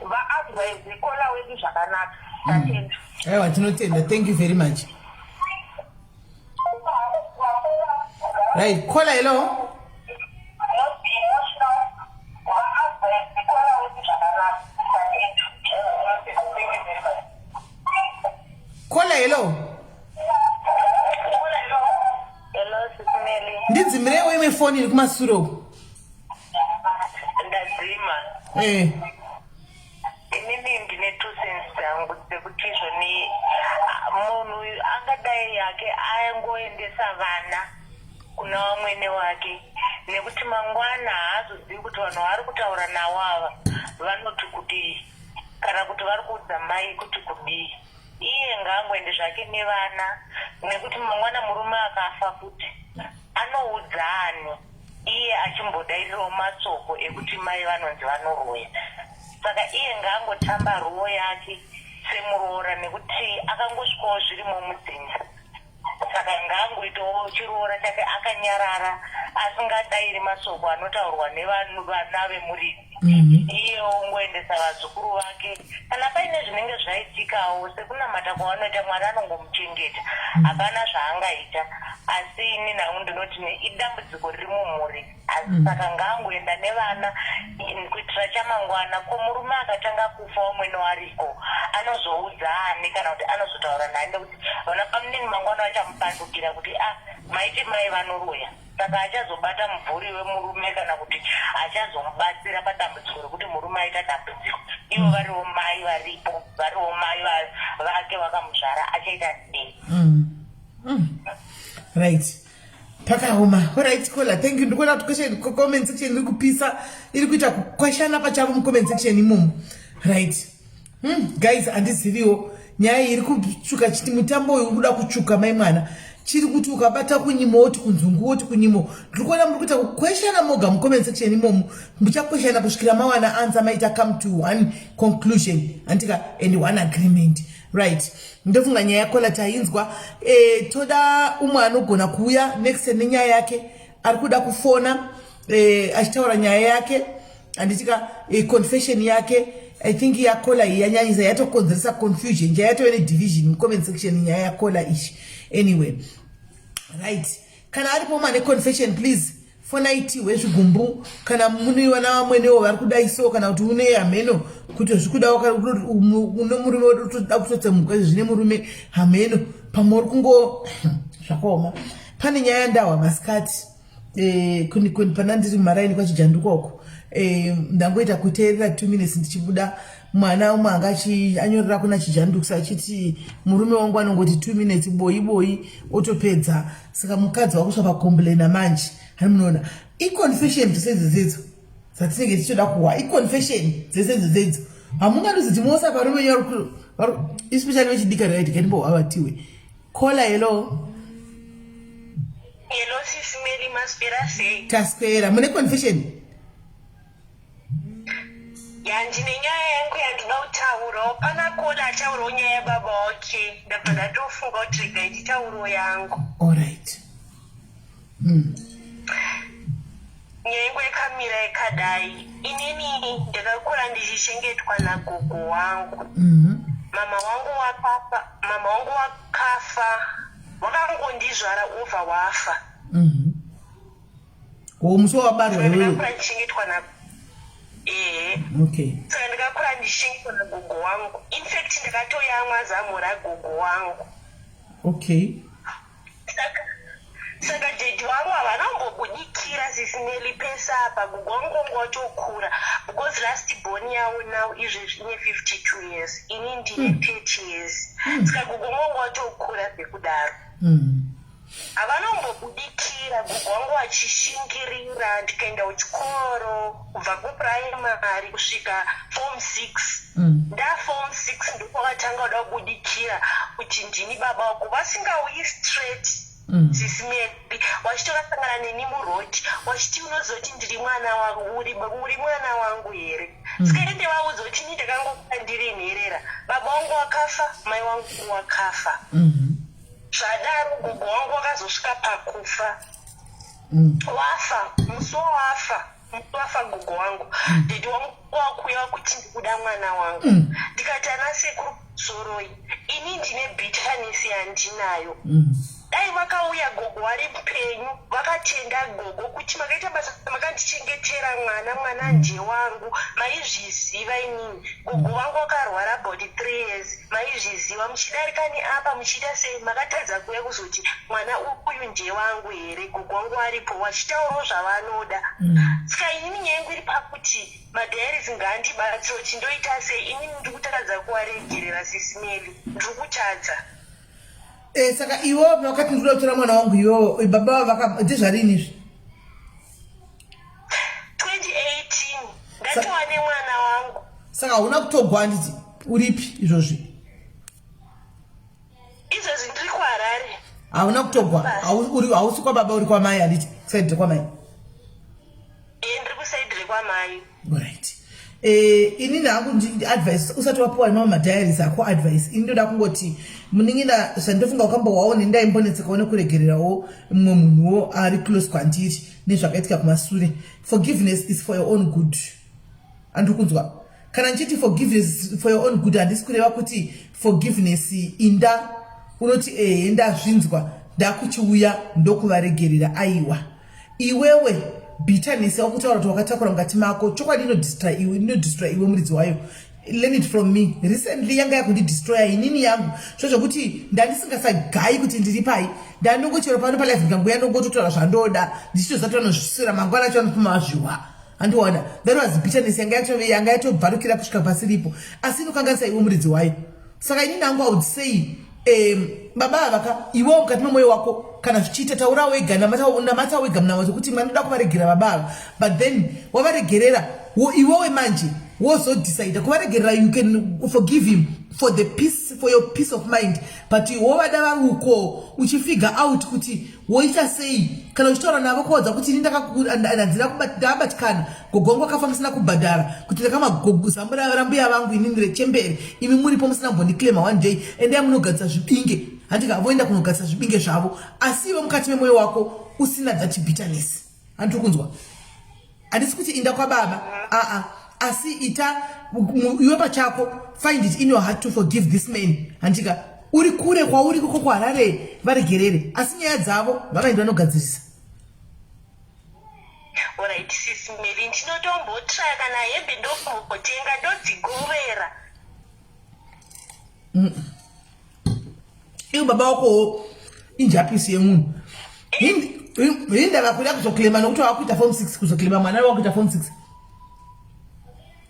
vaadvise caller wedu zvakanaka. Tatenda. Aiwa, tinotenda. Thank you very much. Right, caller, hello. Not be emotional, vaadvise caller wedu zvakanaka. Tatenda. Caller, hello. Hello, Sis Melly. Ndidzimirewo imwe foni iri kumasure uko. Ndadzima. Inini ndine 2 cents dzangu dzekuti izvoni munhu angadai yake angoendesa vana kuna vamwene wake, nekuti mangwana haazozivi kuti vanhu vaari kutaura navo ava vanoti kudii, kana kuti vari kuudza mai kuti kudii. Iye ngaangoende zvake nevana, nekuti mangwana murume akafa futi anoudza ani, iye achimbodairirawo masoko ekuti mai vanonzi vanoroya? Saka iye ngaangotamba role yake semuroora, nekuti akangosvikawo zvirimo mudzinza. Saka ngaangoitawo chiroora chake akanyarara, asingadairi masoko anotaurwa nevanhu vana vemuridzi. Iye ongoendesa vazukuru vake. Kana paine zvinenge zvaitikawo, sekunamata kwavanoita, Mwari anongomuchengeta, hapana zvaangaita. Asi ini nangu ndinoti idambudziko riri mumhuri asi. Saka ngaangoenda nevana kuitira chamangwana. Ko murume akatanga kufa umwene wariko, anozoudza ani kana kuti anozotaura nani? Nekuti vana pamunini mangwana vachamupandukira kuti a maiti mai vanoroya. Saka achazobata mumvuri wemurume kana kuti achazomubatsira padambudziko rekuti murume aita dambudziko, ivo variwo mai varipo, variwo mai vake vakamuzvara, achaita sei? Right, pakaoma. Alright caller, thank you. Ndikuona kuti question, comment section iri kupisa, iri kuita kukwashana pachavo mucomment section imomo. Right. Guys, handiziviwo nyaya iyi iri kutsvuka chiti mutambo uyu uri kuda kutsvuka mai mwana. Chiri kuti ukabata kunyimo woti kunzungu, woti kunyimo. Ndiri kuona muri kuita kukweshana moga mucomment section imomo. Muchakweshana kusvikira mawana answer, maita come to one conclusion, andika, and one agreement. Right, ndofunga nyaya yacaller tainzwa. Toda umwe anogona kuuya next nenyaya yake, ari kuda kufona achitaura nyaya yake, handitika, confession yake. I think yacaller iyi yanyanyisa, yatokonzeresa confusion, yatove nedivision mucomment section nyaya yacaller ichi. Anyway, right, kana aripo umwe ane confession, please fonaitihwe zvigumbu. Kana mune vana vamwenewo vari kudaiso, kana kuti une hameno kuti zvikudawo, une murume utoda kutotsemuka zvine murume, hameno pamwe uri kungo zvakaoma. Pane nyaya yandahwa masikati pana ndiri mumaraini kwaChijanduka uko. Ndangoita kuteerera 2 minutes ndichibuda. Mwana umwe anga anyorera kuna Chijandukusa achiti murume wangu anongoti 2 minutes boi boi otopedza. Saka mukadzi wakusva pacomplaina manje. Hani munoona iconfession dzese dzedzo dzatinenge tichitoda kuhwa, iconfession dzese dzedzo. Hamunganoziti mosa varume venyu, especially vechidika. Right, katimbohwavatiwe. Caller, hello. Hello, Sis Melly, maswera sei? Taswera. Mune confession? Ya, ndine nyaya yangu yandinoda kutaurawo. Pana caller ataurawo nyaya yababa wake, ndabva ndatofunga kuti regai nditaurawo yangu. Alright. Nyaya yangu yakamira yakadai. Inini ndakakura ndichichengetwa nagogo wangu. Mama wangu wakafa, mama wangu wakafa wakangondizvara ubva wafa. O, musi wawabarwa iwewe? Ndakakura ndichengetwa na, ehe. Saka ndakakura ndichengetwa nagogo wangu. In fact, ndakatoyamwa zamu ragogo wangu. Saka daddy vangu havana kumbobudikira, Sis Melly, pese apa. Gogo wangu wangu watokura, because last born yavo now izvezvi ine 52 years, ini ndine 30 years. Saka gogo wangu watokura zvekudaro. Havana kumbobudikira. Gogo wangu vachishingirira, ndikaenda kuchikoro kubva kuprimary kusvika form 6. Ndaform 6 ndokwakatanga kuda kubudikira kuti ndini baba wako, vasingauyi straight. Sis Melly, wachitokasangana neni muroad, wachiti unozoti ndiri mwana wangu, uri mwana wangu here? Saka ndevaudza kuti ini ndakangokura ndiri nherera, baba wangu wakafa, mai wangu wakafa. Zvadaro gogo wangu wakazosvika pakufa. Wafa musi Musi wawafa, musi wafa gogo wangu, daddy wangu wakuuya kuti ndikuda mwana wangu. Ndikati ana sekuru zoroi, ini ndine bitterness yandinayo. Dai vakauya gogo vari mupenyu vakatenda gogo kuti makaita basa makandichengetera mwana, mwana ndewangu, maizviziva inini. Gogo vangu vakarwara about 3 years, maizviziva muchidarika neapa muchiita sei, makatadza kuuya kuzoti mwana uyu ndewangu here, gogo wangu aripo vachitaurawo zvavanoda. Saka inini nyaya yangu iri pakuti madiaries ngaandibatsire kuti ndoita sei, inini ndiri kutadza kuvaregerera sisi Melly, ndiri kutadza. Eh, saka iwo vakati ndikuda kutora mwana wangu iwowo eh, baba vaka ndezvarini izvi? 2018 ndatova nemwana wangu. Saka hauna kutogwa handiti? Uripi izvozvi? Izvozvi ndiri kuHarare. Hauna kutogwa, hausi kwababa uri kwamai handiti? Side rekwamai. Eh, ndiri kuside rekwamai. Right. Eh, inini hangu advice usati wapiwa mamwe madiaries ako advice ini ndoda kungoti munin'ina zvandofunga wakambowawo nendaimbonetsekawo nekuregererawo mumwe munhuwo ari close kwandiri nezvakaitika kumasure. Forgiveness is for your own good. Andiri kunzwa kana ndichiti forgiveness for your own good, handisi kureva kuti forgiveness inda unoti ehe ndazvinzwa ndakuchiuya ndokuvaregerera. Aiwa, iwewe bitterness yakutaura kuti wakatakura mukati mako chokwadi inodestroy iwe, inodestroy iwe muridzi wayo. Learn it from me. Recently yanga yakundidestroya inini yangu zvo zvokuti ndandisingasagai kuti ndiri pai, ndandongochero pano palife ndikanguya ndongototaura zvandoda ndichitoziva kuti vanozviswera mangwana acho vanopuma vazviwa. Andiona that was bitterness yanga yatove yanga yatobvarukira kusvika pasiripo, asi inokanganisa iwe muridzi wayo. Saka inini hangu I would say baba ava ka, iwewo mukati memwoyo wako kana zvichiita taura wega, namata wega munamato kuti mwari ndoda kuvaregera baba ava, but then wavaregerera iwewe manje wozodecide kuvaregerera. You can forgive him for the peace, for your peace of mind, but wovada vari uko uchifigure out kuti woita sei kana uchitaura navo kuvaudza kuti ini ndabatikana gogo wangu akafa musina kubhadhara kuti ndakamazambu rambuya vangu inini rechembere, imi muripo musina kumbondiclaima one day, endai munogadzisa zvibinge handika. Voenda kunogadzisa zvibinge zvavo, asi iwe mukati memwoyo wako usina that bitterness. Handiri kunzwa, handisi kuti inda kwababa aa, asi ita iwe pachako, find it in your heart to forgive this man handika. Uri kure kwauri koko kuHarare, varegerere, asi nyaya dzavo ngavaende vanogadzirisa. Alright sis Mary, ndinotombotraya kana hembe ndombotenga ndodzigovera. Ivo baba wakowo injapisi yemunhu hindava kuda kuzoclaima nokuti wakuita form 6, kuzoclaima mwana wakuita form 6.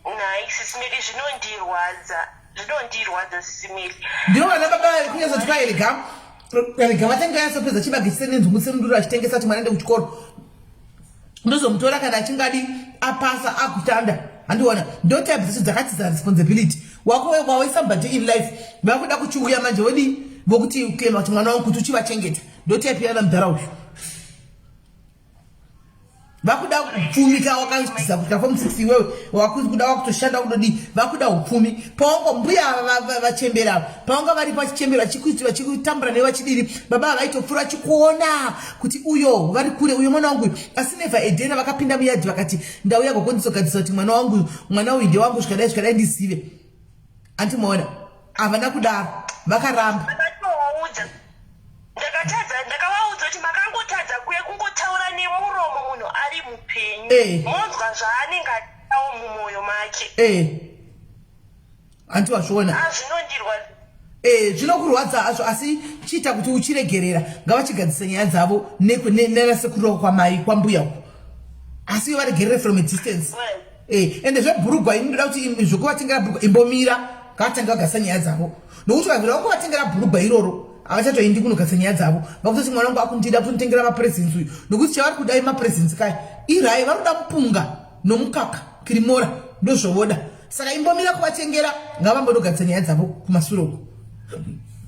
Nhai sis Mary, zvinondirwadza, zvinondirwadza sis Mary. Ndivo vana baba kunyatsoti kwaerega rega vatenge yanyatsopedza chibage chise nenzungu semuduru achitengesa kuti mwana ende kuchikoro, ndozomutora kana achingadi apasa akutanda. Handiona ndo type dzacho dzakatiza responsibility wako wawe somebody in life, vakuda kuchiuya manje wodi vokuti claim kuti mwana wangu kuti uchivachengeta. Ndo type yana mudhara uyu, vakuda upfumi ka. Wakatiza kusvika form 6, iwewe wakuda wakutoshanda kudodi, vakuda upfumi. Pawango mbuya vachembera ava, pavanga varipo vachichembera vachitambura newe vachidiri, baba ava vaitopfuura vachikuona kuti uyo vari kure, uyo mwana wangu uyu, asi never a day vakapinda muyadhi vakati ndauya gogo ndizogadzisa kuti mwana wangu, mwana uyu ndewangu, zvikadai zvikadai ndizive. Andimaona havana kudaro, vakaramba. Ndakatovaudza, ndakatadza, ndakavaudza kuti makangotadza kuye kungotaura nemuromo munhu ari mupenyu, monzwa zvaanenge aitawo mumwoyo make. Hanti wazviona? Ah, zvinondirwadza. Zvinokurwadza hazvo, asi chiita kuti uchiregerera. Ngavachigadzise nyaya dzavo nanasekuru wako kwamai kwambuya uko, asi ivo varegerere from a distance. Ende zvebhurugwa ini ndoda kuti zvekuvatengera bhurugwa imbomira, ngavatange vagadzisa nyaya dzavo, nokuti vavira vangovatengera bhurugwa iroro havachatoendi kunogadzisa nyaya dzavo. Vakutoti mwana wangu akundida kunditengera mapresents uyu, nokuti chavari kudai mapresents kaya irai, vari kuda mupunga nomukaka kirimora, ndozvovoda. Saka imbomira kuvatengera, ngavambonogadzisa nyaya dzavo kumasure uko,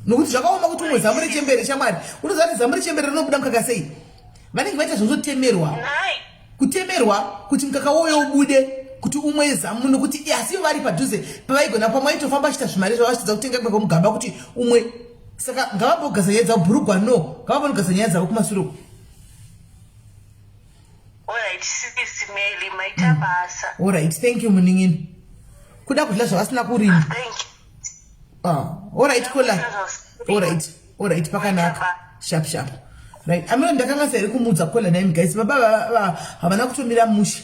nokuti zvakaoma kuti umwe zamu rechembere shamwari, unoziva kuti zamu rechembere rinobuda mukaka sei? Vanenge vaita zvozotemerwa kutemerwa kuti mukaka woyo ubude kuti umwe zamu, nokuti asi ivo vari padhuze pavaigona pamwe vaitofamba vachiita zvimari zvavo vachitadza kutenga mukaka mugaba kuti umwe. Saka ngavambogadzisa nyaya dzavo, bhurugwa no, ngavambonogadzisa nyaya dzavo kumasure uko. Alright. Alright sisi Meli, maita basa. Alright, thank you munin'ina. Kuda kudla zvavasina kurima. Thank you. Ah, alright kola. Alright, alright pakanaka. Sharp sharp. Right. Ameno ndakanga seri kumuudza kola naimi guys. Baba havana kutomira mushe.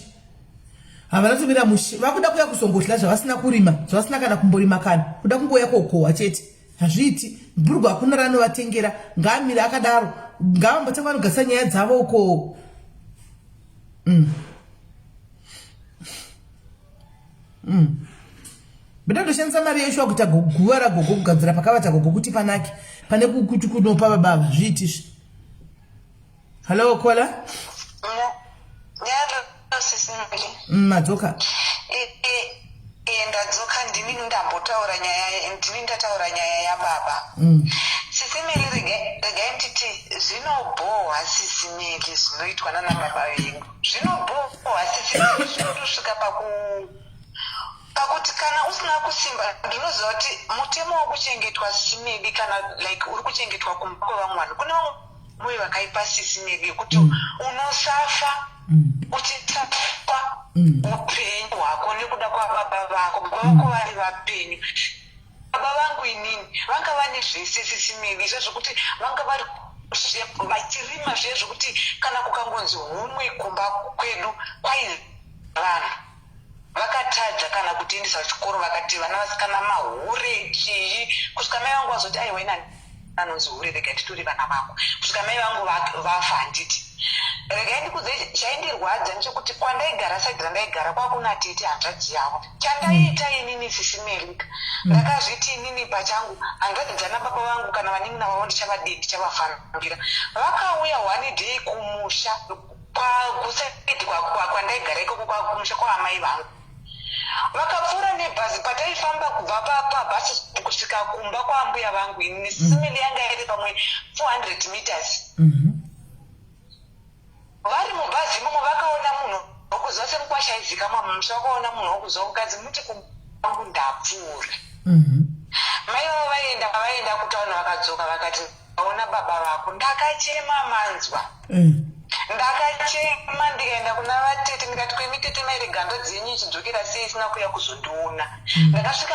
Havana kutomira mushe. Vakuda kuya kuzongodla zvavasina kurima, zvavasina kana kumborima kana. Kuda kungouya kogohwa chete. Hazviiti. Bhurugwa hakuna raanovatengera. Ngaamire akadaro. Ngavambotanga vanogasa nyaya dzavo uko. Bida ndoshandisa mari yeshuwa kuita guva ragogo kugadzira pakavata gogo kuti panake pane kuti kunopa baba ava zviiti izvi. Hello kola. Madzoka. Ndadzoka ndini ndambotaura nyaya ndini ndataura nyaya yababa. Sisi Meli regai nditi zvinobhohwa sisi Meli zvinoitwa nana baba venyu. Zvinobhohwa sisi Meli zvinotosvika paku pakuti kana usina kusimba ndinoziva kuti mutemo wekuchengetwa sisi Meli kana like uri kuchengetwa kumba kwevamwe vanhu kune vamwe moyo vakaipa sisi Meli yekuti unosafa uchisafa upenyu hwako nekuda kwababa vako baba vako vari vapenyu. Baba vangu inini vanga vane zvese sisi Meli zviya zvekuti vanga vari vachirima zviya zvekuti kana kukangonzi humwe kumba kwedu kwai vanhu vakatadza kana kutiendesa kuchikoro vakati vana vasikana mahure chii kusvika mai vangu vazoti aiwa ina anonzi hure regai titore vana vangu kusvika mai vangu vafa handiti regai ndikudze chaindirwadza ndechekuti kwandaigara saidi randaigara kwakuna tete hanzvadzi yavo chandaiita inini sisi Melika ndakazviti inini pachangu hanzvadzi dzana baba vangu kana vanin'ina vavo ndichavadii ndichavafambira vakauya one day kumusha kusaidi kwandaigara ikoko kumusha kwaamai vangu vakapfuura nebhazi pataifamba kubva pabhasi kusvika kumba kwaambuya vangu inini simili yanga iri pamwe 400 meters vari mubhazi imomo vakaona munhu wokuziva semukwasha aizikamwa mumusha vakaona munhu wokuziva kukadzi muti kumbangu ndapfuura mai vavo vaenda vaenda kutaona vakadzoka vakati ndaona baba vako ndakachema manzwa ndakachema ndikaenda kuna vatete ndikati kwemi tete maire gando dzenyu ichidzokera sei isina kuya kuzondiona ndakasvika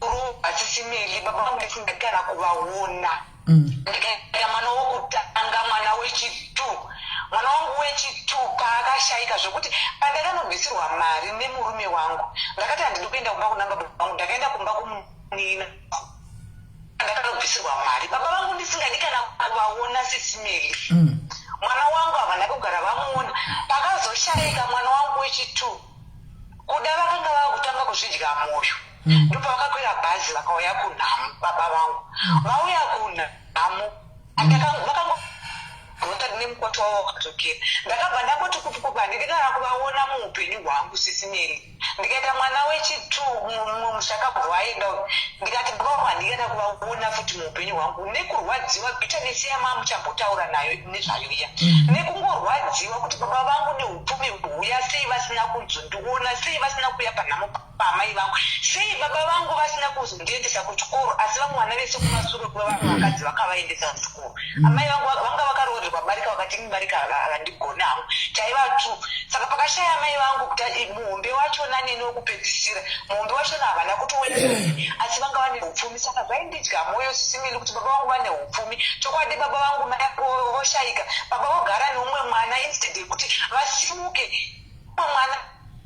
rohwa sisimeli baba vangu ndisingadi kana kuvaona ndikaita mwana wokutanga mwana wechitu mwana wangu wechitu paakashaika zvekuti pandakanobvisirwa mari nemurume wangu ndakati handidi kuenda kumba kuna baba vangu ndakaenda kumba kumunin'ina ndakanobvisirwa mari baba vangu ndisingadi kana kuvaona sisimeli mwana wangu havana kugara vamuona pakazoshaika mwana wangu wechitu kuda vakanga vava kutanga kuzvidya moyo ndopavakakwira bhazi vakauya kunhamu baba vangu vauya kunhamu vakango nemukwasha wavo wakadzokera ndakabva ndangoti kupukupa handidi kana kuvaona muupenyu hwangu sisimeli ndikaita mwana wechitu mushakabvu aenda uyu ndikati baba vangu handidi kana kuvaona futi muupenyu hwangu nekurwadziwa bitterness yamamuchambotaura nayo nezvayo iya nekungorwadziwa kuti baba vangu neupfumi huya sei vasina kuzondiona sei vasina kuuya panhamo paamai vangu sei baba vangu vasina kuzondiendesa kuchikoro asi vamwe vana vese kumasure kuva vamwe vakadzi vakavaendesa kuchikoro amai vangu vanga vakaroorerwa barika vakati ini barika handigoni hangu taiva two saka pakashaya amai vangu kuti muhombe wachona neni wekupedzisira muhombe wachona havana kutouya asi vanga vane upfumi saka zvaindidya moyo sisimili kuti baba vangu vane upfumi chokwadi baba vangu mai voshaika baba vogara neumwe mwana instead yekuti vasimuke umwe mwana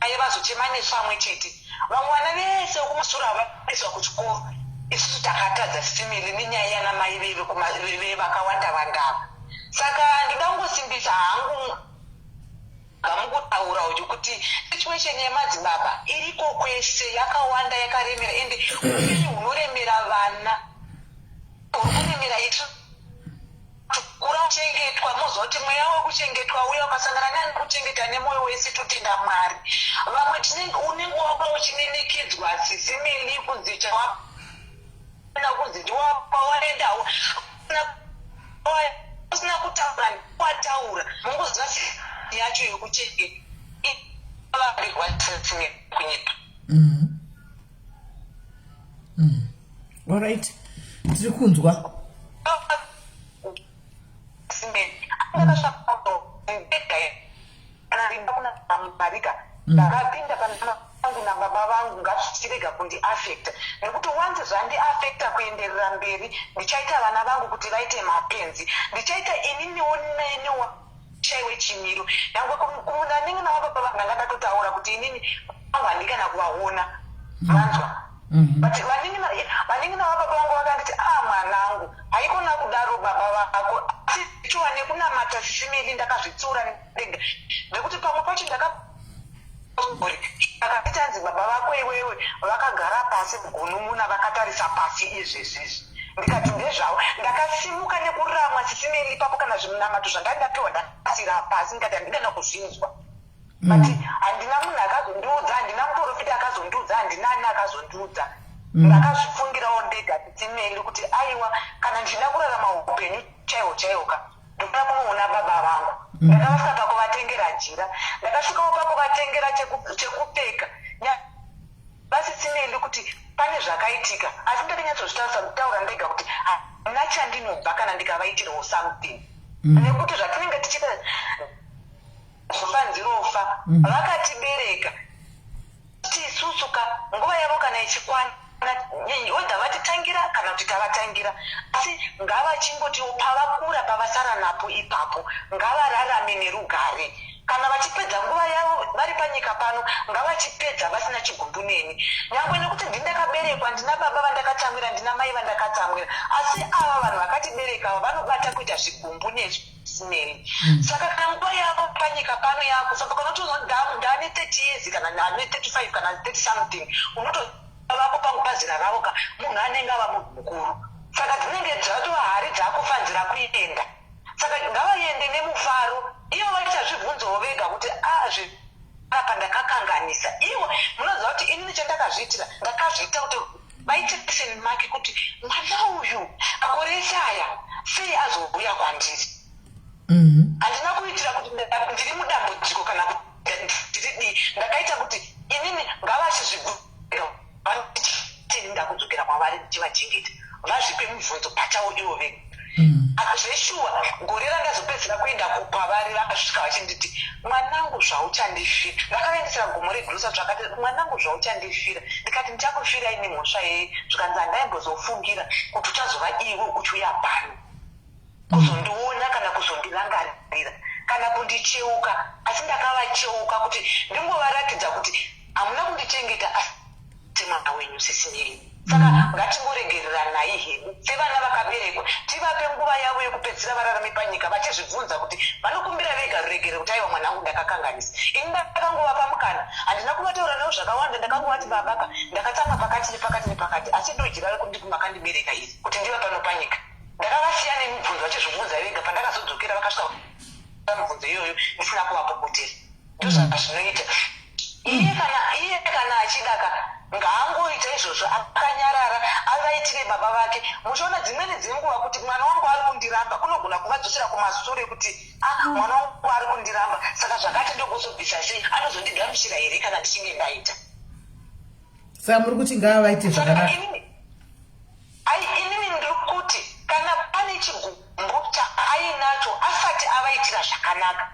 aye vazochema nesu pamwe chete vamwe vana vese vekumasure havaiswa kuchikoro isusu takatadza simili nenyaya yana mai vevakawanda vandava saka ndoda kungosimbisa hangu gamukutaura uyu kuti situation yemadzibaba iriko kwese yakawanda yakaremera ende upenyu hunoremera vana uri kuremera isu kura kuchengetwa mozoti mweya wekuchengetwa uya ukasangana neani kuchengeta nemoyo wese totenda Mwari vamwe tinenge unenge wanga uchininikidzwa sisi Meli kunzi chawana kunzi ndiwapa waendawo usina kutaura wataura mungoziva yacho yekuchengeta kunyepa Alright, tiri kunzwa. Mwari ka ndakapinda pana vangu nababa vangu ngazvichirega kundiafecta nekuti once zvandiafecta kuenderera mberi ndichaita vana vangu kuti vaite mapenzi ndichaita ininiwo neniwo chaiwe chimiro nyangwe kumunaning'ina wababa vangu ndanga ndatotaura kuti inini vangu handii kana kuvaona manzwa But vanin'ina vababa vangu vakanditi ah mwanangu haikona kudaro baba vako asi shuwa nekunamata simeli ndakazvitsiura ndega nekuti pamwe pacho ndaka akati anzi baba vako iwewe vakagara pasi gunun'una vakatarisa pasi izvezvizvi ndikati ndezvavo ndakasimuka nekuramwa sisimeli ipapo kana zvimunamato zvandandapiwa ndakasira pasi ndikati handina kuzvinzwa but handina munhu akazondiudza handina muprofita akazondiudza handina ani akazondiudza ndakazvifungirawo ndega titimeli kuti aiwa kana ndichida kurarama upenyu chaiwo chaiwo ka ndokuda kunoona baba vangu ndakavasvika pakuvatengera jira ndakasvikawo pakuvatengera chekupfeka basi timeli kuti pane zvakaitika asi ndakanyatsozvitarisa kutaura ndega kuti handina chandinobva kana ndikavaitirawo something nekuti zvatinenge tichiita Zvofanzirofa vakatibereka kuti isusu ka nguva yavo kana ichikwana whether vatitangira kana kuti tavatangira asi ngavachingotiwo pavakura pavasara napo ipapo ngavararame nerugare kana vachipedza nguva yavo vari panyika pano ngavachipedza vasina chigumbu neni nyangwe nekuti ndini ndakaberekwa ndina baba vandakatsamwira ndina mai vandakatsamwira asi ava vanhu vakatibereka ava vanobata kuita zvigumbu nesu Smell. Saka kana nguva yavo panyika pano yakufamba kana utoona ndane 30 years kana ndane 35 kana 30 something unoto vako pangu pazera ravo ka munhu anenge ava munhu mukuru saka dzinenge dzatova hari dzakufanzira kuenda saka ngavaende nemufaro ivo vachazvibvunzawo vega kuti azvi ah, apa ndakakanganisa ivo munoziva kuti inini chandakazviitira ndakazviita kuti Vaite question mark kuti mwana uyu makore ese aya sei azouya kwandiri. Handina kuitira kuti ndiri mudambudziko kana kuti ndiri dii. Ndakaita kuti inini ngavachizvibvunza ini ndakudzokera kwavari ndichivachengeta vazvipe mubvunzo pachavo ivo vega. Zveshuwa gore randazopedzisira kuenda kwavari vakasvika vachinditi mwanangu zvauchandifira vakavaendesera gomo regrosa zvakati mwanangu zvauchandifira ndikati ndichakufirai nemhosva yei zvikanzi handaimbozofungira kuti uchazova iwe uchiuya pano kuzondiona kana kuzondirangarira kana kundicheuka asi ndakavacheuka kuti ndingovaratidza kuti hamuna kundichengeta asi semwana wenyu sisi Mary saka ngatingoregereranai hedu sevana vakaberekwa tivape nguva yavo yekupedzisira vararame panyika vachizvibvunza kuti vanokumbira vega ruregerero kuti aiwa mwanangu ndakakanganisa ini ndakangovapa mukana handina kuvataura navo zvakawanda ndakangovati babaka ndakatsamwa pakati nepakati nepakati asi ndojira rekuti makandibereka iri kuti ndive pano panyika ndakavasiya nemibvunzo vachizvibvunza vega pandakazodzokera vakasvika mibvunzo iyoyo ndisina kuvapopotera ndozvazvinoita iye kana iye kana achida ka ngaangoita izvozvo akanyarara avaitire baba vake muchiona dzimweni dzenguva kuti mwana wangu ari kundiramba kunogona kuvadzosera kumasure kuti ah mwana wangu ari kundiramba saka zvakati ndogozobvisa sei anozondigamuchira here kana ndichinge ndaita saka muri kuti ngaavaite zvakanaka Ai inini ndiri kuti kana pane chigumbu chaainacho asati avaitira zvakanaka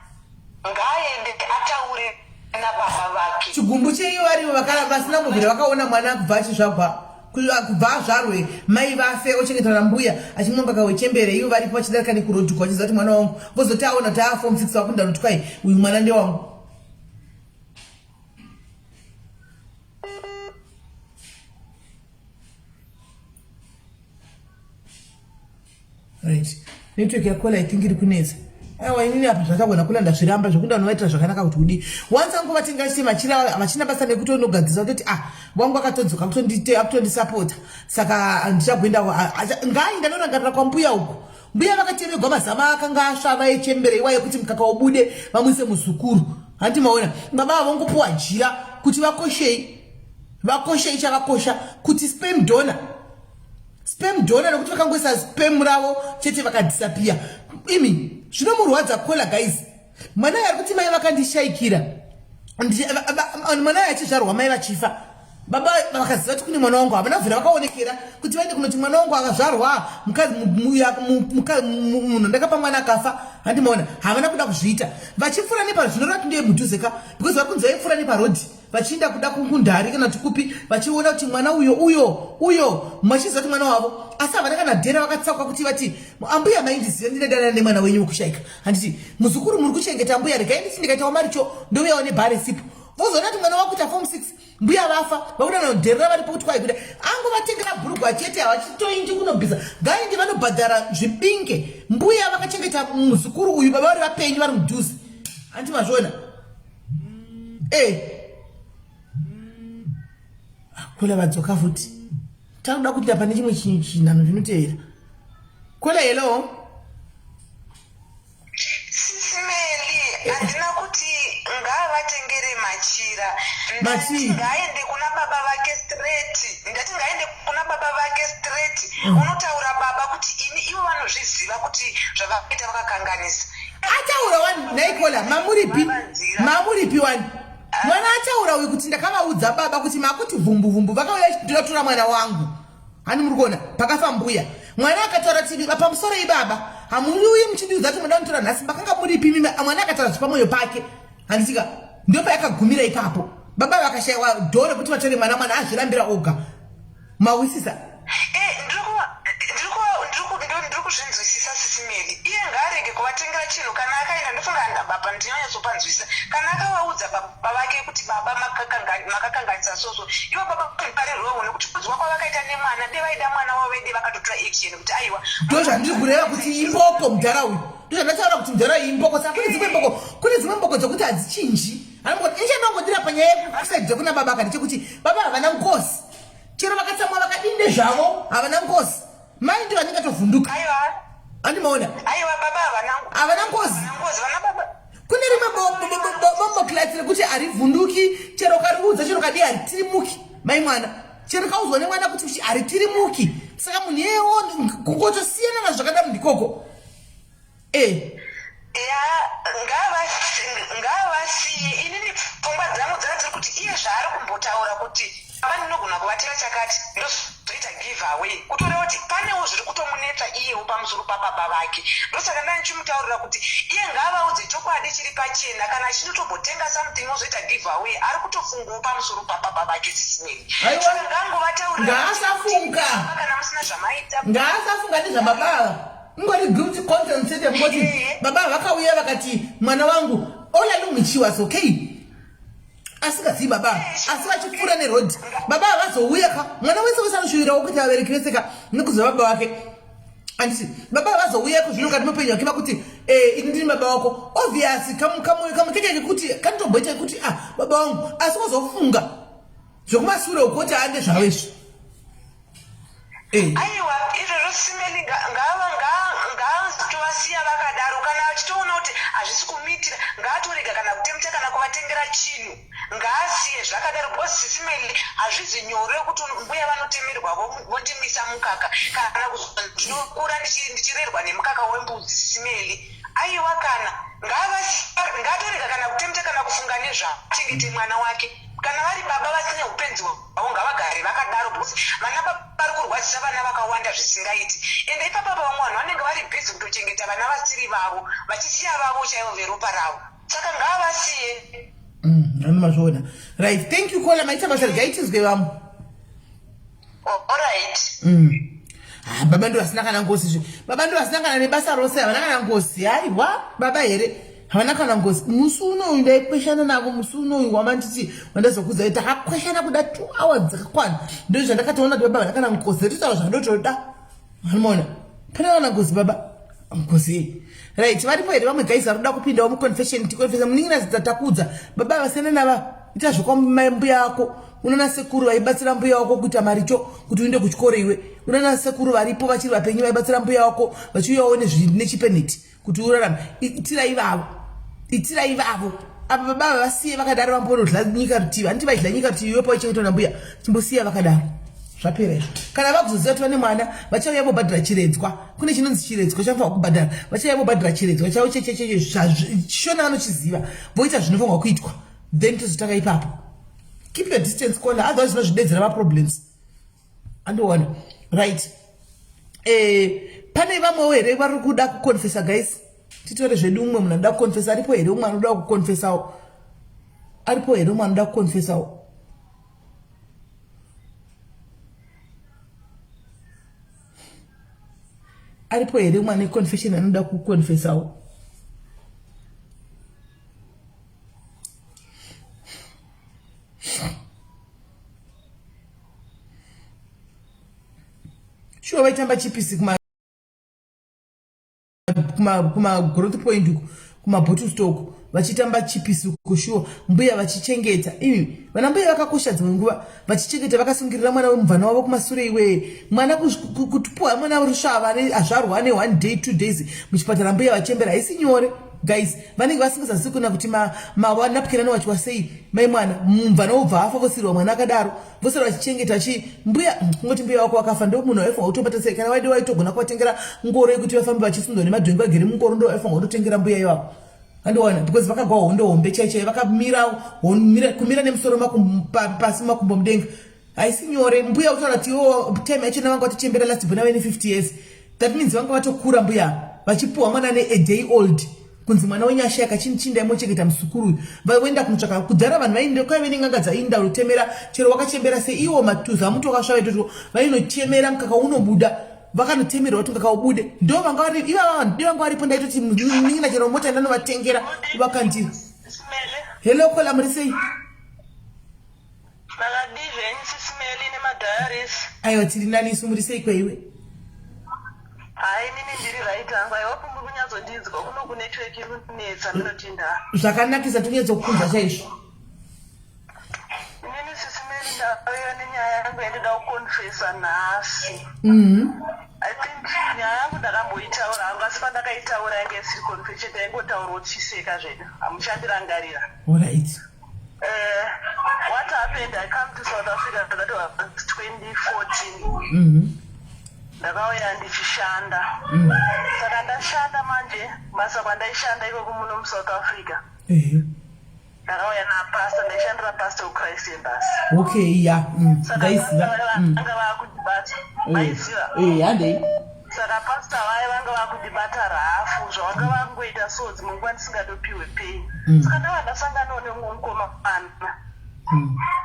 ngaaende ataure nababa vake. Chigumbu chei varivo vasina kumbobvira vakaona mwana kubva achizvagwa kubva azvarwe mai vafe ochengetwa nambuya achimwa mukaka wechembere ivo varipo vachidarika nekurodhuka vachiziva kuti mwana wangu vozoti aona kuti aafom 6 vakunda noti kwai uyu mwana ndewangu. Right. Network yakola I think iri kunetsa. Aiwa inini apa zvakagona kula ndazviramba zvekuti vanovaitira zvakanaka kuti kudii. Once angu vatenga chete machira vachina basa nekuti unogadzirisa kutoti ah wangu akatodzoka akutondite akutondisapota saka ndichagoenda ngaaenda norangarira kwambuya uku. Mbuya vakatemegwa mazama akanga asvava echembere iwayo kuti mukaka ubude vamwise muzukuru. Hanti maona baba avo vongopuwa jira kuti vakoshei vakoshei chavakosha kuti sperm donor sperm donor nekuti vakangoisa sperm ravo chete vakadisappear imi zvinomurwadza kola guys mwana ari kuti mai vakandishaikira mwana uyo achizvarwa mai vachifa. Baba vakaziva kuti kune mwana wangu, havana kubvira vakaonekera kuti vaende kunoti mwana wangu akazvarwa mukadzi munhu ndakapa mwana akafa. Handimaona, havana kuda kuzviita. Vachipfuura nepa zvinoreva kuti ndiye mudhuze ka, because vari kunzi vaipfuura neparodhi vachiinda kuda kundari kana kuti kupi, vachiona kuti mwana uyo uyo uyo, vachiziva kuti mwana wavo, asi havana kana dhera vakatsauka kuti vati ambuya maindiziva ndinadana nemwana wenyu wekushaika. Handiti muzukuru muri kuchengeta ambuya, regai nditi ndikaitawo maricho ndouyawo nebhare sipo. Vozoona kuti mwana wakuita form 6, mbuya vafa, vakuda nodherera varipo kuti kwaikuda angovatengera bhurugwa chete, havachitoindi kunobvisa gaindi vanobhadhara zvibinge. Mbuya vakachengeta muzukuru uyu, baba vari vapenyu vari mudhuze. Hanti mazviona? E kola vadzoka futi, takuda kuita pane chimwe chinhano chinotevera. Kola, hello. Sisi Meli, handina kuti ngaavatengere machira. Ndati ngaaende kuna baba vake straight. Ndati ngaaende kuna baba vake straight. Unotaura baba kuti ini ivo vanozviziva kuti zvavakaita vakakanganisa. Ataura wani naikola mamuripi mamuripi wani mwana ataura uyu kuti ndakavaudza baba kuti makuti vhumbu vhumbu vakauya ndinotora mwana wangu. Hani muri kuona pakafa mbuya, mwana akataura kuti pamusoro ibaba hamuriuye muchindiudza kuti munoda kunitora nhasi, makanga muripi mimi? Mwana akataura zvipa mwoyo pake, handitika ndopayakagumira ipapo. Baba vakashayiwa dhoo rekuti vatore mwana, mwana azvirambira oga. Mawisisa? Ndiri kuzvinzwisisa Sisimeli. Iye ngaarege kuvatengera chinhu kana akaenda. Ndofunga baba ndinonyatsopanzwisisa kana akavaudza baba vake kuti baba makakanganisa soso, ivo baba vaparirwewo nekuti kudzwa kwavakaita nemwana de vaida mwana wavo vede vakatotora action kuti aiwa. Ndozvandiri kureva kuti imboko mudhara uyu, ndozvandataura kuti mudhara uyu imboko. Saka kune dzimwe mboko, kune dzimwe mboko dzekuti hadzichinji. Ichandongodira panyaya yekusaidza kuna baba kana chekuti baba havana ngozi, chero vakatsamwa vakadinde zvavo havana ngozi. Mai ndi vanenge tovhunduka, andimaona havana ngozi. Kune rimwe bombo class rekuti harivhunduki chero kariudza chero kadii haritirimuki mai mwana, chero kaudzwa nemwana kuti haritirimuki. Saka munhu iyewo kungotosiyana nazvakadaro ndikoko. Ya, ngavasiye. Inini pfungwa dzangu dzanga dziri kuti iye zvaari kumbotaura kuti baba ndinogona kuvatira chakati ndozoita give away, kutoreva kuti panewo zviri kutomunetsa iyewo pamusoro pababa vake. Ndosaka ndaa ndichimutaurira kuti iye ngaavaudze chokwadi chiri pachena. Kana achitotombotenga something ozoita give away, ari kutofungawo pamusoro pababa vake, Sisimeli. Saka ngaangovataurira Ngaasafunga. kana musina zvamaita. Ngaasafunga nezvababa ava, ingori guilty conscience chete kungoti baba vakauya vakati mwana wangu. All along she was okay, asingazivi baba, asi vachipfuura nerodhi baba havazouya ka. Mwana wese wese anoshuvirawo kuita vabereki vese ka nekuziva baba vake, anditi? Baba havazouya kuzvino kati mupenyu wake vakuti ini ndini baba wako. Obvious kamukeke kekuti kanotomboita kuti ah, baba wangu, asi wazofunga zvekumasure uko kuti ande zvavo izvi. Aiwa, izvozvo Simeli ngaatovasiya vakadaro. Kana achitoona kuti hazvisi kumuitira, ngaatorega kana kutemta kana kuvatengera chinhu, ngaasiye zvakadaro, because Sisimeli hazvizi nyore kuti mbuya vanotemerwa vondimisa mukaka kana ndinokura ndichirerwa nemukaka wembudzi. Sisimeli, aiwa, kana ngaatorega kana kutemta kana kufunga nezvachengete mwana wake. Kana vari baba vasine upenzi hwavo ngavagare vakadaro, because vana baba vari kurwadzisa vana vakawanda zvisingaiti. Ende ipapa vamwe vanhu vanenge vari busy kutochengeta vana vasiri vavo vachisiya vavo chaivo veropa ravo, saka ngavasiye. Ano mazviona. Right, thank you kola, maita basa, regai tizwe vamwe. Alright. Ah, baba ndo vasina kana ngozi zve, baba ndo vasina kana nebasa rose, havana kana ngozi. Haiwa baba here, havana kana ngozi. Musi unoyu ndaikweshana navo, musi unoyu wamanditi wandazokuudza, takakweshana kuda 2 hours dzakakwana. Ndo zvandakatoona kuti baba havana kana ngozi, totaura zvandotoda. Anomaona pana kana ngozi baba, ngozi yei? Right, varipo here vamwe guys vari kuda kupindawo muconfession? Ticonfessa munin'ina zitatakudza baba vasiyana nava, ita zvekwamai mbuya ako. Unana sekuru vaibatsira mbuya wako kuita maricho kuti uende kuchikoro iwe. Unana sekuru varipo vachiri vapenyu vaibatsira mbuya wako vachiuyawo nechipeneti kuti urarame. Itira ivavo, itira ivavo. Apa baba vasiye vakadaro, vambonodla nyika rutivi. Handiti vaidla nyika rutivi iwe pavachengetwa nambuya? Chimbosiya vakadaro, zvapera izvo. Kana vakuzoziva kuti vane mwana, vachauya vobhadhara chiredzwa. Kune chinonzi chiredzwa chanofanirwa kubhadhara, vachauya vobhadhara chiredzwa chavo cheshona vanochiziva, voita zvinofanirwa kuitwa, then tozotanga ipapo. Keep your distance caller, otherwise unozvidedzera maproblems. Andiona. Right. Eh, pane vamwewo here vari kuda kuconfessa guys? Titore zvedu umwe munhu anoda kuconfessa aripo here umwe anoda kuconfessawo? Aripo here umwe anoda kuconfessawo? Aripo here umwe ane confession anoda kuconfessawo? Shuwa vaitamba chipisi kuma kuma kuma growth point uko kuma bottle stock vachitamba chipisi uko shuwa mbuya vachichengeta imi vana mbuya vakakosha dzimwe nguva vachichengeta vakasungirira mwana wemubvana wavo kumasure iwee mwana kupuwa mwana rusvava azvarwa ane one day two days muchipatara mbuya vachembera haisi nyore guys vanenge vasingazazivi kuna kuti manapukeni anowachwa sei mai mwana mumvana wobva afa vosirwa mwana akadaro vosara vachichengeta chi mbuya kungoti mbuya wako wakafa ndo munhu waifanira kutobata sei kana waide waitogona kuvatengera ngoro yekuti vafambe vachisundwa nemadhongi vagere mungoro ndo waifanira kutotengera mbuya ivavo andiona because vakagwa hondo hombe chai chai vakamira kumira nemusoro pasi makumbo mudenga haisi nyore mbuya utaura kuti iwo time yacho navanga vatochembera last born vane 50 years that means vanga vatokura mbuya vachipuwa mwana ne a day old kunzi mwana wenyu ashayaka chini chindai mochengeta muzukuru uyu voenda kunotsvaka kudhara vanhu vainde kwaive nen'anga dzaiinda kunotemera chero wakachembera sei iwo matuza amuti wakasvava itotwo vainochemera mukaka unobuda vakanotemerwa kuti mukaka ubude ndo vanga vari ivava vanhu de vanga varipo ndaitoti munin'ina chero mota ndanovatengera vakandira hello kola muri sei Makadii zvenyu sisi Melly nemadiaries? Aiwa tiri nani isu muri sei kweiwe? Hayi inini ndiri right hangu. I hope muri kunyatsondinzwa kuno kunetwork iri kunetsa ndinotinda. Zvakanakisa tinyatsokunzwa chaizvo. Inini sisi Melly ndauya nenyaya yangu yandoda kuconfessa nhasi. I think nyaya yangu ndakamboitaura hangu asi pandakaitaura yange isiri confession taingotaurawo tichiseka zvedu. Hamuchandirangarira. Alright. What happened, I come to South Africa, that was 2014. Ndakauya ndichishanda. Saka ndashanda manje, basa kwandaishanda ikoko muno muSouth Africa. Ndakauya napastor, ndaishandira pastor weChrist Embassy. Okay, yeah. Saka Ndaiziva. pastor vanga vakundibata. Maiziva? Eh, handei. Saka pastor vaye vanga vakundibata rafu zvavanga vakungoita so dzimwe nguva ndisingatopiwe pay. Saka ndava ndasanganawo nemumwe mukomana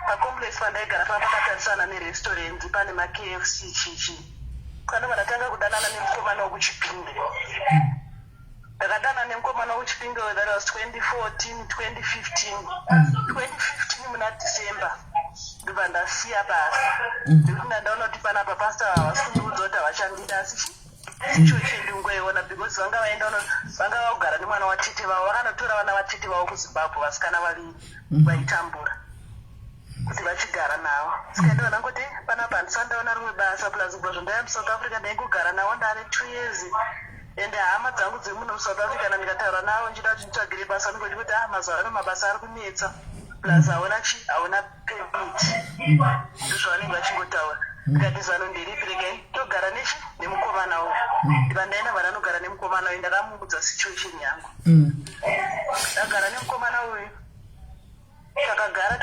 pacomplex pandaigara panga pakatarisana nerestaurant pane maKFC chii chii. Saka ndobva ndatanga kudanana nemukomana wekuChipinge. Ndakadana nemukomana wekuChipinge that was 2014 2015. 2015 muna December ndobva ndasiya basa nekuti ndandaona kuti panapa pastor havasi kundiudza kuti havachandida asi chi situation ndingoiona because vanga vaenda vanga vakugara nemwana watete vavo vakanotora vana vatete vavo kuZimbabwe vasikana vaviri vaitambura kuti vachigara navo saka ndobva ndangoti panapa handisati ndaona rimwe basa plus kubva zvandaiya muSouth Africa ndaingogara navo ndaane 2 years ende hama dzangu dziri muno muSouth Africa kana ndikataura navo ndichida kuti nditsvagire basa vanenge vachingoti ah mazuva ano mabasa ari kunetsa plus hauna chi hauna permit ndozvavanenge vachingotaura ndikati zano nderipi regai ndogara nechi nemukomana uyu ndibva ndaenda bva ndanogara nemukomana uyu ndakamuudza situation yangu ndagara nemukomana uyu Takagara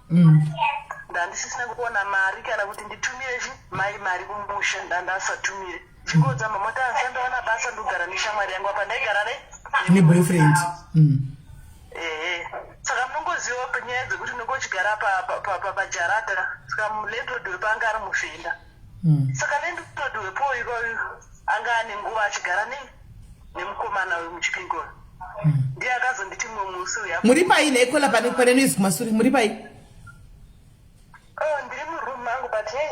2015 ndandisisina kuona mari kana kuti nditumire chi mai mari kumusha ndandasatumire chingoudza mama kuti handisati ndawana basa ndogara neshamwari yangu apa ndaigara ne neboyfriend Ehe saka munongoziva nyaya dzekuti unenge uchigara pajarata saka landlord wepo anga ari muvhenda saka landlord wepo ikoyo anga ane nguva achigara nei nemukomana uyu muchipingo uyu ndiye akazonditi mumwe musi uya Muri pai nekola pane pane noise kumasure muri pai? Oh, ndiri muroom mangu but hey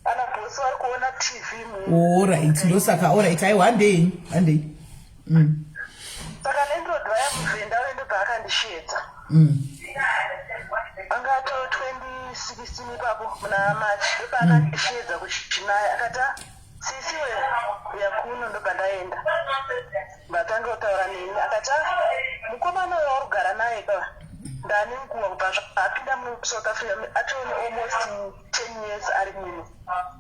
ana bosi vari kuona TV mu Alright, ndosaka alright aiwa handei handei. Saka landlord vaya muvhenda uyu ndobva akandishedza. Anga ato 2016 ipapo muna March ndobva akandishedza kuchinaya akati ah Sisi we uya kuno ndobva ndaenda vatanga kutaura neni akati ah mukomana uyo wauri kugara naye ka ndane nguva kubva zvaapinda muno muSouth Africa atone almost 10 years ari muno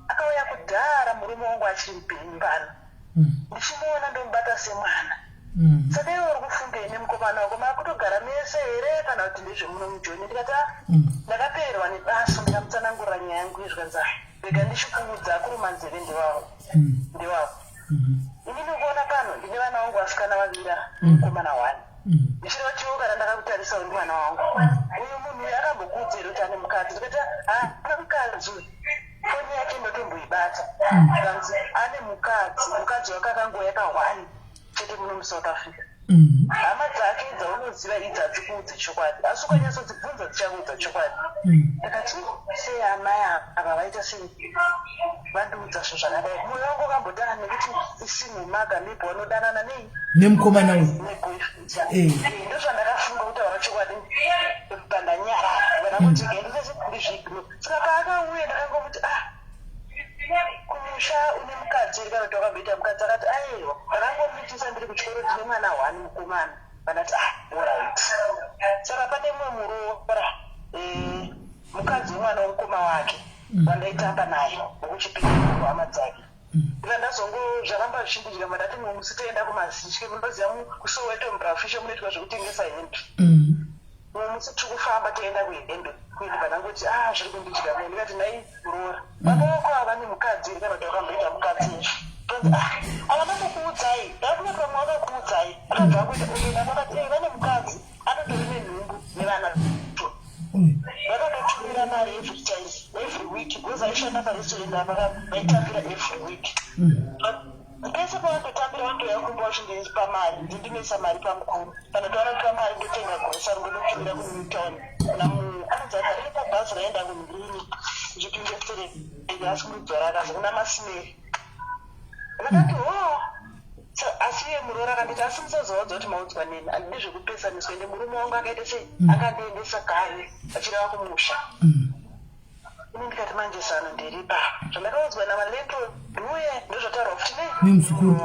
akauya kudhara murume wangu achiri mupenyu pano ndichimuona ndomubata semwana. Saka iwe uri kufungei nemukomana wako? Makutogara mese here kana kuti ndezvemuno mujoni? Ndikati ah, ndakapererwa nebasa. Ndikamutsanangurira nyaya yangu izvikanzi, ah, rega ndichikuudza, akuruma nzeve ndewavo, ndewavo. Inini ukuona pano ndine vana vangu vasikana vaviri, mukomana one. Ndichireva chiwo kana ndakakutarisa uri mwana wangu. Uyu munhu uyu akambokuudza here kuti ane mukadzi? Ndikati haana mukadzi uyu, foni yake ndotomboibata. Zvikanzi ane mukadzi, mukadzi wake akangouya kahwani chete muno muSouth Africa. Hama dzake dzaunoziva idzi hadzikuudzi chokwadi, asi ukanyatsodzibvunza dzichakuudza chokwadi. Ndikati sei amai ava vaita sei vandiudza zvinhu zvakadai? Mwoyo wangu wakambodana nekuti isingle mother, maybe wanodanana nei nemukomana uyu. Neboyfriend. Ndozvandakafunga kutaura chokwadi, bandanyarara vanangoti ndizviignore. Saka paakauya ndakangomuti, ah, kumusha une mukadzi here kana kuti wakamboita mukadzi? Akati aiwa, ndakangomitisa ndiri kuchikoro, ndine mwana one mukomana. Vandati ah, alright. Saka pane mumwe muroora, mukadzi wemwana womukoma wake wandaitamba naye wekuchipinda hama dzake. Ndika ndazongo zvaramba zvichindidya, mandati mumwe musi toenda kumazitye. Munoziva kuSoweto muBrafishe munoitwa zvekutengesa hembe. Mumwe musi tiri kufamba toenda kuhembe kuendibva ndangoti ah, zviri kundidya mwe. Ndikati, nhai muroora, baba vako ava nemukadzi here kana kuti wakamboita mukadzi here? Kanzi ah, ava vandokuudzai, ndakuti pamwe vakakuudzai. Akabva akuita unoenda akati ei, vane mukadzi, anotori nenhumbu nevana two. Vakatotumira mari every time, every week, because aishanda parestaurant apa, vaitambira every week. Pese pavanotambira vanotouya kumba vachindipa mari, ndindinoisa mari pamukuru. Kana taona mari ndotenga grocery, ndonotumira kuNewtown kuna anonzi ati pabhazi raenda kunhini ndichipindeserei, asi mudzora akazi kuna Masimeri. Ndakati ho, asi iye muroora akanditi, asi musazovaudza kuti maudzwa neni, handidi zvekupesaniswa. Ende murume wangu akaita sei, akandiendesa kare achireva kumusha. Ini ndikati manje zano ndiripa zvandakaudzwa namalandlord uye ndozvataurwa futi nemuzukuru.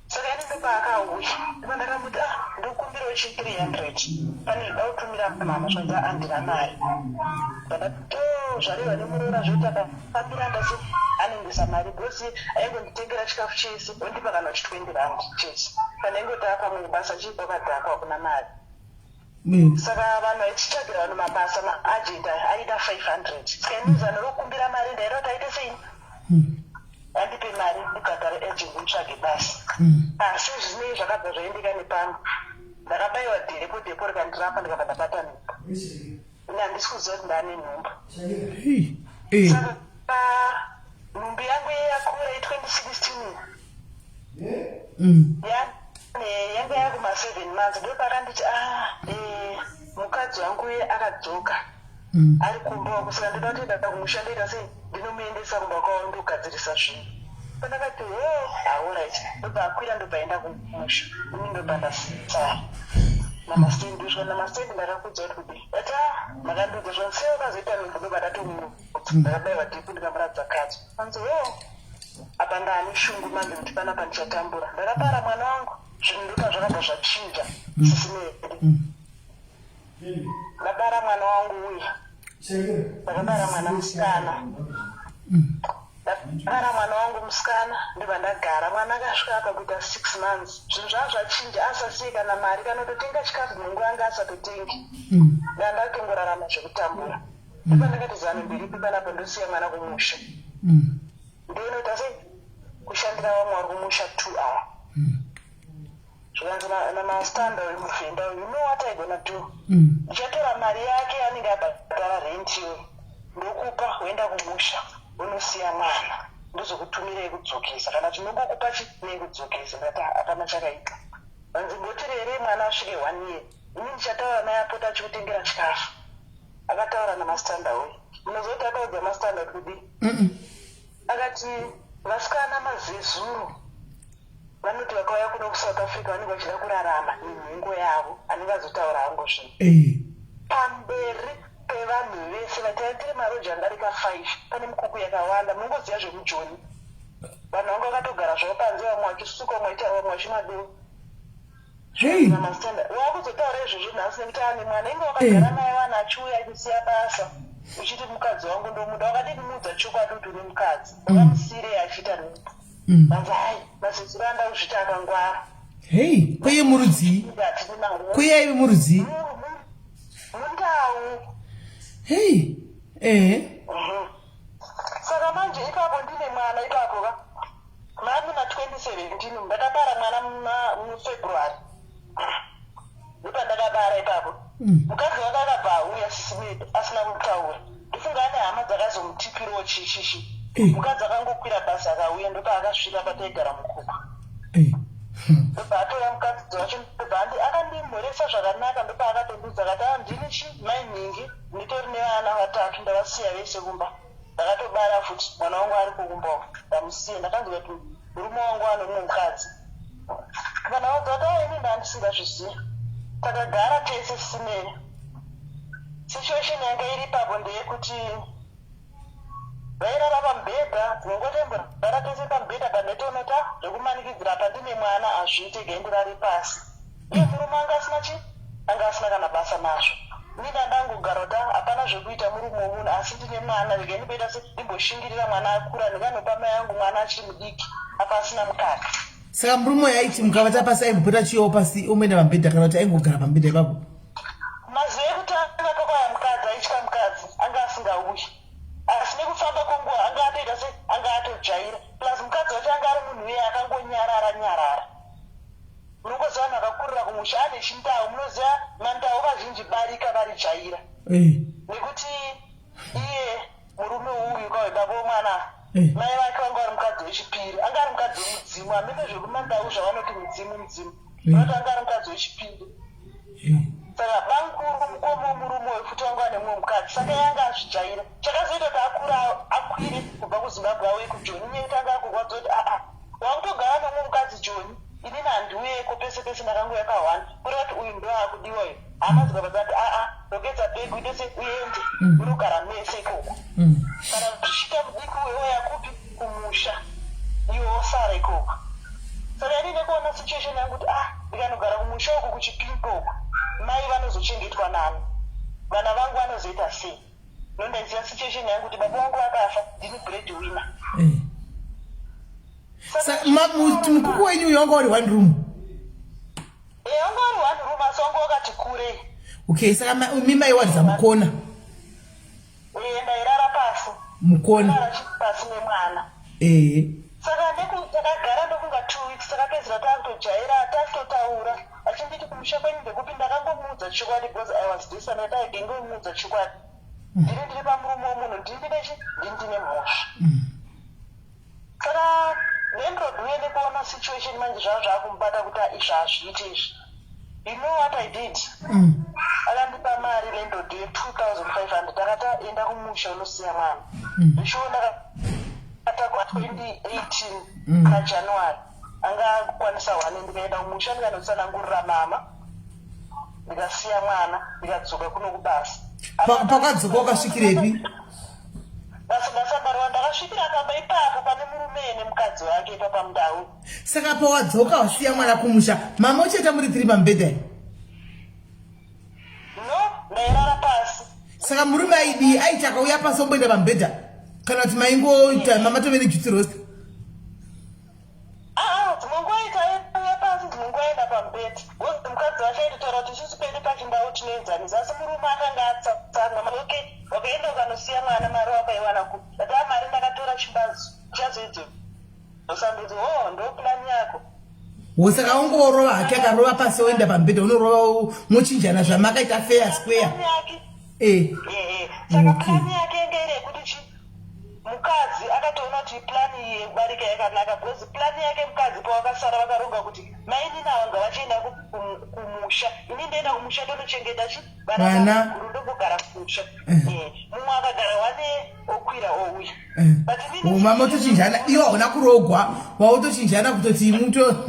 Saka ini ndopaakauya ndipo ndakamuti, ah, ndokumbirawo chi 300, pane zvoda kutumira mama. Zvanzi handina mari. Ndakati o, zvarehwa nemuroora zvoiti akafambira ndasi anendesa mari, because aingonditengera chikafu chese, ondipa kana uchi 20 rand chete. Kana ingoti apa basa chipo kadhakwa, hakuna mari. Saka vanhu vaichitsvagira vanhu mabasa, maagent aida 500. Saka ini zano rokukumbira mari ndaida kuti aite sei, andipe mari ndibhadhare agent nditsvage basa. Asi zvinei zvakabva zvaendeka nepamwe, ndakabayiwa depo, depo rikandirapa, ndikabva ndabata nhumbu. Ini handisi kuziva kuti ndaane nhumbu. Saka nhumbu yangu yakura i2016 yanga yakuma 7 months. Ndopakanditi ah, mukadzi wangu uye akadzoka ari kumba wako, saka ndoda kutoenda kumusha, ndoita sei, ndinomuendesa kumba kwavo ndogadzirisa zvinhu. Pandakati ho, alright, ndobva akwira, ndobva aenda kumusha. Ini ndobva ndasara namastendi. Ndosvika namastendi, ndakakudza kuti kudii? Ati ah, makandiudza. Zvanzi sei wakazoita nhumbu? Ndobva ndatomuudza, ndakabayiwa depo, ndikamuratidza kadzo. Anzi ho, apa ndaane shungu manje kuti panapa ndichatambura. Ndakabara mwana wangu, zvinhu ndopa zvakabva zvachinja sisimedi. Ndabara mwana wangu uya, ndakabara mwana musikana. Ndabara mwana wangu musikana, ndobva ndagara. Mwana akasvika apa kuita 6 months, zvinhu zvava zvachinja, asasiye kana mari kana kutotenga chikafu, munguva anga asatotengi. Ndaa ndakutongorarama zvekutambura. Ndopa ndakati zano ndiripi panapa? Ndosiya mwana kumusha, ndoinoita sei kushandira vamwe vari kumusha two ava? Zvikanzi namastanda uyu muvhenda uyu, you know what I gonna do? Ndichatora mari yake anenge abhadhara rent iyoyo, ndokupa, woenda kumusha unosiya mwana, ndozokutumirei kudzokesa kana tinongokupa chi nekudzokesa. Ndati hapana chakaipa. Vanzi mbotirere mwana asvike one year, ini ndichataura naye apota achikutengera chikafu. Akataura namastanda uyu. Munozoti akaudza mastanda kuti kudii? Akati vasikana mazezuru vanoti vakauya kuno kuSouth Africa vanenge vachida kurarama nenhengo yavo. Anenge azotaura hangu zvinhu pamberi pevanhu vese. Vataiva tiri maroja anodarika 5, pane mikuku yakawanda, munongoziva zvemujoni. Vanhu vanga vakatogara zvavo panze, vamwe vachisuka, vamwe vachitaura, vamwe vachimwa doro. Wakuzotaura izvozvo nhasi nekuti ane mwana. Inge wakagara naye wana achiuya achisiya basa, uchiti mukadzi wangu ndomuda. Wakadi kumuudza chokwadi kuti une mukadzi? Wakamusiyirei achiita nhumbu? Vanzi hai, masisiro anda kuzvita akangwara. Hei, kweye murudzii? Kweye aive murudzii? Mundau. Hei, ehe. Saka manje ipapo ndine mwana ipapo ka. Mari muna 2017 ndakabara mwana muFebruary. Ndopandakabara ipapo. Mukadzi wake akabva auya sisimedu asina kutaura. Ndofunga ane hama dzakazomutipirawo chichichi. Mukadzi akangokwira bhazi akauya ndopaakasvika pataigara mukukwa. Ndobva atouya mukadzi wacho ndobva andi akandimhoresa zvakanaka ndopaakatondiudza akati ah ndini chi mai nhingi nditori nevana vatatu ndavasiya vese kumba. Ndakatobara futi mwana wangu ariko kumba uko ndamusiya ndakanzwa kuti murume wangu ane mumwe mukadzi. Vana vaudza kuti ah ini ndandisingazvizivi. Takagara tese sisimeri. Situation yanga iri ipapo ndeyekuti vairara pamubhedha dzimwe nguva taimborara tese pamubhedha but ndaitoona kuti ah zvekumanikidzira apa ndine mwana hazviite gai ndirare pasi. Iye murume anga asina chi anga asina kana basa nazvo. Ini ndandangogara kuti ah hapana zvekuita murume wemunhu asi ndine mwana regai ndimboita se ndimboshingirira mwana akura ndinganopa mai angu mwana achiri mudiki apa asina mukaka. Saka murume uyu aiti mukavata pasi aimbopota achiyawo pasi omboenda pamubhedha kana kuti aingogara pamubhedha ipapo? Mazuva ekutanga kwakauya mukadzi aitya mukadzi anga asingauyi asi nekufamba kwenguva anga atoita se anga atojaira plus mukadzi wacho anga ari munhu uye akangonyarara nyarara munongoziva vanhu vakakurira kumusha ane chindau munoziva mandau vazhinji barika varijaira nekuti iye murume uyu kauyu baba womwana mai vake vanga vari mukadzi wechipiri anga ari mukadzi wemudzimu hamene zvekumandau zvavanoti mudzimu mudzimu vanoti anga ari mukadzi wechipiri saka bamukuru mukoma wemurume uyu futi vanga vane mumwe mukadzi saka iye anga azvijaira chakazoita kuti akura akwire kubva kuzimbabwe auye kujoni iye kuti anga akurwadza kuti aa wakutogara nomumwe mukadzi joni inini handiuyeko pese pese ndakangouya kahwani kureva kuti uyu ndo akudiwa uyu hama dzikabva dzati aa rongedza bhegi uite se uende unogara mese ikoko kana zvichiita mudiki uyo ouya kupi kumusha iwe wosara ikoko saka ini nekuona situation yangu kuti ah ndikanogara kumusha uku kuchipingo uku mai vanozochengetwa nani vana vangu vanozoita sei nondaiziva situation yangu kuti baba vangu vakafa ndini bread winner Mukuku wenyu uyo wanga uri one room? Wanga uri one room asi wanga wakati kurei. Okay, saka mi maiwaridza mukona? Ndairara pasi. Mukona? Pasi nemwana. Ehe. Saka takagara ndokunga 2 weeks takapedzera takutojaira takutotaura achinditi kumusha kwenyu ndekupi ndakangomuudza chokwadi because I was disappointed ndaingomuudza chokwadi. Ndini ndiri pamurume wemunhu ndini ndine chi ndini ndine mhosva. Saka landlord uye nekuona situation manje zvava zvakumubata kuti izvi hazviite izvi. You know what I did? Akandipa mari landlord ye 2500 akati enda kumusha unosiya mwana. Zvishuwo ndakatakwa 2018 na January anga akukwanisa one ndikaenda kumusha ndikanotsanangurira mama ndikasiya mwana ndikadzoka kuno kubasa. Pakadzoka wakasvikirepi? Basa basa ndakasvikira pamba ipapo pane murume nemukadzi wake ipapa mundau. Saka pawadzoka wasiya mwana kumusha, mama uchaita muri tiri pamubhedha? No, ndairara pasi. Saka murume aidii? Aiti akauya pasi omboenda pamubhedha kana kuti maingoita mama tove nejuti roast? Ah, dzimwe nguva aiti aiuya pasi, dzimwe nguva aienda pamubhedha. Because mukadzi wacho aitotaura kuti isusu pedu pachindau tinoenzanisa, asi murume akanga atsamwa. Okay, wakaenda ukanosiya mwana, mari wakaiwana kupi? Ndati ah, mari ndakatora chimbazu, ndichazoidzosa. Ndoti oh, ndo plan yako. Wo saka ongorova hake akarova pasi oenda pamubhedha unorova mochinjana zvamakaita fair square. Eh. Saka plan yake yanga iri yekuti chi mukadzi akatoona kuti plan iyi yekubarika yakanaka because plan yake mukadzi pawakasara vakaronga kuti mainini ava ngavachienda kumusha ini ndoenda kumusha ndonochengeta chi vana ndogogara kumusha mumwe akagara wane okwira ouya mama otochinjana iwe hauna kurogwa wautochinjana kutoti muto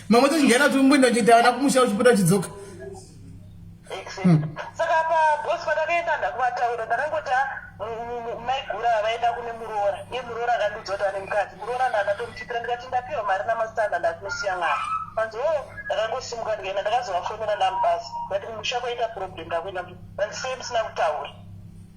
mama otochinjana kuti umboenda uchiita vana kumusha uchipota uchidzoka. Saka pabosi patakaenda ndakuvataura ndakangoti maiguru ava vaenda kune muroora iye muroora akandiudza kuti ane mukadzi muroora ndandatomuchipira ndikati ndapiwa mari namastanda ndakunosiya mwana panzi o ndakangosimuka ndikaenda ndakazovafonera ndamubasa ndati kumusha kwaita problem ndakuenda vanzi sei musina kutaura.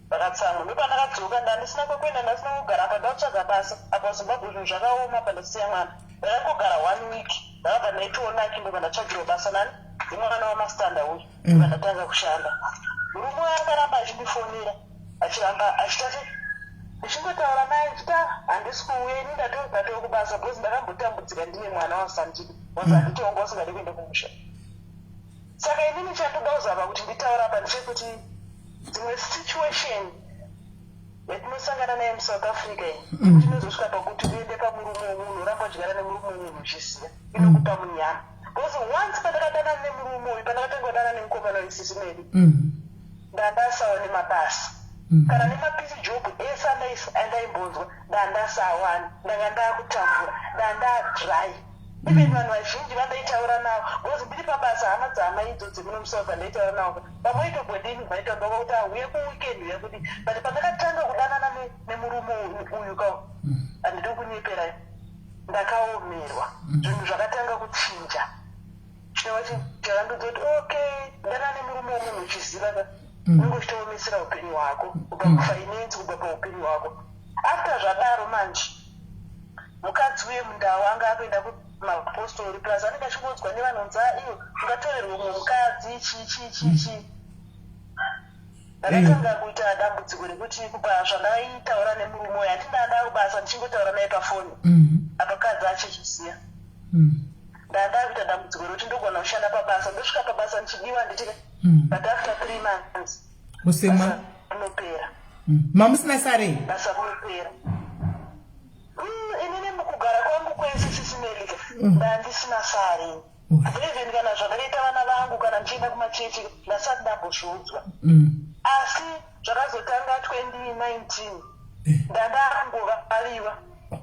Ndakatsamwa ndopandakadzoka ndandisina kwekuenda ndasina kugara apa ndakutsvaga basa apa Zimbabwe zvinhu zvakaoma pandasiya mwana ndakangogara one week ndakabva ndaitiwo lucky ndobva ndatsvagirwa basa nani nemwana wamastanda uyu ndobva ndatanga kushanda murume uyo akaramba achindifonera achiramba achita se ndichingotaura naye ndichita handisi kuuya ini ndatoo kubasa because ndakambotambudzika ndine mwana wasandidi because handiti wanga usingadi kuenda kumusha Saka inini chandoda kuzama kuti nditaura apa ndechekuti dzimwe situation yatinosangana naye muSouth Africa iyi mm. tinozosvika pakuti uende pamurume wemunhu uramba uchigara nemurume wemunhu uchiziva inokupa mm. munyama because once pandakadanana nemurume uyu pandakatanga kudanana nemukomana uyu sisi medu mm. ndandasawa nemabasa kana nemapisi job ese andaimbonzwa ndandasawana ndanga ndakutambura ndandadry Even vanhu vazhinji vandaitaura navo because ndiri pabasa hama dzahama idzo dzemuno muSouth vandaitaura navo vamwe vaitombondini vaitombaka kuti ahuye kuweekend uya kudi but pandakatanga kudanana nemurume uyu ka handidi kunyeperai ndakaomerwa zvinhu zvakatanga kuchinja chinova chinja kuti okay danana nemurume wemunhu uchiziva ka unenge uchitoomesera upenyu hwako kubva kufinance kubva paupenyu hwako after zvadaro manje Mukadzi uye mundau anga akuenda kumapostori plus anenge achingonzwa nevanhu kunzi ah iwe ungatorerwe mumwe mukadzi chii chii chii chii. Ndakatanga kuita dambudziko rekuti kubva zvandaitaura nemurume uyu handina ndakubasa ndichingotaura naye pafoni apa kadzi achizviziva. Ndandakuita dambudziko rekuti ndogona kushanda pabasa ndosvika pabasa ndichidiwa handiti but after 3 months Usemwa. basa rinopera. Mamusina sarei? Basa rinopera. Inini mukugara kwangu kwese sisimelika ndandisina sari. Even kana zvandakaita vana vangu kana ndichienda kumachechi ndasati ndambozviudzwa. Asi zvakazotanga 2019 ndandangovaliwa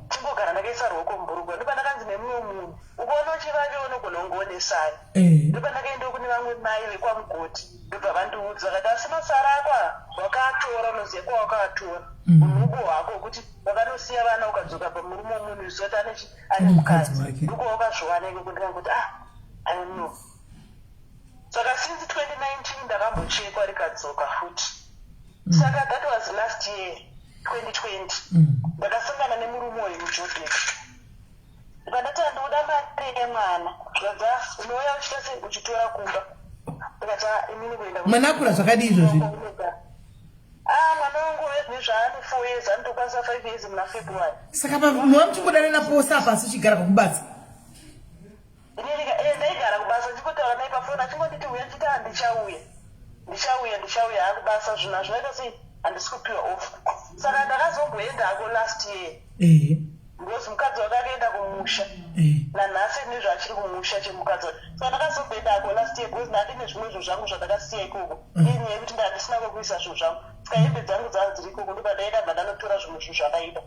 chingogara ndakaisa ruoko mubhurugwa ndopandakanzi nemumwe munhu ukaona uchivaviwa unogona kunge une sari. Ndopandakaendawo kune vamwe mai vekwamugoti ndobva vandiudza vakati asi masari ako aya wakaatora unoziva kwawakaatora unhubu hwako hwekuti wakanosiya vana ukadzoka pamurume wemunhu uziva kuti ane chi ane mukadzi wake. ndokwawakazviwana ikoko ndikangoti ah I don't know saka since 2019 ndakambochekwa rikadzoka futi saka that was last year 2020 ndakasangana nemurume uyu muJoburg ndikandati handikuda mari yemwana zvikanzi ah unouya uchiita sei uchitora kumba ndikati ah inini kuenda Mwana akura zvakadii izvozvi? Ah, mwana wangu nezvaane 4 years anotokwanisa 5 years muna February. Saka mava muchingodanana pose apa asi uchigara kwakubasa? Inini ndaigara kubasa ndichingotaura naye pafoni achingonditi uya ndichiti ah ndichauya ndichauya ndichauya haa kubasa zvinhu hazvinoita sei handisi kupiwa off saka ndakazomboenda hako last year Ehe. Because mukadzi wake akaenda kumusha nanhasi nezvaachiri kumusha chemukadzi wake saka ndakazobhenda ko last year because ndandine zvimwe zvinhu zvangu zvandakasiya ikoko inyaya yekuti ndandisina kwekuisa zvinhu zvangu saka hembe dzangu dzanga dziri ikoko ndobva ndaenda bva ndanotora zvimwe zvinhu zvandaida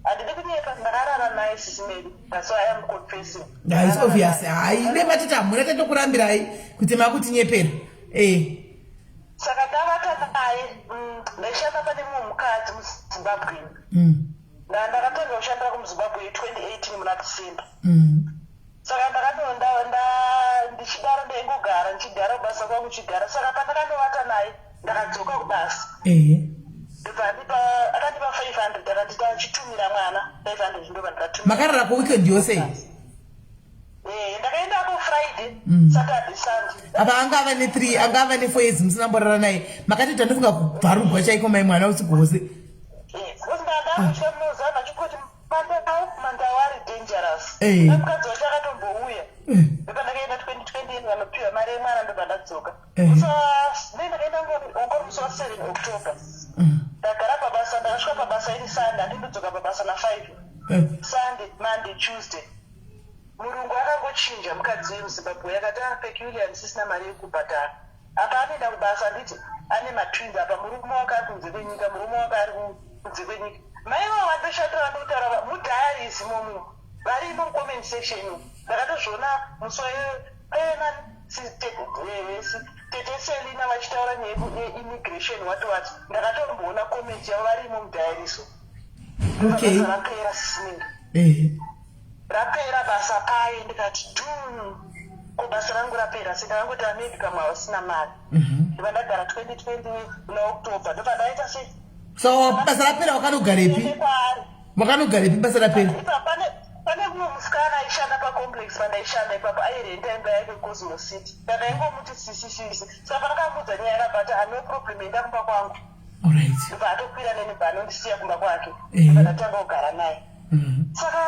handidi kunyepa ndakarara naye sisi Mary that's why I am confessing. Yeah, it's obvious. Hayi, ne matiti hamuna tatokurambirai kuti makutinyepera. Eh. Saka ndavata naye ndaishanda pane mumwe mukadzi muZimbabwe. Ndakatanga kushandira kumuZimbabwe 2018 muna December. Saka ndakano ndichidaro ndaingogara ndichigara kubasa kwangu chigara saka pandakanovata naye ndakadzoka kubasa. Ndobva andipa akandipa 500 akanditi achitumira mwana 500 ndobva ndatumira. Makarara ko weekend yose? Eh, ndakaendako Friday, Saturday, Sunday. Apa anga ava ne 3 anga ava ne 4 years musina mborara naye. Makatoita ndofunga kubvarugwa chaiko mai mwana usiku hwose. Mandau ari dangerous. Mukadzi wacho akatombouya. Ndopandakaenda 2020 vanopiwa mari yemwana ndobva ndadzoka. Ndakaenda ngori musi wa 7 October. Ndagara pabasa ndakasvika pabasa iri Sunday handindodzoka pabasa na 5. Sunday, Monday, Tuesday. Murungu akangochinja mukadzi wemuZimbabwe akati ah peculiar handisisina mari yekubhadhara. Apa anoenda kubasa handiti ane matwins apa murume wake ari kunze kwenyika murume wake ari kunze kwenyika. Mai ivavo vandoshandira vandikutaura ava mudiaries imomo varimo mucomment section umu ndakatozviona musi waena tete Selina vachitaura nyaya yeimmigration what what ndakatomboona comment yavo varimo mudiaries umu. Okay. Basa rapera sisinei. Rapera basa paye ndikati dhuu. Ko basa rangu rapera sei? Ndakangoti ah, maybe pamwe havasina mari. Ndobva ndagara 2020 muna October. Ndobva ndaita sei? So basa rapera wakanogarepi? Kwaari. Wakanogarepi basa rapera? Ipa pane pane mumwe musikana aishanda pacomplex pandaishanda ipapo airenta imba yake kuCosmo City. Ndakaingomuti sisi sisi. Saka pandakamuudza nyaya akabva ati ah, no problem enda kumba kwangu. Alright. Ndobva atokwira neni bva anondisiya kumba kwake. Eh. Ndobva ndatanga kugara naye. Mm-hmm. Saka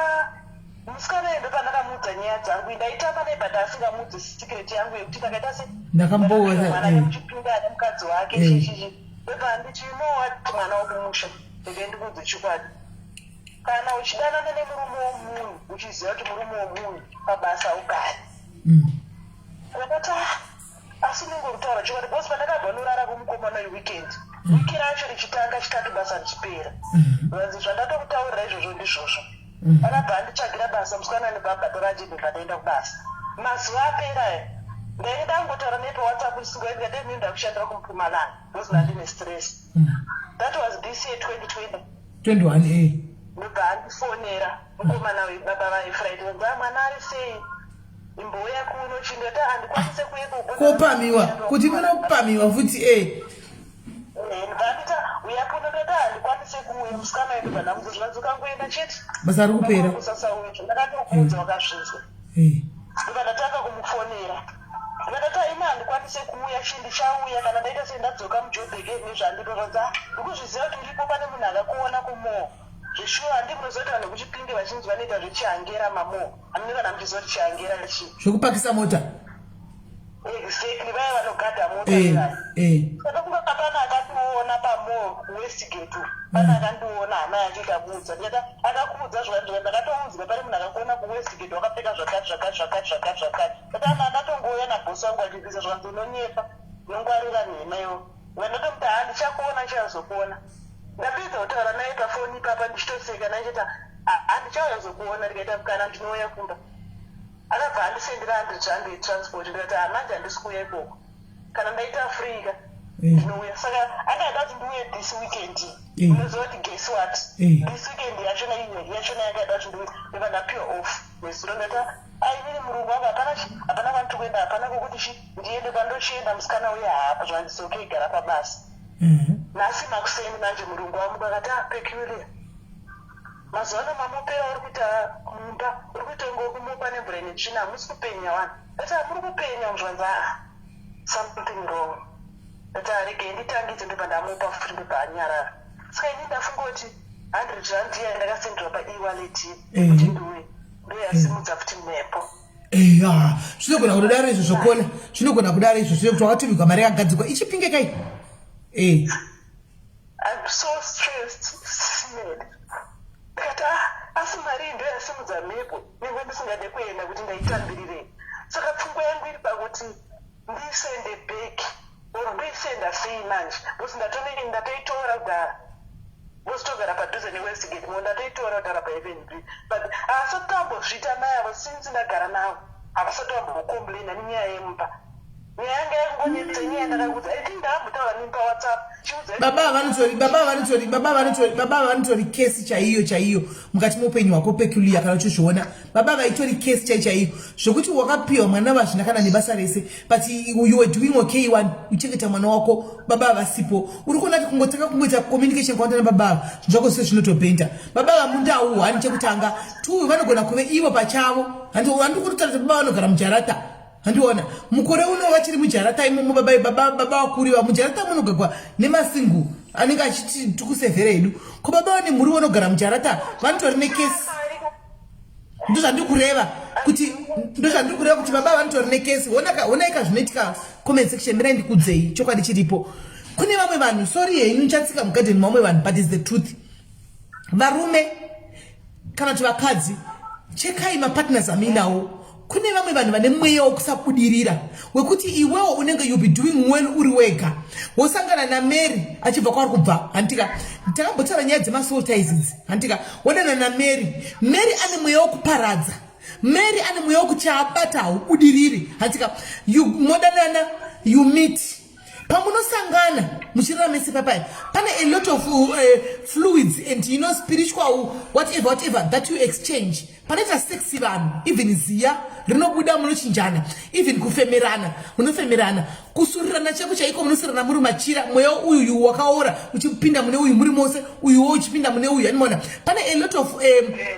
musikana uyu ndopandakamuudza nyaya dzangu ndaitamba naye but asingamuudzi secret yangu yekuti ndakaita se Ndakamboona, mwana eh. kuchipinda ane mukadzi wake Eh. chichichi ndobva nditi you know what mwana wekumusha ndenge ndikuudze chokwadi kana uchidanana nemurume womunhu uchiziva kuti murume womunhu pabasa ugari ndakati "Ah, asi unenge kutaura chokwadi because pandakabva norara kumukomana weweekend wiki racho richitanga chitatu basa richipera vanzi zvandatokutaurira izvozvo ndizvozvo akabva anditsvagira basa musikana nebhabhatora achindobva ndaenda kubasa mazuva apera aya ndainge ndangotaura naye pawhatsapp ndisingaendika ndee ndinoenda kushandira kumpumalanga because ndandine stress that was this year 2020 21 eh. ndobva andifonera mukomana webaba vaefraiti vanzi "Ah, mwana ari sei imbouya kuno chindoti handikwanise kuye Kopamiwa kuti kunopamiwa futi eh. ndandita uya kuno ndoti handikwanise kuuya musikana wedu bva ndamudza zvanzi ukangoenda chete Basa riri kupera. kusasauya ndakatokuudza wakazvinzwa Eh. ndobva ndatanga kumufonera ndikatati aina handikwanise kuuya chi ndichauya kana ndaita sei ndadzoka muJoburg nezvandiko zvanzi "Ah, ndikuzviziva kuti uripo pane munhu akakuona kumall zveshuwa handi munoziva kuti vanhu vekuchipinge vachinzi vanoita zvechihangera mamall hamene kana muchiziva kuti chihangera chii Zvekupakisa mota. Exactly, vaya vanogadha mota Eh. vaya. Eh. Saka kunga pane akandiona pamall kuWestgate pane akandiona hama yake ikamuudza ndikati akakuudza zvakati ndakatoudzwa pane munhu akakuona kuWestgate wakapfeka zvakati zvakati zvakati zvakati zvakati kati ana andatongouya nabhosi wangu achibvisa zvakanzi unonyepa unongwarira nhema iwo ndatomuti ha ndichakuona ndichazokuona ndapedza kutaura naye pafoni ipapa ndichitoseka nachita handichauya zokuona ndikaita kana ndinouya kumba akabva andisendera 100 rand yetransport ndikati hamanje handisi kuuya ikoko kana ndaita free ka ndinouya saka akada kuti ndiuye this weekend unoziva kuti guess what this weekend yachona iyo yachona yakada kuti ndiuye ndobva ndapiwa off nezuro ndati ainini murungu wangu hapana chi hapana kwandiri kuenda hapana kwokuti chi ndiende kwandochienda musikana uye haapa zvanzi okay gara pabasa nhasi makuseni manje murungu wangu akati ah peculiar mazuva ano mamupera uri kuita mumba uri kuita ngokumupa nemvura ine tsvina hamusi kupenya wani ati hamuri kupenya zvanzi aa something wrong ati aregei nditangidze ndobva ndamupa futi ndobva anyarara saka ini ndafunga kuti 100 rand iya ndakasenderwa paewallet kuti ndiuye ndoyasimudza futi mhepo Eya, zvinogona kudaro izvo zvokona. Zvinogona kudaro izvo zvekuti wakatumigwa mari yakagadzikwa. Ichipinge kai? Eh. I'm so stressed smad ndikati ah asi mari iyi ndoyasimudza mhepo nenge ndisingade kuenda kuti ndaitambirirei saka pfungwa yangu iri pakuti ndiisende back or ndoisenda sei manje because ndatoitora kudhara because togara padhuze newestgate mo ndatoitora kudhara paFNB but havasati tambozviita mai avo since ndagara navo havasati vambocomplaina nenyaya yemba nyaya yanga yakungonetsa nyaya ndakakuudza I think ndakambotaura nemi pawhatsapp chiudza Baba vanotori kesi chaiyo chaiyo mukati meupenyu hwako peculiar kana uchizviona baba vaitori kesi chai chaiyo zvokuti wakapiwa mwana vazvina kana nebasa rese but you were doing okay one uchengeta mwana wako baba vasipo uri kuona kuti kungotanga kungoita communication kwaita nababa ava zvinhu zvako zvese zvinotopenda baba vamundau hani chekutanga two vanogona kuve ivo pachavo handi kutaura kuti baba vanogara mujarata handiona mukore uno vachiri mujarata imomo baba baba baba vakuriva mujarata munogagwa nemasingle anenge achiti tikusevhera hedu ko baba vane mhuri vanogara mujarata vanotori nekesi ndozvandiri kuti ndozvandiri kureva kuti baba vanotori nekesi onaika zvinoitika comment section mirai ndikudzei chokwadi chiripo kune vamwe vanhu sorry henyu ndichatsika mugadheni mamwe vanhu but is the truth varume kana kuti vakadzi chekai mapartners amuinawo kune vamwe vanhu vane mweya wekusabudirira wekuti iwewo unenge you be doing well uri wega wosangana namary achibva kwaari kubva handika takambotaura nyaya dzemasoul ties idzi handika wodana namary mary ane mweya wekuparadza mary ane mweya wekuti abata haubudiriri handika modanana you meet. Pamunosangana muchirara mese papaya, pane a lot of fluids and spiritual whatever, whatever that you exchange. Panoita sex vanhu, even ziya rinobuda, munochinjana, even kufemerana munofemerana, kusurirana chaiko chaiko, munosurirana muri machira. Mweya uyu wakaora uchipinda mune uyu muri mose, uyuwo uchipinda mune uyu. Animaona pane a lot of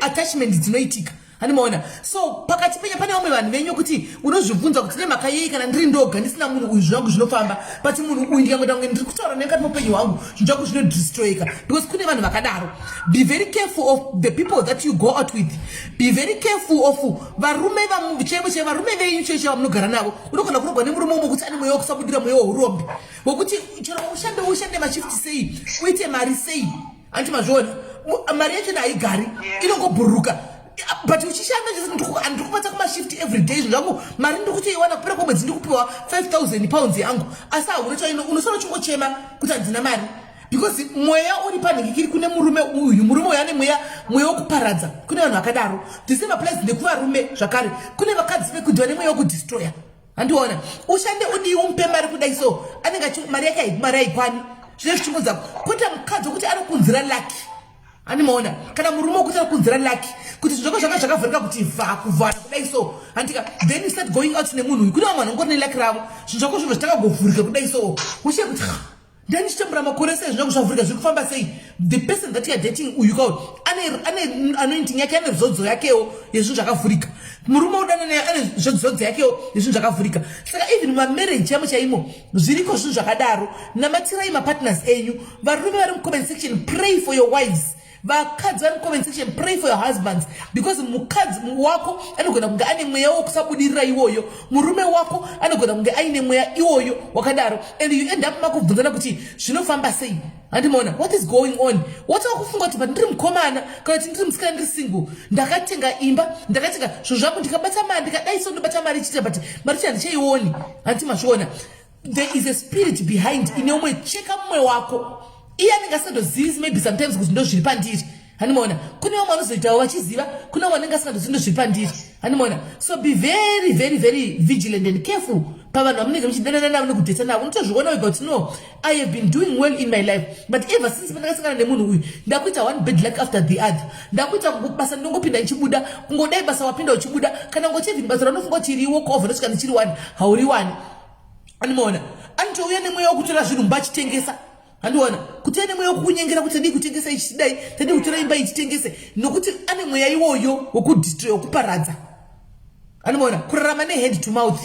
attachment dzinoitika, handimaona? So pakati penya pane vamwe vanhu venyu kuti unozvibvunza kuti nemhaka yei kana ndiri ndoga ndisina munhu uyu zvangu zvinofamba, but munhu uyu ndikangoita kunge ndiri kutaura nemukati meupenyu hwangu, zvinhu zvangu zvinodestroyeka, because kune vanhu vakadaro. Be very careful of the people that you go out with. Be very careful of varume chaivo chaivo, varume venyu chaivo chaivo vamunogara navo. Unogona kurogwa nemurume umwe kuti ane mweya wekusabudira, mweya weurombe, wekuti chero ushande, ushande mashifti sei, uite mari sei, hanti mazviona, mari yacho haigari, inongobhururuka. But uchishanda, ndiri kubata kumashift every day, zvinhu zvangu mari ndiri kutoiwana, kupera kwemwedzi ndiri kupiwa £5000 yangu, asi hauna chaino. Unosara uchingochema kuti handina mari, because mweya uri panhingikiri kune murume uyu. Murume uyu ane mweya, mweya wekuparadza. Kune vanhu vakadaro. The same applies nekuvarume zvakare. Kune vakadzi vekuti vane mweya wekudestroya, handiona? Ushande udii, umupe mari kudai, so anenge mari yake, mari haikwani, zvine zvichingozako. Kuita mukadzi wekuti anokunzira lucky, handimaona? Kana murume wekuti anokunzira lucky, kuti zvinhu zvako zvanga zvakavhurika kuti vha kuvhara kudai so, handika? Then you start going out nemunhu uyu. Kune vamwe vanhu vangori nelucky ravo, zvinhu zvako zvinhu zvitangagovhurika kudai so, ushiye kuti ndani chichambura makore sei, zvinhu zvavhurika, zviri kufamba sei? The person that you are dating uyu kao ane anointing yake, ane zodzo yakewo yezvinhu zvakavhurika. Murume udana naye ane zodzo yakewo yezvinhu zvakavhurika. Saka even mamarriage chaimo chaimo zviriko zvinhu zvakadaro. Namatirai mapartners enyu. Varume vari mucomment section, pray for your wives. Vakadzi vari mucomment section, pray for your husbands, because mukadzi wako anogona kunge ane mweya wekusabudirira iwoyo, murume wako anogona kunge aine mweya iwoyo wakadaro, and you end up makubvunzana kuti zvinofamba sei, handimaona? What is going on? Wotava kufunga kuti but ndiri mukomana kana kuti ndiri musikana, ndiri single, ndakatenga imba, ndakatenga zvinhu zvangu, ndikabata mari, ndikadai so, ndobata mari ichiita, but mari chi handichaioni, handiti mazviona? There is a spirit behind ine umwe. Cheka mumwe wako, iye anenge asingatozivisi maybe sometimes kuti ndo zviri pandiri, handimaona? Kune vamwe vanozoitawo vachiziva, kune vamwe vanenge asingatozii ndo zviri pandiri, handimaona? So be very, very, very vigilant and careful pavanhu vamunenge muchidanana navo nekudheta navo. Unotozviona wega kuti no, I have been doing well in my life, but ever since pandakasangana nemunhu uyu, ndakuita one bad luck after the other. Ndakuita basa ndinongopinda ndichibuda, kungodai basa wapinda uchibuda, kana ngoti even basa raunofunga kuti iri walk over, nosvika ndichiri one, hauriwani, handimaona? Anotouya nemweya wekutora zvinhu mumba achitengesa, handiona? Kuti ane mweya wekukunyengera kuti tadii kutengesa ichidai, tadii kutora imba ichitengese, nokuti ane mweya iwoyo wekudestroy, wekuparadza, handimaona? Kurarama nehand to mouth,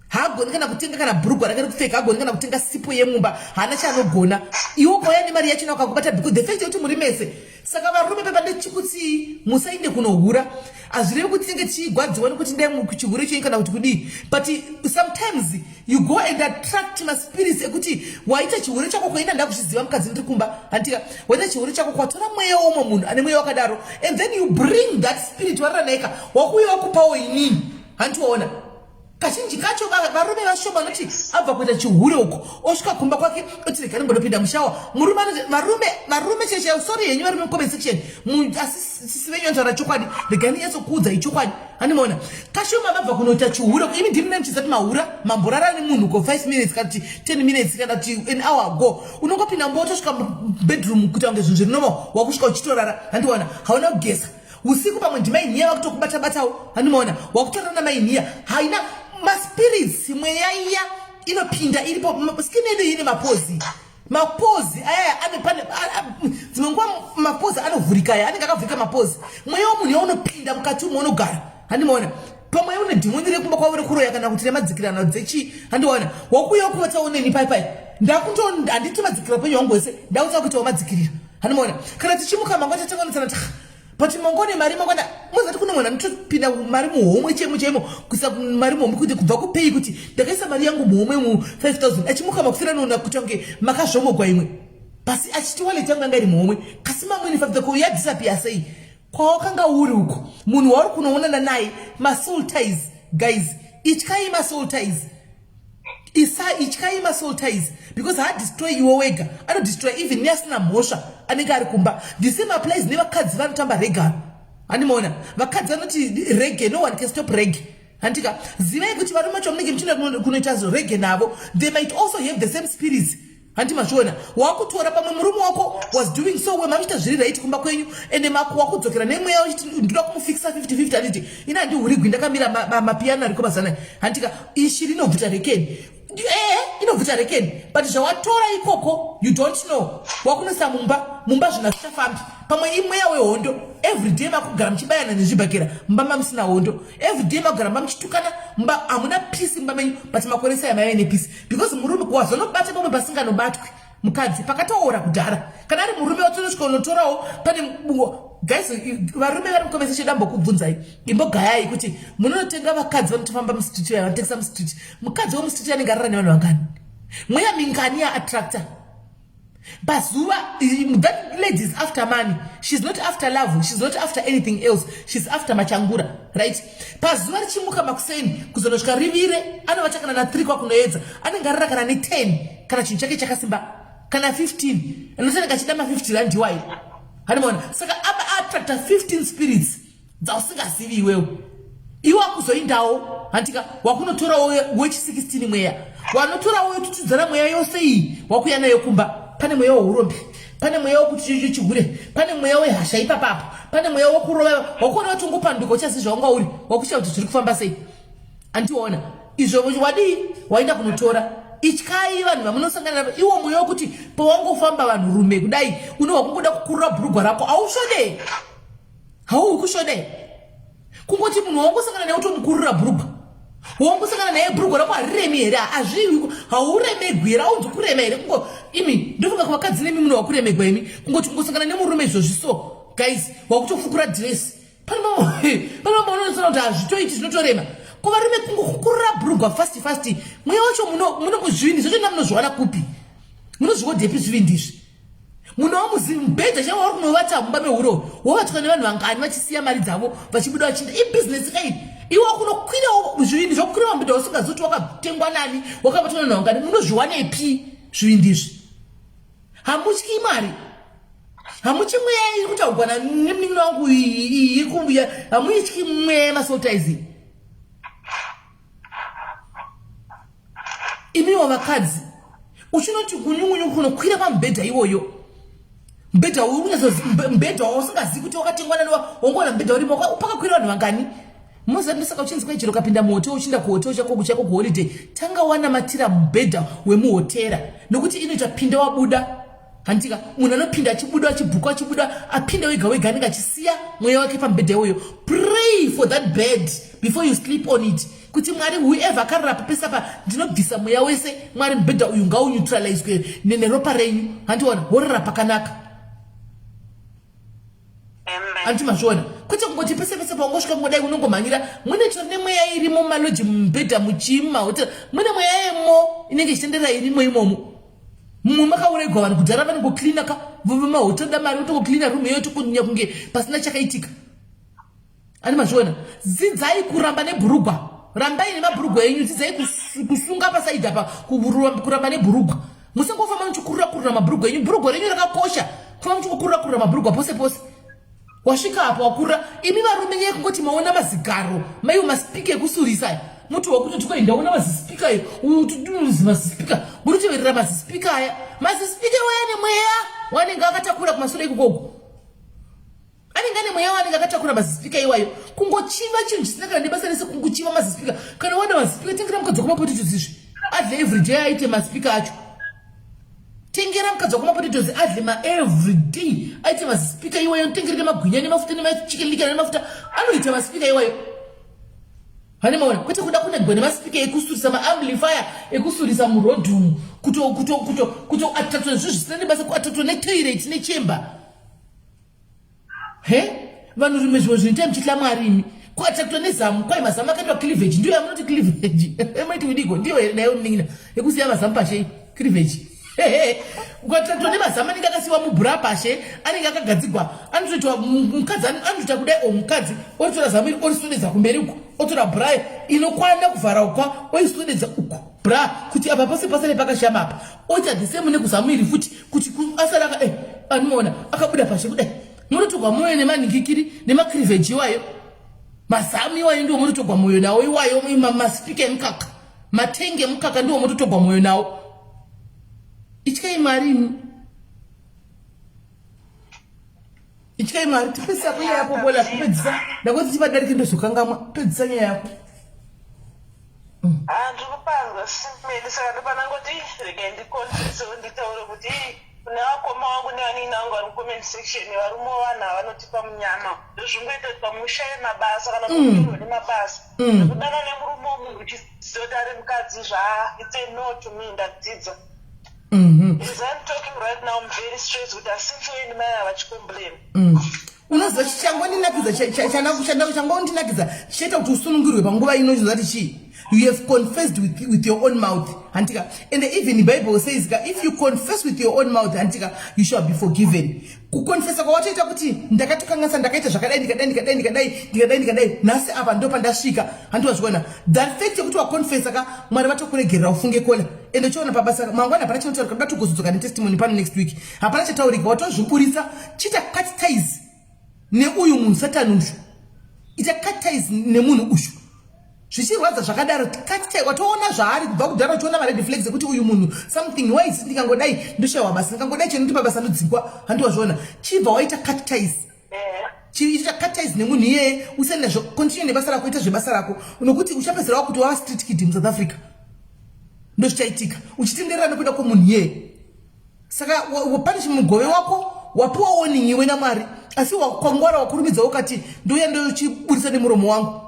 haagoni kana kutenga kana bhurugwa rake rekupfeka, haagoni kana kutenga sipo yemumba, haana chaanogona. Iwe ukauya nemari yachona ukakubata, because the fact yekuti muri mese. Saka varume pepa, ndechikuti musainde kunohura. Hazvirevi kuti tinenge tichigwadziwa nekuti ndai kuchihure chenyu kana kuti kudii, but sometimes you go and attract maspirits ekuti waita chihure chako kuenda, ndakuchiziva mukadzi ndiri kumba, handika? Waita chihure chako, kwatora mweya womwe munhu ane mweya wakadaro, and then you bring that spirit warara naika, wakuuya wakupawo inini, handiwaona? Kazhinji kacho varume vashoma vanoti abva kuita chihure uko, osvika kumba kwake oti rega ndimbonopinda mushower. Murume anoti, varume chaicho, sorry henyu varume mucomment section, asi sisi venyu vanotaura chokwadi, regai ndinyatsokuudza ichokwadi, handimaona? Kashoma vabva kunoita chihure, imi ndimi nemuchizati mahura, mamborara nemunhu ko 5 minutes kana kuti 10 minutes kana kuti an hour ago, unongopinda mumba, wotosvika mubedroom kuita kunge zvinhu zviri normal, wakusvika uchitorara, handiwana? Hauna kugeza usiku, pamwe ndimainiya vakutokubata-batawo, handimaona? Wakutorara namainiya, haina maspirits, mweya iya inopinda iripo. Skin yedu ine mapores, mapores aya ane pane dzimwe nguva mapores anovhurika, aya anenge akavhurika mapores. Mweya womunhu yaunopinda mukati umo unogara, handimaona? Pamwe une dhimoni rekumba kwavo rekuroya kana kuti remadzikirano dzechi, handiona? Wakuuya kubatawo neni pai pai, ndakuto handiti madzikira penyu wangu wese, ndakuta kuitawo madzikirira, handimaona? Kana tichimuka mangwana tatanganitsana, but mangone mari mangwana muzati kune munhu anotopinda mari muhomwe chemo chaimo, kuisa mari muhomwe kuti kubva kupei, kuti ndakaisa mari yangu muhomwe mu 5000, achimuka makusira noona kuti kunge makazvomogwa imwe pasi, achiti wallet yangu yanga iri muhomwe, kasi mamweni 5000 yadisappear sei? Kwawakanga uri uko, munhu wauri kunoonana naye, masoul ties. Guys, ityai masoul ties, isa ityai masoul ties, because haadestroy iwe wega, anodestroy even neasina mhosva anenge ari kumba. The same applies nevakadzi vanotamba reggae, handimaona? Vakadzi vanoti reggae, no one can stop reggae. Handika zivai kuti varume vacho munenge muchienda kunoita rege navo, they might also have the same spirits. Handi mazviona, wakutora pamwe murume wako was doing so well, mamuchita zviri right kumba kwenyu, ende wakudzokera nemweya uchiti ndoda kumufikisa 50-50. Handiti ini handihurigwi ndakamira mapiyano ariko mazana. Handika ishi rinobvuta rekeni, inobvuta rekeni, but zvawatora ikoko you don't know. Wakunoisa mumba, mumba zvinhu hazvichafambi. Pamwe imweya wehondo. Everyday makugara muchibayana nezvibhakera mumba, mamusina hondo. Everyday makugara mumba muchitukana, mumba hamuna peace mumba menyu, but makore saya maive nepeace because murume wazonobata pamwe pasinganobatwi mukadzi pakatoora kudhara. Kana ari murume watonosvika unotorawo pane. Guys, varume vari mucomment section, dambokubvunzai, imbogayai kuti munonotenga vakadzi vanotofamba mustreet, vaya vanotengesa mustreet. Mukadzi wemustreet anenge arara nevanhu vangani? Mweya mingani yaattracta pazuva? That lady is after money. She's not after love, she's not after anything else, she's after machangura, right? Pazuva richimuka makuseni kuzonosvika rivire, anovata kana na3 kwakunoedza, anenge arara kana ne10 kana chinhu chake chakasimba, kana 15 anotanenge achida ma50 rand iwayo. Handimaona? Saka apa attracta 15 spirits dzausingazivi iwewe. Iwe wakuzoindawo, handika, wakunotorawo wechi16 mweya, wanotorawo yotutudzana mweya yose iyi, wakuya nayo kumba. Pane mweya weurombi, pane mweya wekuti chihure, pane mweya wehasha ipapapo, pane mweya wekurova. Wakuona kuti ungopanduka, uchazivi zvaunga uri wakushaa kuti zviri kufamba sei. Andiona izvo wadii waenda kunotora. Ityai vanhu vamunosangana navo. Iwo mweya wekuti pawangofamba vanhurume kudai, unobva kungoda kukurura bhurugwa rako, hausvodei, hauhi kusvodei. Kungoti munhu wangosangana naye utomukurura bhurugwa, wangosangana naye bhurugwa rako hariremi here? Hazviwi, hauremegwi here? Aunzi kurema here? Kungo imi, ndofunga kuvakadzi nemi munhu wakuremegwa imi. Kungoti kungosangana nemurume izvozvi so guys, wakutofukura dress. Pane mamwe unoona kuti hazvitoiti, zvinotorema. Ko varume, kungokurura bhurugwa fast fast, mweya wacho muno zvivindi zvacho munozviwana kupi? Munozviodhepi zvivindi izvi? Munova mubhedha chaiwo vari kunovata mumba mehuro, wovatwa nevanhu vangani vachisiya mari dzavo vachibuda vachiinda? Ibhizinesi kai? Iwe kunokwirawo zvivindi zvokukwira mubhedha usingazivi kuti wakatengwa nani, wakabatwa nevanhu vangani. Munozviwanepi zvivindi izvi? Hamutyi Mwari, hamutyi mweya iri kutaurwa nemunin'ina wangu iyi iri kuuya. Hamuityi mweya yemasotaizi imiwo vakadzi? Uchinoti kunyungunyu kunokwira pamubhedha iwoyo, mubhedha uri kunyatso mubhedha wausingazivi kuti wakatengwa nani, wangoona mubhedha urimo, pakakwira vanhu vangani. Muziva ndosaka uchinzi kwechero ukapinda muhotel, uchiinda kuhotel chako chako kuholiday, tanga wanamatira mubhedha wemuhotera, nokuti inoita pinda wabuda. Handika munhu anopinda achibuda, achibhuka achibuda, apinda wega wega anenge achisiya mweya wake pamubhedha iwoyo. Pray for that bed before you sleep on it, kuti Mwari, whoever akarara pepesa pa, ndinobvisa mweya wese. Mwari, mubhedha uyu ngauneutralizwe neropa renyu. Handiona worara pakanaka. Handiti mazviona? Kwete kungoti pese pese paungosvika kungodai unongomhanyira. Mune tori nemweya irimo mumaloji, mumubhedha, muchii, mumahotera mune mweya yemo inenge ichitenderera irimo imomo. Mumwe makauraigwa vanhu kudhara, vanongocleana ka vemahotera da mari, votongocleana room iyoyo tokunya kunge pasina chakaitika. Ani mazviona? Dzidzai kuramba nebhurugwa, rambai nemabhurugwa enyu. Dzidzai kusunga pasaidhi apa, kuramba nebhurugwa. Musangofamba muchikurura kurura mabhurugwa enyu. Bhurugwa renyu rakakosha. Kufamba muchingokurura kurura mabhurugwa pose pose, wasvika apo wakurura. Imi varume, nyaya kungoti maona mazigaro maiwo masipika ekusurisa, muti wakutoti kwai ndaona mazisipika ayo, mazisipika, muriteverera mazisipika aya. Mazisipika iwaya nemweya wanenge akatakura kumasure ikokoko, anenge ane mweya waanenge akatakura mazisipika iwayo. Kungochiva chinhu chisina kana nebasa rese, kungochiva mazisipika. Kana wada mazisipika, tengera mukadzi wako mapotatoes izvi adle everyday, aite masipika acho. Tengera mukadzi wako mapotatoes adle maeveryday, aite mazisipika iwayo. Tengere nemagwinya nemafuta nemachicken nemafuta, anoita masipika iwayo. Hane maona? Kwete kuda kunegwa nemasipika ekusurisa, maamplifier ekusurisa murodhumu, kuto attractwa zvinhu zvisina nebasa, kuattractwa netoilet nechemba. He, vanhu rimwe zvimwe zvinoita muchitya Mwari imi. Kuattractwa nezamu, kwai mazamu akaitwa cleavage, ndiyo yamunoti cleavage, maiti kudiko? Ndiyo here nayo munin'ina yekusiya mazamu pashe, cleavage? Kuattractwa nemazamu anenge akasiyiwa mubhura pashe, anenge akagadzigwa, anotoitwa mukadzi anotoita kudai, o mukadzi otora zamu iri oriswededza kumberi uko, otora bhura inokwana kuvhara ukwa, oiswededza uko bra, kuti apa pose pasare pakashama apa. Oita the same nekuzamu iri futi, kuti asara aka anoona akabuda pashe kudai. Munotorwa mwoyo nemanhingikiri nemacleavage iwayo. Mazamu iwayo ndiwo mototogwa mwoyo nawo iwayo, masipika emukaka, matenge emukaka ndiwo mototogwa mwoyo nawo. Ityai Mwari imi. Ityai Mwari. Tipedzisa nyaya yako Bola, kupedzisa. Ndakuti tivadarike ndozokangamwa. Pedzisa nyaya yako. Ah, ndiri kupanzwa simeli saka ndopanangoti regai ndikonfesewo nditaure kuti kune vakoma vangu nevanin'ina vangu vari kucomment section varume vanhu ava vanotipa munyama ndozvingoita kuti pamwe ushaye mabasa kana kuirwe nemabasa nekudana nemurume wemunhu uchiziva kuti ari mukadzi zvaa it's a no to me ndadzidza. As I'm talking right now I'm very stressed kuti asince when mai ava vachicomplain. Unoziva changondinakidza changondinakidza chichaita kuti usunungurwe panguva ino chinozati chii? You have confessed with your own mouth, hantika. And even the Bible says ka, if you confess with your own mouth, hantika, you shall be forgiven. Kukonfesa kwawatoita kuti ndakatokanganisa, ndakaita zvakadai, ndikadai, ndikadai, ndikadai, ndikadai, ndikadai, nhasi apa ndo pandasvika, hanti wazviona? That fact yekuti wakonfesa ka, Mwari vatokuregerera ufunge kola. Ende uchiona pabasa mangwana hapana chinotaurika, kuda togozodzoka netestimony pano next week. Hapana chataurika, watozviburitsa. Chiita cut ties neuyu munhu satani uyu. Ita cut ties nemunhu uyu. Zvichirwadza zvakadaro, cut tie, watoona zvaari kubva kudhara, uchiona mared flags ekuti uyu munhu something wise, ndikangodai ndoshaiwa basa, ndikangodai chinondipa basa ndodzingwa, hanti wazviona? Chibva waita cut ties. Chiita cut ties nemunhu iyeye, usiyane nazvo, continue nebasa rako, ita zvebasa rako, nokuti uchapedzera wakuti wava street kid muSouth Africa. Ndozvichaitika uchitenderera nekuda kwemunhu iyeye. Saka pane chimugove wako wapiwa warning iwe naMwari, asi wakwangwara wakurumidza ukati ndouya ndochiburisa nemuromo wangu,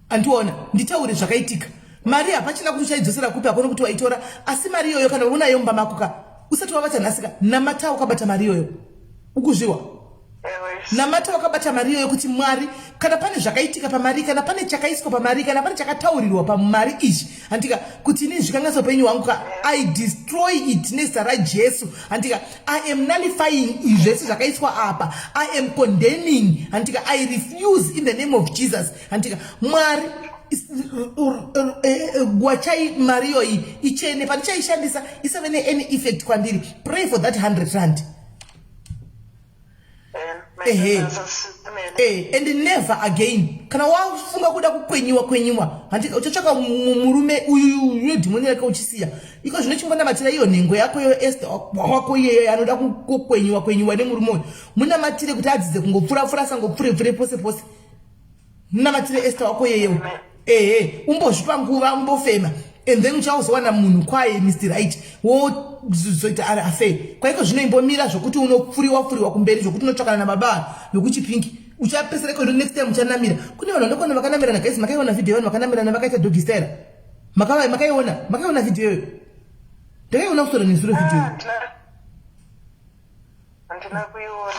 andiona nditaure zvakaitika. Mari hapachina kuti uchaidzosera kupi, hakuna kuti waitora, asi mari iyoyo kana unayo mumba mako ka, usati wabata nhasi ka, namata wakabata mari iyoyo, ukuzviwa? Namata wakabata mari iyoyo kuti Mwari, kana pane zvakaitika pamari, kana pane chakaiswa pamari, kana pane chakataurirwa pamari izvi, handika, kuti inini zvikanganisa upenyu hwangu ka, I destroy it nezita raJesu, handika. I am nullifying izvi zvese zvakaiswa apa. I am condemning, handika. I refuse in the name of Jesus, handika. Mwari, gwachai mari iyoyi ichene, pandichaishandisa isave neany effect kwandiri. Pray for that 100 rand. Ehe, and never again kana wafunga kuda kukwenyiwa kwenyiwa, handika, uchatsvaka murume uyu unedhimoni rake uchisiya iko zvino. Chingonamatira iyo nhengo yako yo Esther wako iyeyo anoda kukwenyiwa kwenyiwa nemurume uyu, munamatire kuti adzidze kungopfurapfura, asangopfurepfure pose pose. Munamatire Esther wako iyeyo. Ehe, umbozvipa nguva, umbofema, and then uchazowana munhu kwaye, Mr Right, wozoita ari affair kwaiko. Zvino imbomira zvokuti unopfuriwa pfuriwa kumberi, zvokuti unotsvakana nababa vekuChipingi, uchapesera iko. Next time uchanamira kune vanhu vanokona vakanamirana. Guys, makaiona video yevanhu vakanamirana vakaita doggy style? Makaiona? Makaiona video iyoyo? Ndakaiona kusora nezuro video iyoyo.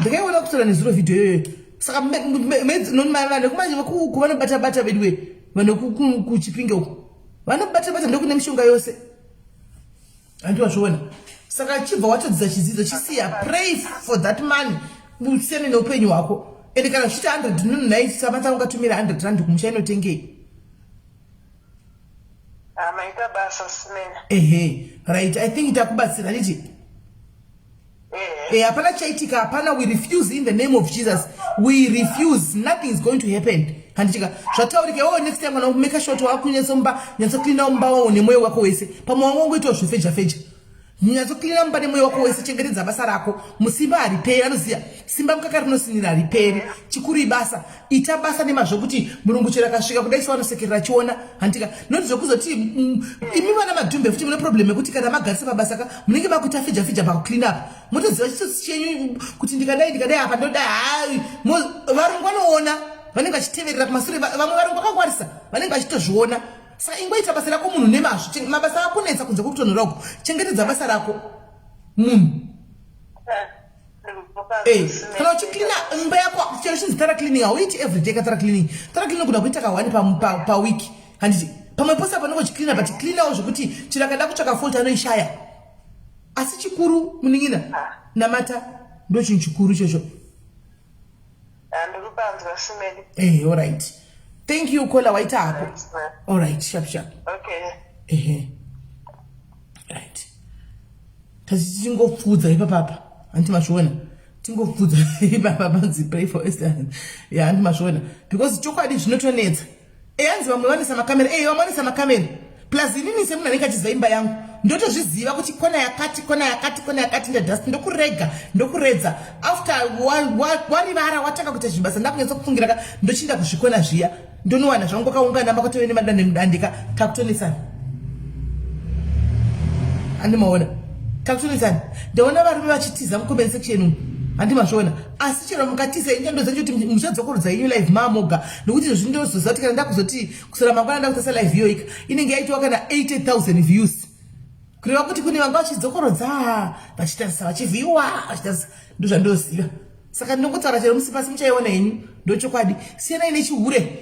Ndakaiona kusora nezuro video iyoyo. Saka vanhu kumanje vekuku vanobata bata veduwe, vanhu kuChipinge uku vanobata bata, ndokune mishonga yose, handi wazviona? Saka chibva watodzidza chidzidzo, chisiya. Pray for that money, usiyane neupenyu hwako. Ende kana zvichiita 100 nonai, Samantha, ungatumira 100 rand kumusha inotengei? Maita basa, Simena. Ehe, right, I think takubatsira, handiti? Hapana chaitika, hapana. We refuse in the name of Jesus. We refuse. Nothing is going to happen, handitika? Zvataurika. Iwewe next time kana kumeka sure kuti wakunyatsomba nyatsocleana mumba wawo nemwoyo wako wese. Pamwe wanga ungoitawo zvefeja feja. Nyatsocleana mumba nemwoyo wako wese, chengetedza basa rako. Musimba hariperi, anoziva simba mukaka rinosinira hariperi. Chikuru ibasa, ita basa nemazvo kuti murungu chero akasvika kudai sewanosekerera achiona, handika? Noti zvokuzoti imi vana madhumbe futi mune problem yekuti kana magarisa pabasa ka, munenge makuita feja feja pakuclean up, motoziva chitsotsi chenyu kuti ndikadai ndikadai apa ndodai. Hai, varungu vanoona, vanenge vachiteverera kumasure. Vamwe varungu vakangwarisa, vanenge vachitozviona. Saka ingoita basa rako munhu nemazvo. Mabasa akunetsa kunze kwekutonhora uko, chengetedza basa rako munhu. Kana uchicleana imba yako, chero chinzi thorough cleaning hauiti everyday ka. Thorough cleaning, thorough cleaning kuda kuita ka one paweek, handiti? Pamwe pose apa unenge uchicleana, but cleanawo zvekuti chero akada kutsvaka fault anoishaya. Asi chikuru, munin'ina, namata, ndo chinhu chikuru ichocho. Ndikupanzwa, Simeli. Alright, thank you caller, waita hako. Alright, sharp sharp. Okay. Ehe, right, tatichingopfuudza ipapapa, handiti? Mazviona. Tingopfudza ipapa panzi pray for Esther. Ya, handi mazviona. Because chokwadi zvinotonetsa. Eh, hanzi vamwe vanoisa makamera. Eh, vamwe vanoisa makamera. Plus inini semunhu anenge achiziva imba yangu ndotozviziva kuti kona yakati kona yakati kona yakati ndadust ndokurega ndokuredza after warivara watanga kuita zvibasa ndakunyatsa kufungira ka ndochinda kuzvikona zviya ndonowana zvangu kwakaungana makatove nemadande mudandika takutonetsana andimaona takutonetsana ndaona varume vachitiza mucomment section umu handimazviona asi chero mukatiza ini ndoziva kuti muchadzokorodza yenyu live maamoga nokuti izvozvi ndozoziva kuti kana ndakuzoti kusora mangwana ndakutasa live iyoika inenge yaitwa kana 80000 views kureva kuti kune vanga vachidzokorodza vachitarisa vachivhiwa vachitarisa ndozvandoziva saka ndinongotaura chero musi pasi muchaiona henyu ndochokwadi siyanai nechihure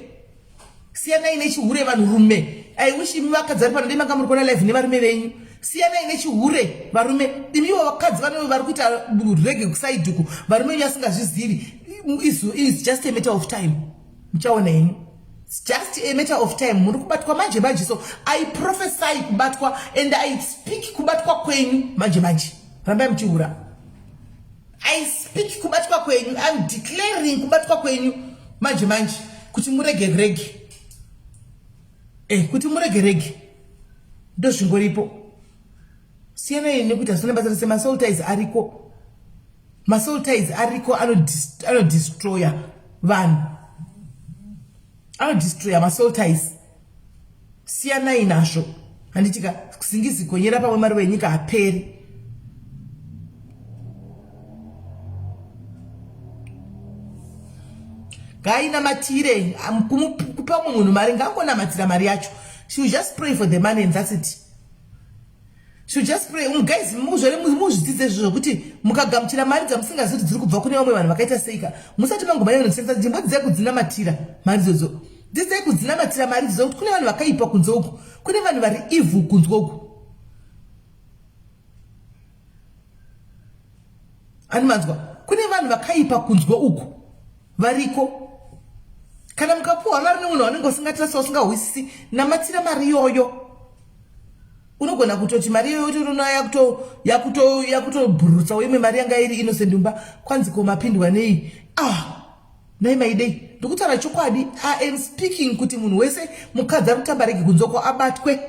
siyanai nechihure vanhurume i wish imi vakadzi vari pano dai manga muri kuona live nevarume venyu siyanai nechihure varume imiwo vakadzi vano vari kuita rege kusaidi uku varume venyu asingazvizivi is just a matter of time muchaona henyu It's just a matter of time muri kubatwa manje manje so i prophesy kubatwa and i speak kubatwa kwenyu manje manje rambai muchihura I speak kubatwa kwenyu. I'm declaring kubatwa kwenyu manje manje kuti murege rege. Eh, kuti murege rege. Ndozvingoripo. Siyanai nekuti asina basa rese masoul ties ariko. Masoul ties ariko ano destroyer vanhu. Ano destroyer masoul ties. Siyanai nazvo. Handitika zingizi gonyera pamwe mari wenyika haperi. Ngainamatire kupa mumwe munhu mari ngangonamatira mari yacho. She will just pray for the money and that's it. She will just pray. Guys, muzvere muzvidzidze izvo zvekuti mukagamuchira mari dzamusingazivi kuti dziri kubva kune vamwe vanhu vakaita seika. Musati mangomhanya kunosenza nzvimbo dzidzai kudzinamatira mari idzodzo. Dzidzai kudzinamatira mari idzodzo kuti kune vanhu vakaipa kunze uku. Kune vanhu vari evil kunze uku. Ani manzwa? Kune vanhu vakaipa kunzwa uku. Variko. Kana mukapuwa mari nemunhu wanenge usingatrasi usingahwisisi, namatira mari iyoyo. Unogona kutoti mari iyoyo utorona yakuto yakuto yakutobhurutsa imwe mari yanga iri innocent mumba kwanzi ko mapindwa nei? Ah! Nhai maidei ndikutaura chokwadi I am speaking kuti munhu wese mukadzi ari kutamba rege kunze uko abatwe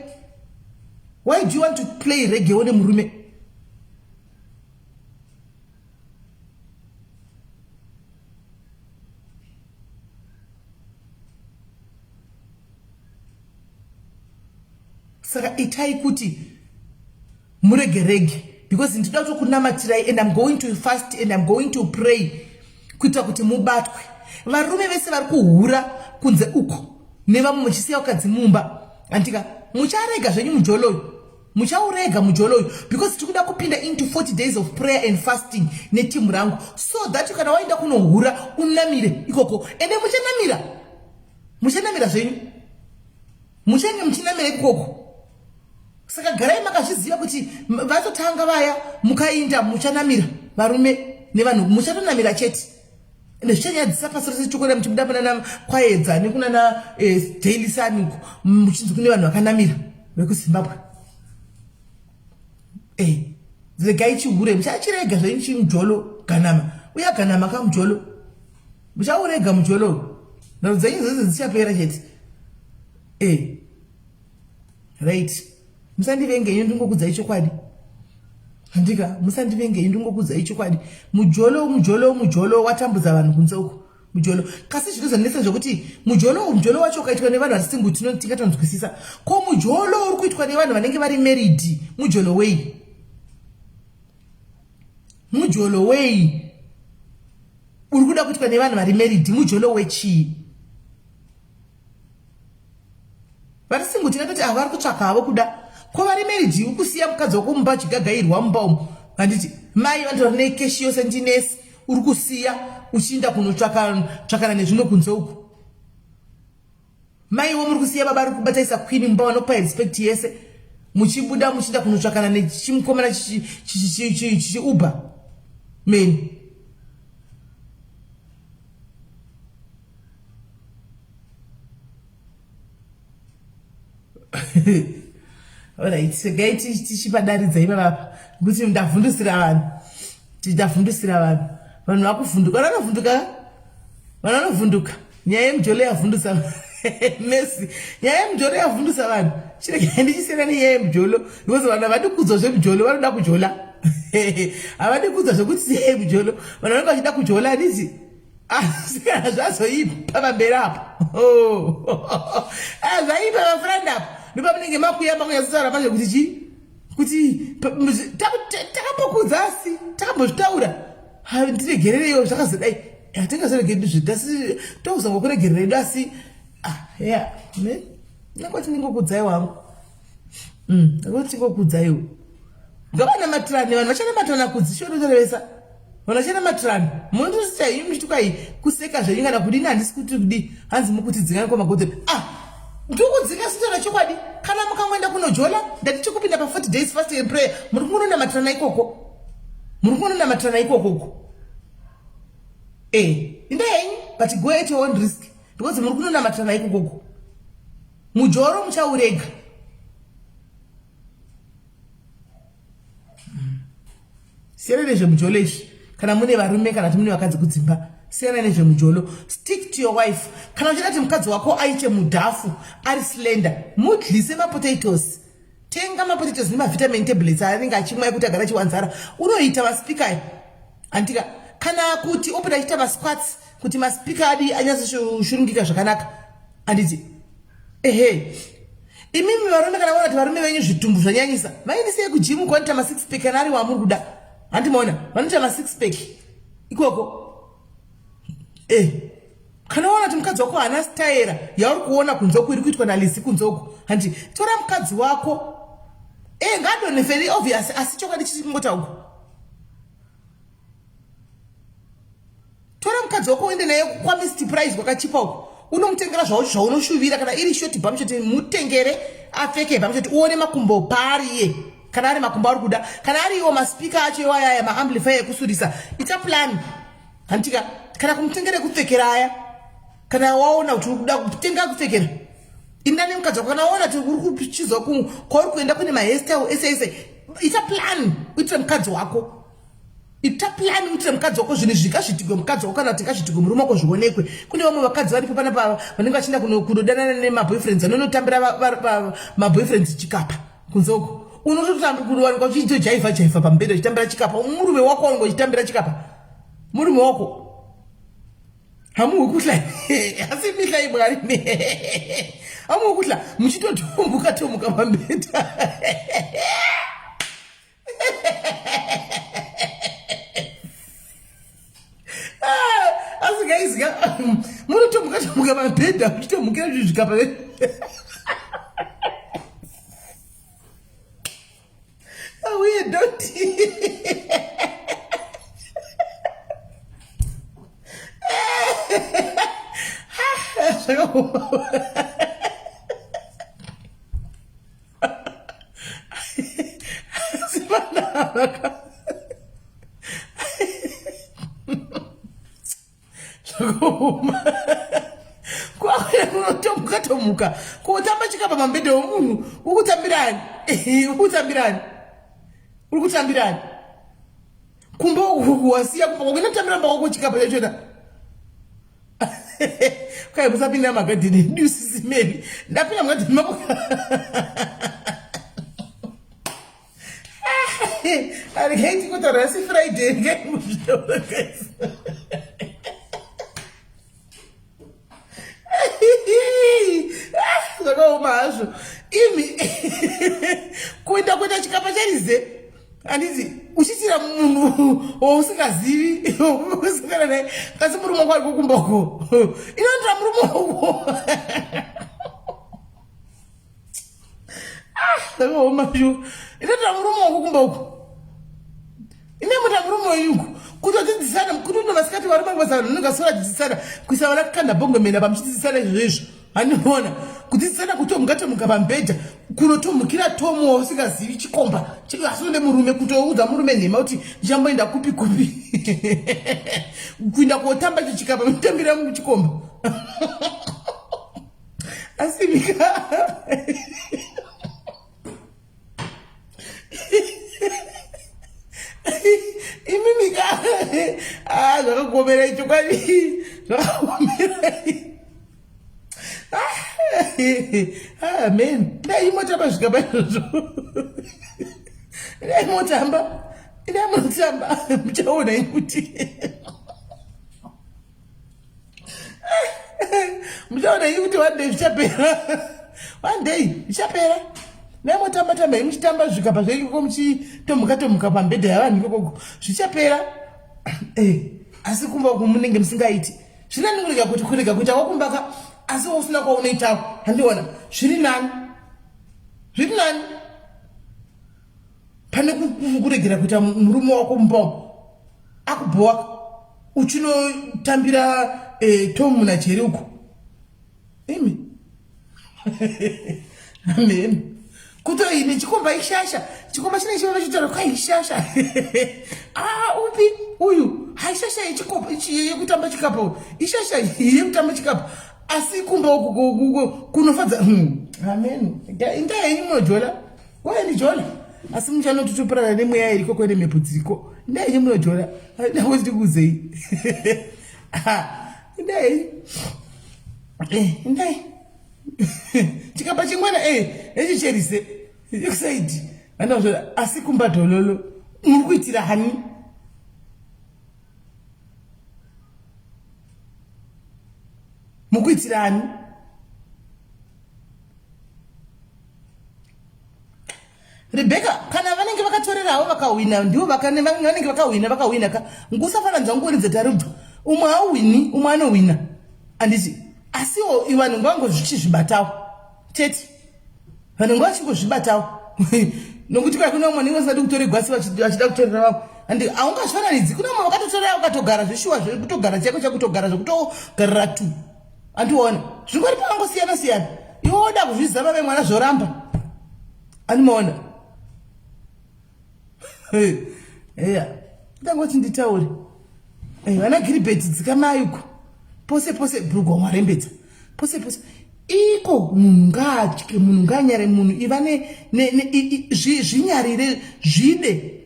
why do you want to play regewo nemurume saka itai kuti murege rege because ndinoda kutokunamatirai and im going to fast and im going to pray kuitira kuti mubatwe varume vese vari kuhura kunze uko nevamwe muchisiya vakadzi mumba andika mucharega zvenyu mujoloyo muchaurega mujoloyo because tiri kuda kupinda into 40 days of prayer and fasting netimu rangu so that kana waenda kunohura unamire ikoko ende muchanamira muchanamira zvenyu muchange muchinamira ikoko Saka garai makazviziva kuti vatotanga vaya mukainda muchanamira varume nevanhu muchatonamira chete ende zvichanyadzisa pasi rese chokwadi muchibuda panana kwaedza nekunana eh, daily sun uko muchinzi kune vanhu vakanamira vekuzimbabwe eh, regai chihure muchachirega zvenyu chimujolo ganama uya ganama kamujolo muchaurega mujolo nharo dzenyu dzese dzichapera chete eh. Right. Musandivenge inyo ndingokudzai chokwadi. Handika musandivenge inyo ndingokudzai chokwadi. Mujolo mujolo mujolo watambudza vanhu kunze uko. Mujolo. Kasi zvinozonetsa zvekuti mujolo mujolo wacho ukaitwa nevanhu vari single tino tingatonzwisisa. Ko mujolo uri kuitwa nevanhu vanenge vari married mujolo wei? Mujolo wei? Uri kuda kuitwa nevanhu vari married mujolo wechii? Vari single tingatoti ava vari kutsvaka havo kuda ko vari married uri kusiya mukadzi wako mumba achigagairwa mumba umu handiti mai vanhu vari nekeshi yose ndinesi uri kusiya uchiinda kunotsvakana nezvimwe kunze uku maiwo muri kusiya baba ari kubataisa queen mumba vanokupa respect yese muchibuda muchiinda kunotsvakana nechimukomana chichiuber meni Alright, regai tichipadaridza ipapapa nekuti ndavhundusira vanhu ndavhundusira vanhu. Vanhu vakuvhunduka, vanhu vanovhunduka, vanhu vanovhunduka. Nyaya yemujolo yavhundusa Messi, nyaya yemujolo yavhundusa vanhu. Chirege ndichisiyana nenyaya yemujolo because vanhu havadi kuudzwa zvemujolo, vanoda kujola. Havadi kuudzwa zvekuti siyai mujolo, vanhu vanenge vachida kujola handiti? Asi kana zvazoipa pamberi apo, oh. Ah, zvaipa pafront apo ndopamunenge makuya makunyatsotaura manje kuti chii, kuti takambokudza asi takambozvitaura, ndiregerereiwo zvakazodai, hatingazoregeri ndizvo asi tozongokuregerera edu asi ah, ya nangoti ndingokudzai wangu, nangoti ndingokudzaiwo. Ngavanamatirane, vanhu vachanamatirana kudzi shonotorevesa vanhu vachanamatirana. Munotosita imi muchiti kwai kuseka zvenyu kana kudini, handisi kuti kudii, hanzi mukutidzingana kwamagodhori. Ah, ndokudzinga sitaura chokwadi. Kana mukangoenda kunojola, ndati chikupinda pa 40 days fasting and prayer, muri kungononamatirana ikoko, muri kungononamatirana ikoko uko. Eh, inda yenyu, but go at your own risk because muri kunonamatirana ikokoko. Mujoro muchaurega. Siyana nezvemujolo izvi kana mune varume kana kuti mune vakadzi kudzimba, siyana nezvemujolo, stick to your wife. Kana uchida kuti mukadzi wako aite mudhafu ari slender, mudlise mapotatoes, tenga mapotatoes nemavitamin tablets aanenge achimwa ekuti agara achiwanzara, unoita maspika andika, kana kuti opota achiita masquats kuti maspika adi anyatsoshurungika zvakanaka, handiti? Ehe, imimi varume, kana vaona kuti varume venyu zvitumbu zvanyanyisa, vaendesei kujimu kwanoita masix pack kana ari wamuri kuda, handi maona vanoita masix pack ikoko. Eh, kana waona kuti mukadzi wako haana stayera yauri kuona kunzoku iri kuitwa nalisi kunzoku, handi tora mukadzi wako. Eh, ngadonhe very obvious, asi chokwadi chiri kungotaurwa. Tora mukadzi wako uende naye kwaMr Price kwakachipa uko, unomutengera zvaunoshuvira. Kana iri short bum short, mutengere apfeke bum short, uone makumbo paariye, kana ari makumbo ari kuda, kana ari iwo maspika acho iwayaya maamplifier ekusurisa, ita plan handitika. Kana kumutengera ekupfekera aya, kana waona kuti uri kuda kutenga kupfekera, inda nemukadzi wako. Kana waona kuti uri kuchizwa kwauri kuenda kune mahairstyle ese ese, ita plan uitire mukadzi wako, ita plan uitire mukadzi wako. Zvinhu izvi ngazviitigwe mukadzi wako kana kuti ngazviitigwe murume wako, zvionekwe. Kune vamwe vakadzi varipo panapa vanenge vachienda kunodanana nemaboyfriends, vanonotambira maboyfriends chikapa kunze uko. Unotowanikwa uchiitojaivha jaivha pamubhedha uchitambira chikapa murume wako, wange uchitambira chikapa murume wako. Hamuhwi kuhla, asi mihla imwari, hamuhwi kuhla muchitotombuka tomuka pamubhedha. Asi guys ka, munotomuka tomuka pamubhedha muchitomukira zvinhu zvikapa. Auye doti zvakaoma. Asi vanhu zvakaoma, kwakuya kunotomuka tomuka kutamba chikapa pamubhedha wemunhu. Ukutambirani, ukutambirani, uri kutambirani kumba uku, wasiya kumba kwakuenda kutambira mba kwako chikapa chachona. Kwai musapinda magadheni edu, sisimeni, ndapinda mugadheni mako. Regai tingotaura, asi Friday, regai muzvitaura guys. Zvakaoma hazvo imi, kuenda kuita chikapa charize, handiti uchiitira munhu wausingazivi, usingana naye, kasi murume wako ari kukumba uko, inondira murume wako. Zvakaoma shu, inotora murume wako kumba uko, ine muta murume wenyu uko, kutodzidzisana kuti uno masikati varume kubasa, vanhu vanenge vasora dzidzisana kuisa vana kanda bhongomena pamuchidzidzisana izvozvo izvo, handiona kudzidzisana kutomuka tomuka pamubhedha kunotomukira tomu wausingazivi chikomba, asi unde murume kutoudza murume nhema kuti ndichamboenda kupi kupi kuenda kotamba icho chikapa mutambira muchikomba. Asi mika imi mika. Ah, zvakakuomerai chokwadi zvakakuomerai ah, amen dai motamba zvikaba izvozvo dai motamba dai motamba muchaona kuti muchaona ii kuti one day zvichapera one day zvichapera dai motamba tamba muchitamba zvikapa zvenyu koko muchitomuka tomuka pambedha yavanhu ikokoko zvichapera eh, asi kumba uku munenge musingaiti zviri nani kurega kuti kurega kuita wakumba ka asi usina kwaunoitawo handiona zviri nani zviri nani pane kuregera kuita murume wako mumba umu akubhowa uchinotambira eh, tomu najeri uko imi amen kutoini chikomba ishasha chikomba chine chivava chitaura kwa ishasha ah upi uyu haishasha yechikomba yekutamba chikapa ishasha yekutamba chikapa asi kumba uku kunofadza hmm, amen inda yenyu munojola kwaye ndijola asi muchanotutuparana nemweya iriko kwene mhepo dziriko inda yenyu munojola ndangoti ndikuuzei inda yenyu eh, indai chikapa chingwana eh nechicherise ekusaidi vanazvora asi kumba dhololo muri kuitira hani mukuitira hani Rebecca kana vanenge vakatorerawo vakahwina ndivo vanenge vakahwina vakahwina ka ngusafananidza ngoni dzetarubva umwe hauhwini umwe anohwina anditi asiwo vanhu ngavangozvichizvibatawo chete vanhu ngavachingozvibatawo nokuti kwai kune vamwe vanenge vasingadi kutoregwa asi vachida kutorera vamwe and haungazvifananidzi kune vamwe vakatotorera vakatogara zveshuwa zvekutogara chaiko chakutogara zvekutogarira tu andiona zvingori pakangosiyana siyana iwe woda kuzviziva vave mwana zvoramba andimaona eya ndangoti nditaure vana giribheti dzikamai uko pose pose bhurugwa mwarembedza pose pose iko munhu ngaatye munhu ngaanyare munhu iva zvinyarire zvide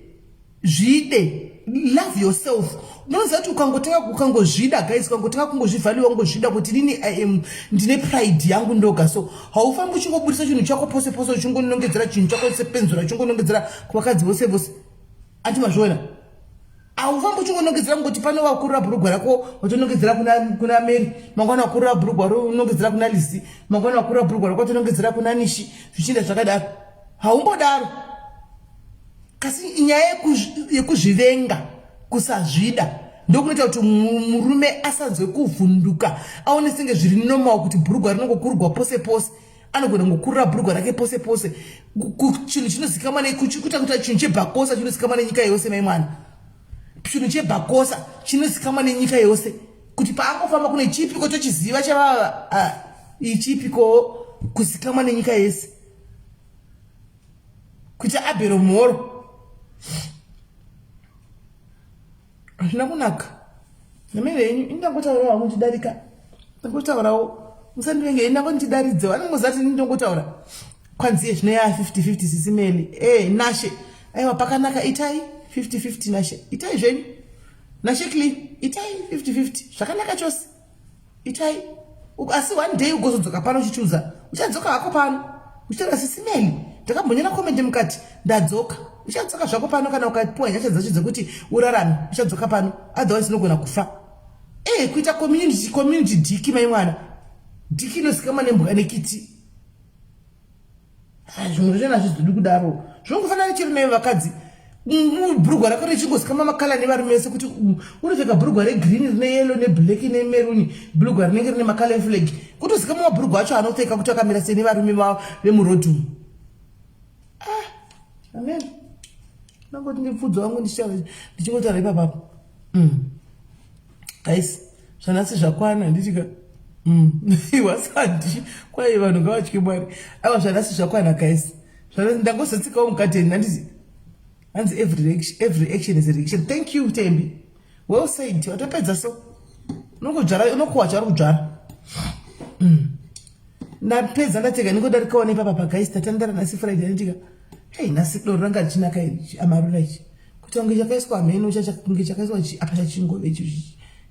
zvide love yourself unoziva kuti ukangotanga ukangozvida guys ukangotanga kungozvivhaliwa ungozvida kuti inini i am ndine pride yangu ndoga so haufambi uchingobudisa chinhu chako pose pose uchingonongedzera chinhu chako sepenzura uchingonongedzera kuvakadzi vose vose anti mazviona haufambi uchingonongedzera kungoti pano wakurura bhurugwa rako watonongedzera kuna mary mangwana wakurura bhurugwa ronongedzera kuna lisi mangwana wakurura bhurugwa rako watonongedzera kuna nishi zvichienda zvakadaro haumbodaro kasi nyaya yekuzvivenga kusazvida ndokunoita kuti murume asanzwe kuvhunduka aone senge zviri normal kuti bhurugwa rinongokurugwa pose pose anogona kungokurura bhurugwa rake pose pose chinhu chinozikamwa nekuita kuita chinhu chebhakosa chinozikamwa nenyika yose mai mwana chinhu chebhakosa chinozikamwa nenyika yose kuti paangofamba kune chipiko tochiziva chavava ah, ichipiko kuzikamwa nenyika yese kuita abhero mhoro hazvina kunaka namai venyu ini ndangotaurawo hangu ndichidarika ndangotaurawo musandivenge ini ndango ndichidaridze vanongoziva kuti ini ndongotaura kwanzi zvino ya 50 50 sisimeli e eh, nashe aiwa pakanaka itai 50 50 nashe itai zvenyu nashe clean itai 50 50 zvakanaka chose itai asi one day ugozodzoka pano uchichuza uchadzoka hako pano uchitaura sisimeli ndakambonyora komende mukati ndadzoka uchadzoka zvako pano kana ukapiwa nyasha dzacho dzekuti urarame uchadzoka pano otherwise unogona kufa e kuita community community dhiki mai mwana dhiki inozikamwa nembwa nekiti Ah, zvimwe zvacho hazvizodi kudaro zvinongofanana nechero naivo vakadzi bhurugwa rako richingozikama makala nevarume vese kuti unopfeka bhurugwa regreen rine yellow neblack nemeruni bhurugwa rinenge rine makala eflag kutozikama mabhurugwa acho anopfeka kuti akamira sei nevarume vemurodhi umu ah, amen ndangoti ndipfudzo wangu ndichingotaura ipapapo mm. Guys, zvanhasi zvakwana handitika mm. wasandi kwai vanhu ngavatye mwari aiwa zvanhasi zvakwana guys ndangozotsikawo mugadheni handizi hanzi every action is a reaction thank you tembi well said watopedza so unokudzvara unokuwa chauri kudzvara mm. ndapedza ndatega ndingodarikawo nepapa paguys tatandara nhasi friday handitika hei nhasi doro ranga richinaka amarura ichi. Kuita kunge chakaiswa hameno kunge chakaiswa apa chachingove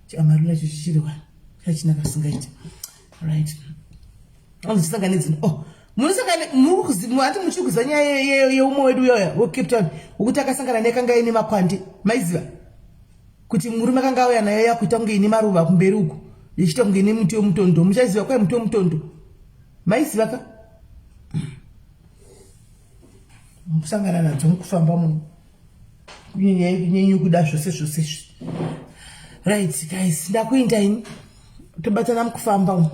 chamarula icho chichiri wani chachina kasingaita. Right. Anozisangane dzino. Oh, munosangana hati muchiri kuziva nyaya yeumwe wedu uyoya weCape Town wekuti akasangana nekanga ine makwande. Maiziva? Kuti murume akanga auya nayo yakuita kunge ine maruva kumberi uku ichiita kunge ine muti wemutondo. Muchaiziva kwai muti wemutondo. Maiziva ka? Musangana nadzo mukufamba muno. Kunyanya kuda zvose zvose izvi. Right guys, ndakuinda ini. Tobatana mukufamba umu.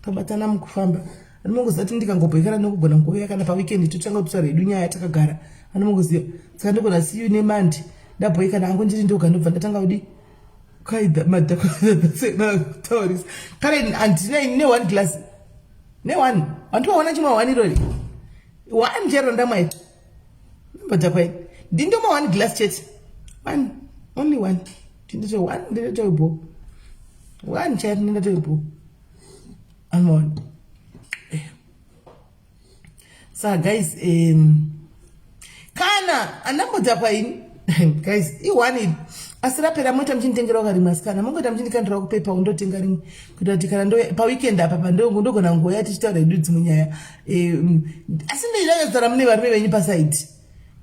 Tobatana mukufamba. Anomongoziva kuti ndikangobhoikana nokugona nguva kana paweekend totanga kutaura hedu nyaya takagara. Anomongoziva. Saka ndogona see you neMonday. Ndabhoikana hangu ndiri ndoga ndobva ndatanga kudi kaida madhakataurisa. Kare handina ini ne one glass. Ne one. Handiwaona chimwe one irori. One chero ndamwa iti. Mbodhakwa ini. Ndindomwa one glass chete. One. Only one. Ndindoto one ndindoto bo. One chete ndindoto bo. Anoona. Saka guys, kana andambodhakwa ini guys, i-one iri asi rapera moita muchinditengerawo karimwe asikana mongoita muchindikandirawo kupepa undotenga rimwe kuita kuti kana ndo paweekend apa pandogona ngoya tichitaura hedu dzimwe nyaya. Asi ndichida kutaura mune varume venyu pasaidi,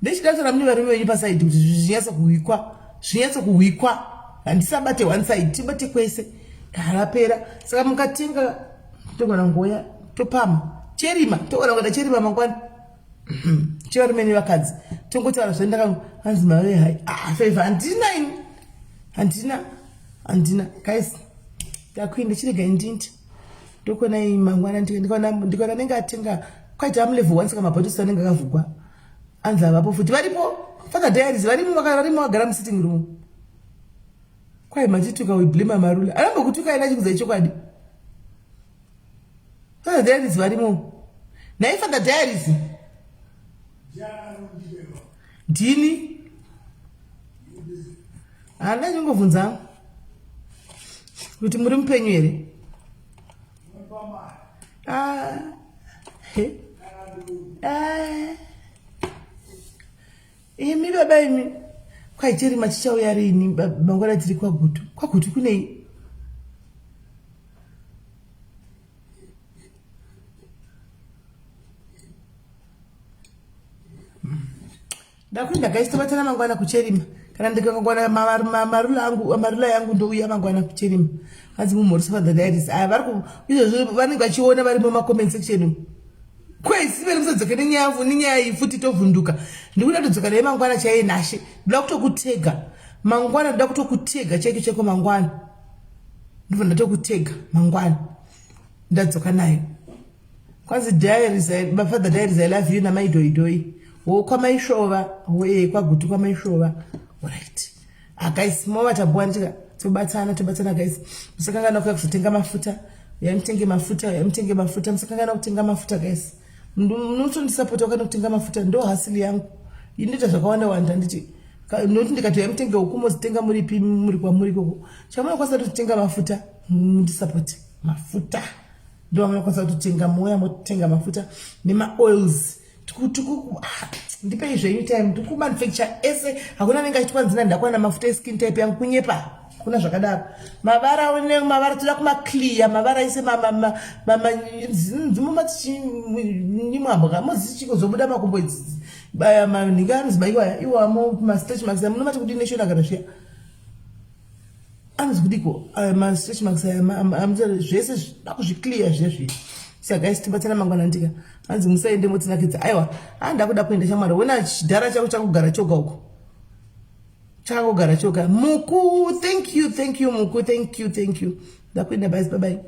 ndichida kutaura mune varume venyu pasaidi kuti zvinyatso kuhwikwa, zvinyatso kuhwikwa. Handisabate one side, tibate kwese. Rapera saka mukatenga togona ngoya topama cherima, togona kuita cherima mangwana chevarume nevakadzi tongotaura zvendaka hanzi mave hai ah favor handina ini handina handina guys ndakuinda chirega indindi ndokuonai mangwana ndikaona anenge atenga kwaita amulevel one saka mabhotisi anenge akavhugwa anzi avapo futi varipo Father Diaries varimo varimo vagara musitting room. Kwai machituka we blame Amarula arambokutuka ina chikuza chokwadi. Father Diaries varimo nhai Father Diaries ndini hana chingovhunza kuti muri mupenyu here. Ah, he. Ah. Imi baba imi kwai cherima chichauya rini mangwana tiri kwaGutu. KwaGutu kunei? Ndakuenda guys, tobatana mangwana kucherima. Kana ndikangwana marula angu marula yangu ndouya mangwana kucherima. Hanzi mumhorisa Father Diaries. Aya vari ku izvozvo vanenge vachiona vari muma comment section. Kwesi veri musadzoke nenyaya nenyaya iyi futi tovhunduka. Ndikuda kutodzoka naye mangwana chaiye Nashe. Ndoda kutokutega. Mangwana ndoda kutokutega chaiko chaiko mangwana. Ndobva ndatokutega mangwana. Ndadzoka nayo. Kwanzi Diaries, Father Diaries, I love you namai Doi Doi. Wo kwamaishova, wo kwaGutu kwamaishova. Alright. Ah guys, mova tabuwa ndika tobatana tobatana guys. Musakanganwa kuya kuzotenga mafuta. Uyai mutenge mafuta, uyai mutenge mafuta. Musakanganwa kutenga mafuta guys. Munotondisapota wakana kutenga mafuta ndo hasili yangu. Inoita zvakawanda wanda nditi noti ndikati uyai mutenge huku mozitenga muripi muri kwamuri ikoko. Chamunokwanisa kutotenga mafuta mundisapoti mafuta. Ndo vamunokwanisa kutotenga mouya motenga mafuta nemaoils. Ndipei zvenyu time tikumanufacture ese hakuna anenge achitwa nzina ndakwana mafuta eskin type yangu kunyepa kuna zvakadaro. Mavara mavara toda kumaclear mavara ese dzimomatichimwambwa mozichikozobuda makumbo manhinga anonzi maiwaya iwamo mastretch marks munomati kudii neshona kana zviya anonzi kudiko mastretch marks aya zvese dakuzviclear zviya zviya. Saka guys tibatsana mangwana ndika hanzi musaende motinakidza. Aiwa handakuda kuenda shamwari wena chidhara chako chakugara choga uko chakugara choga. Muku thank you thank you Muku thank you thank you. Ndakuenda bye bye.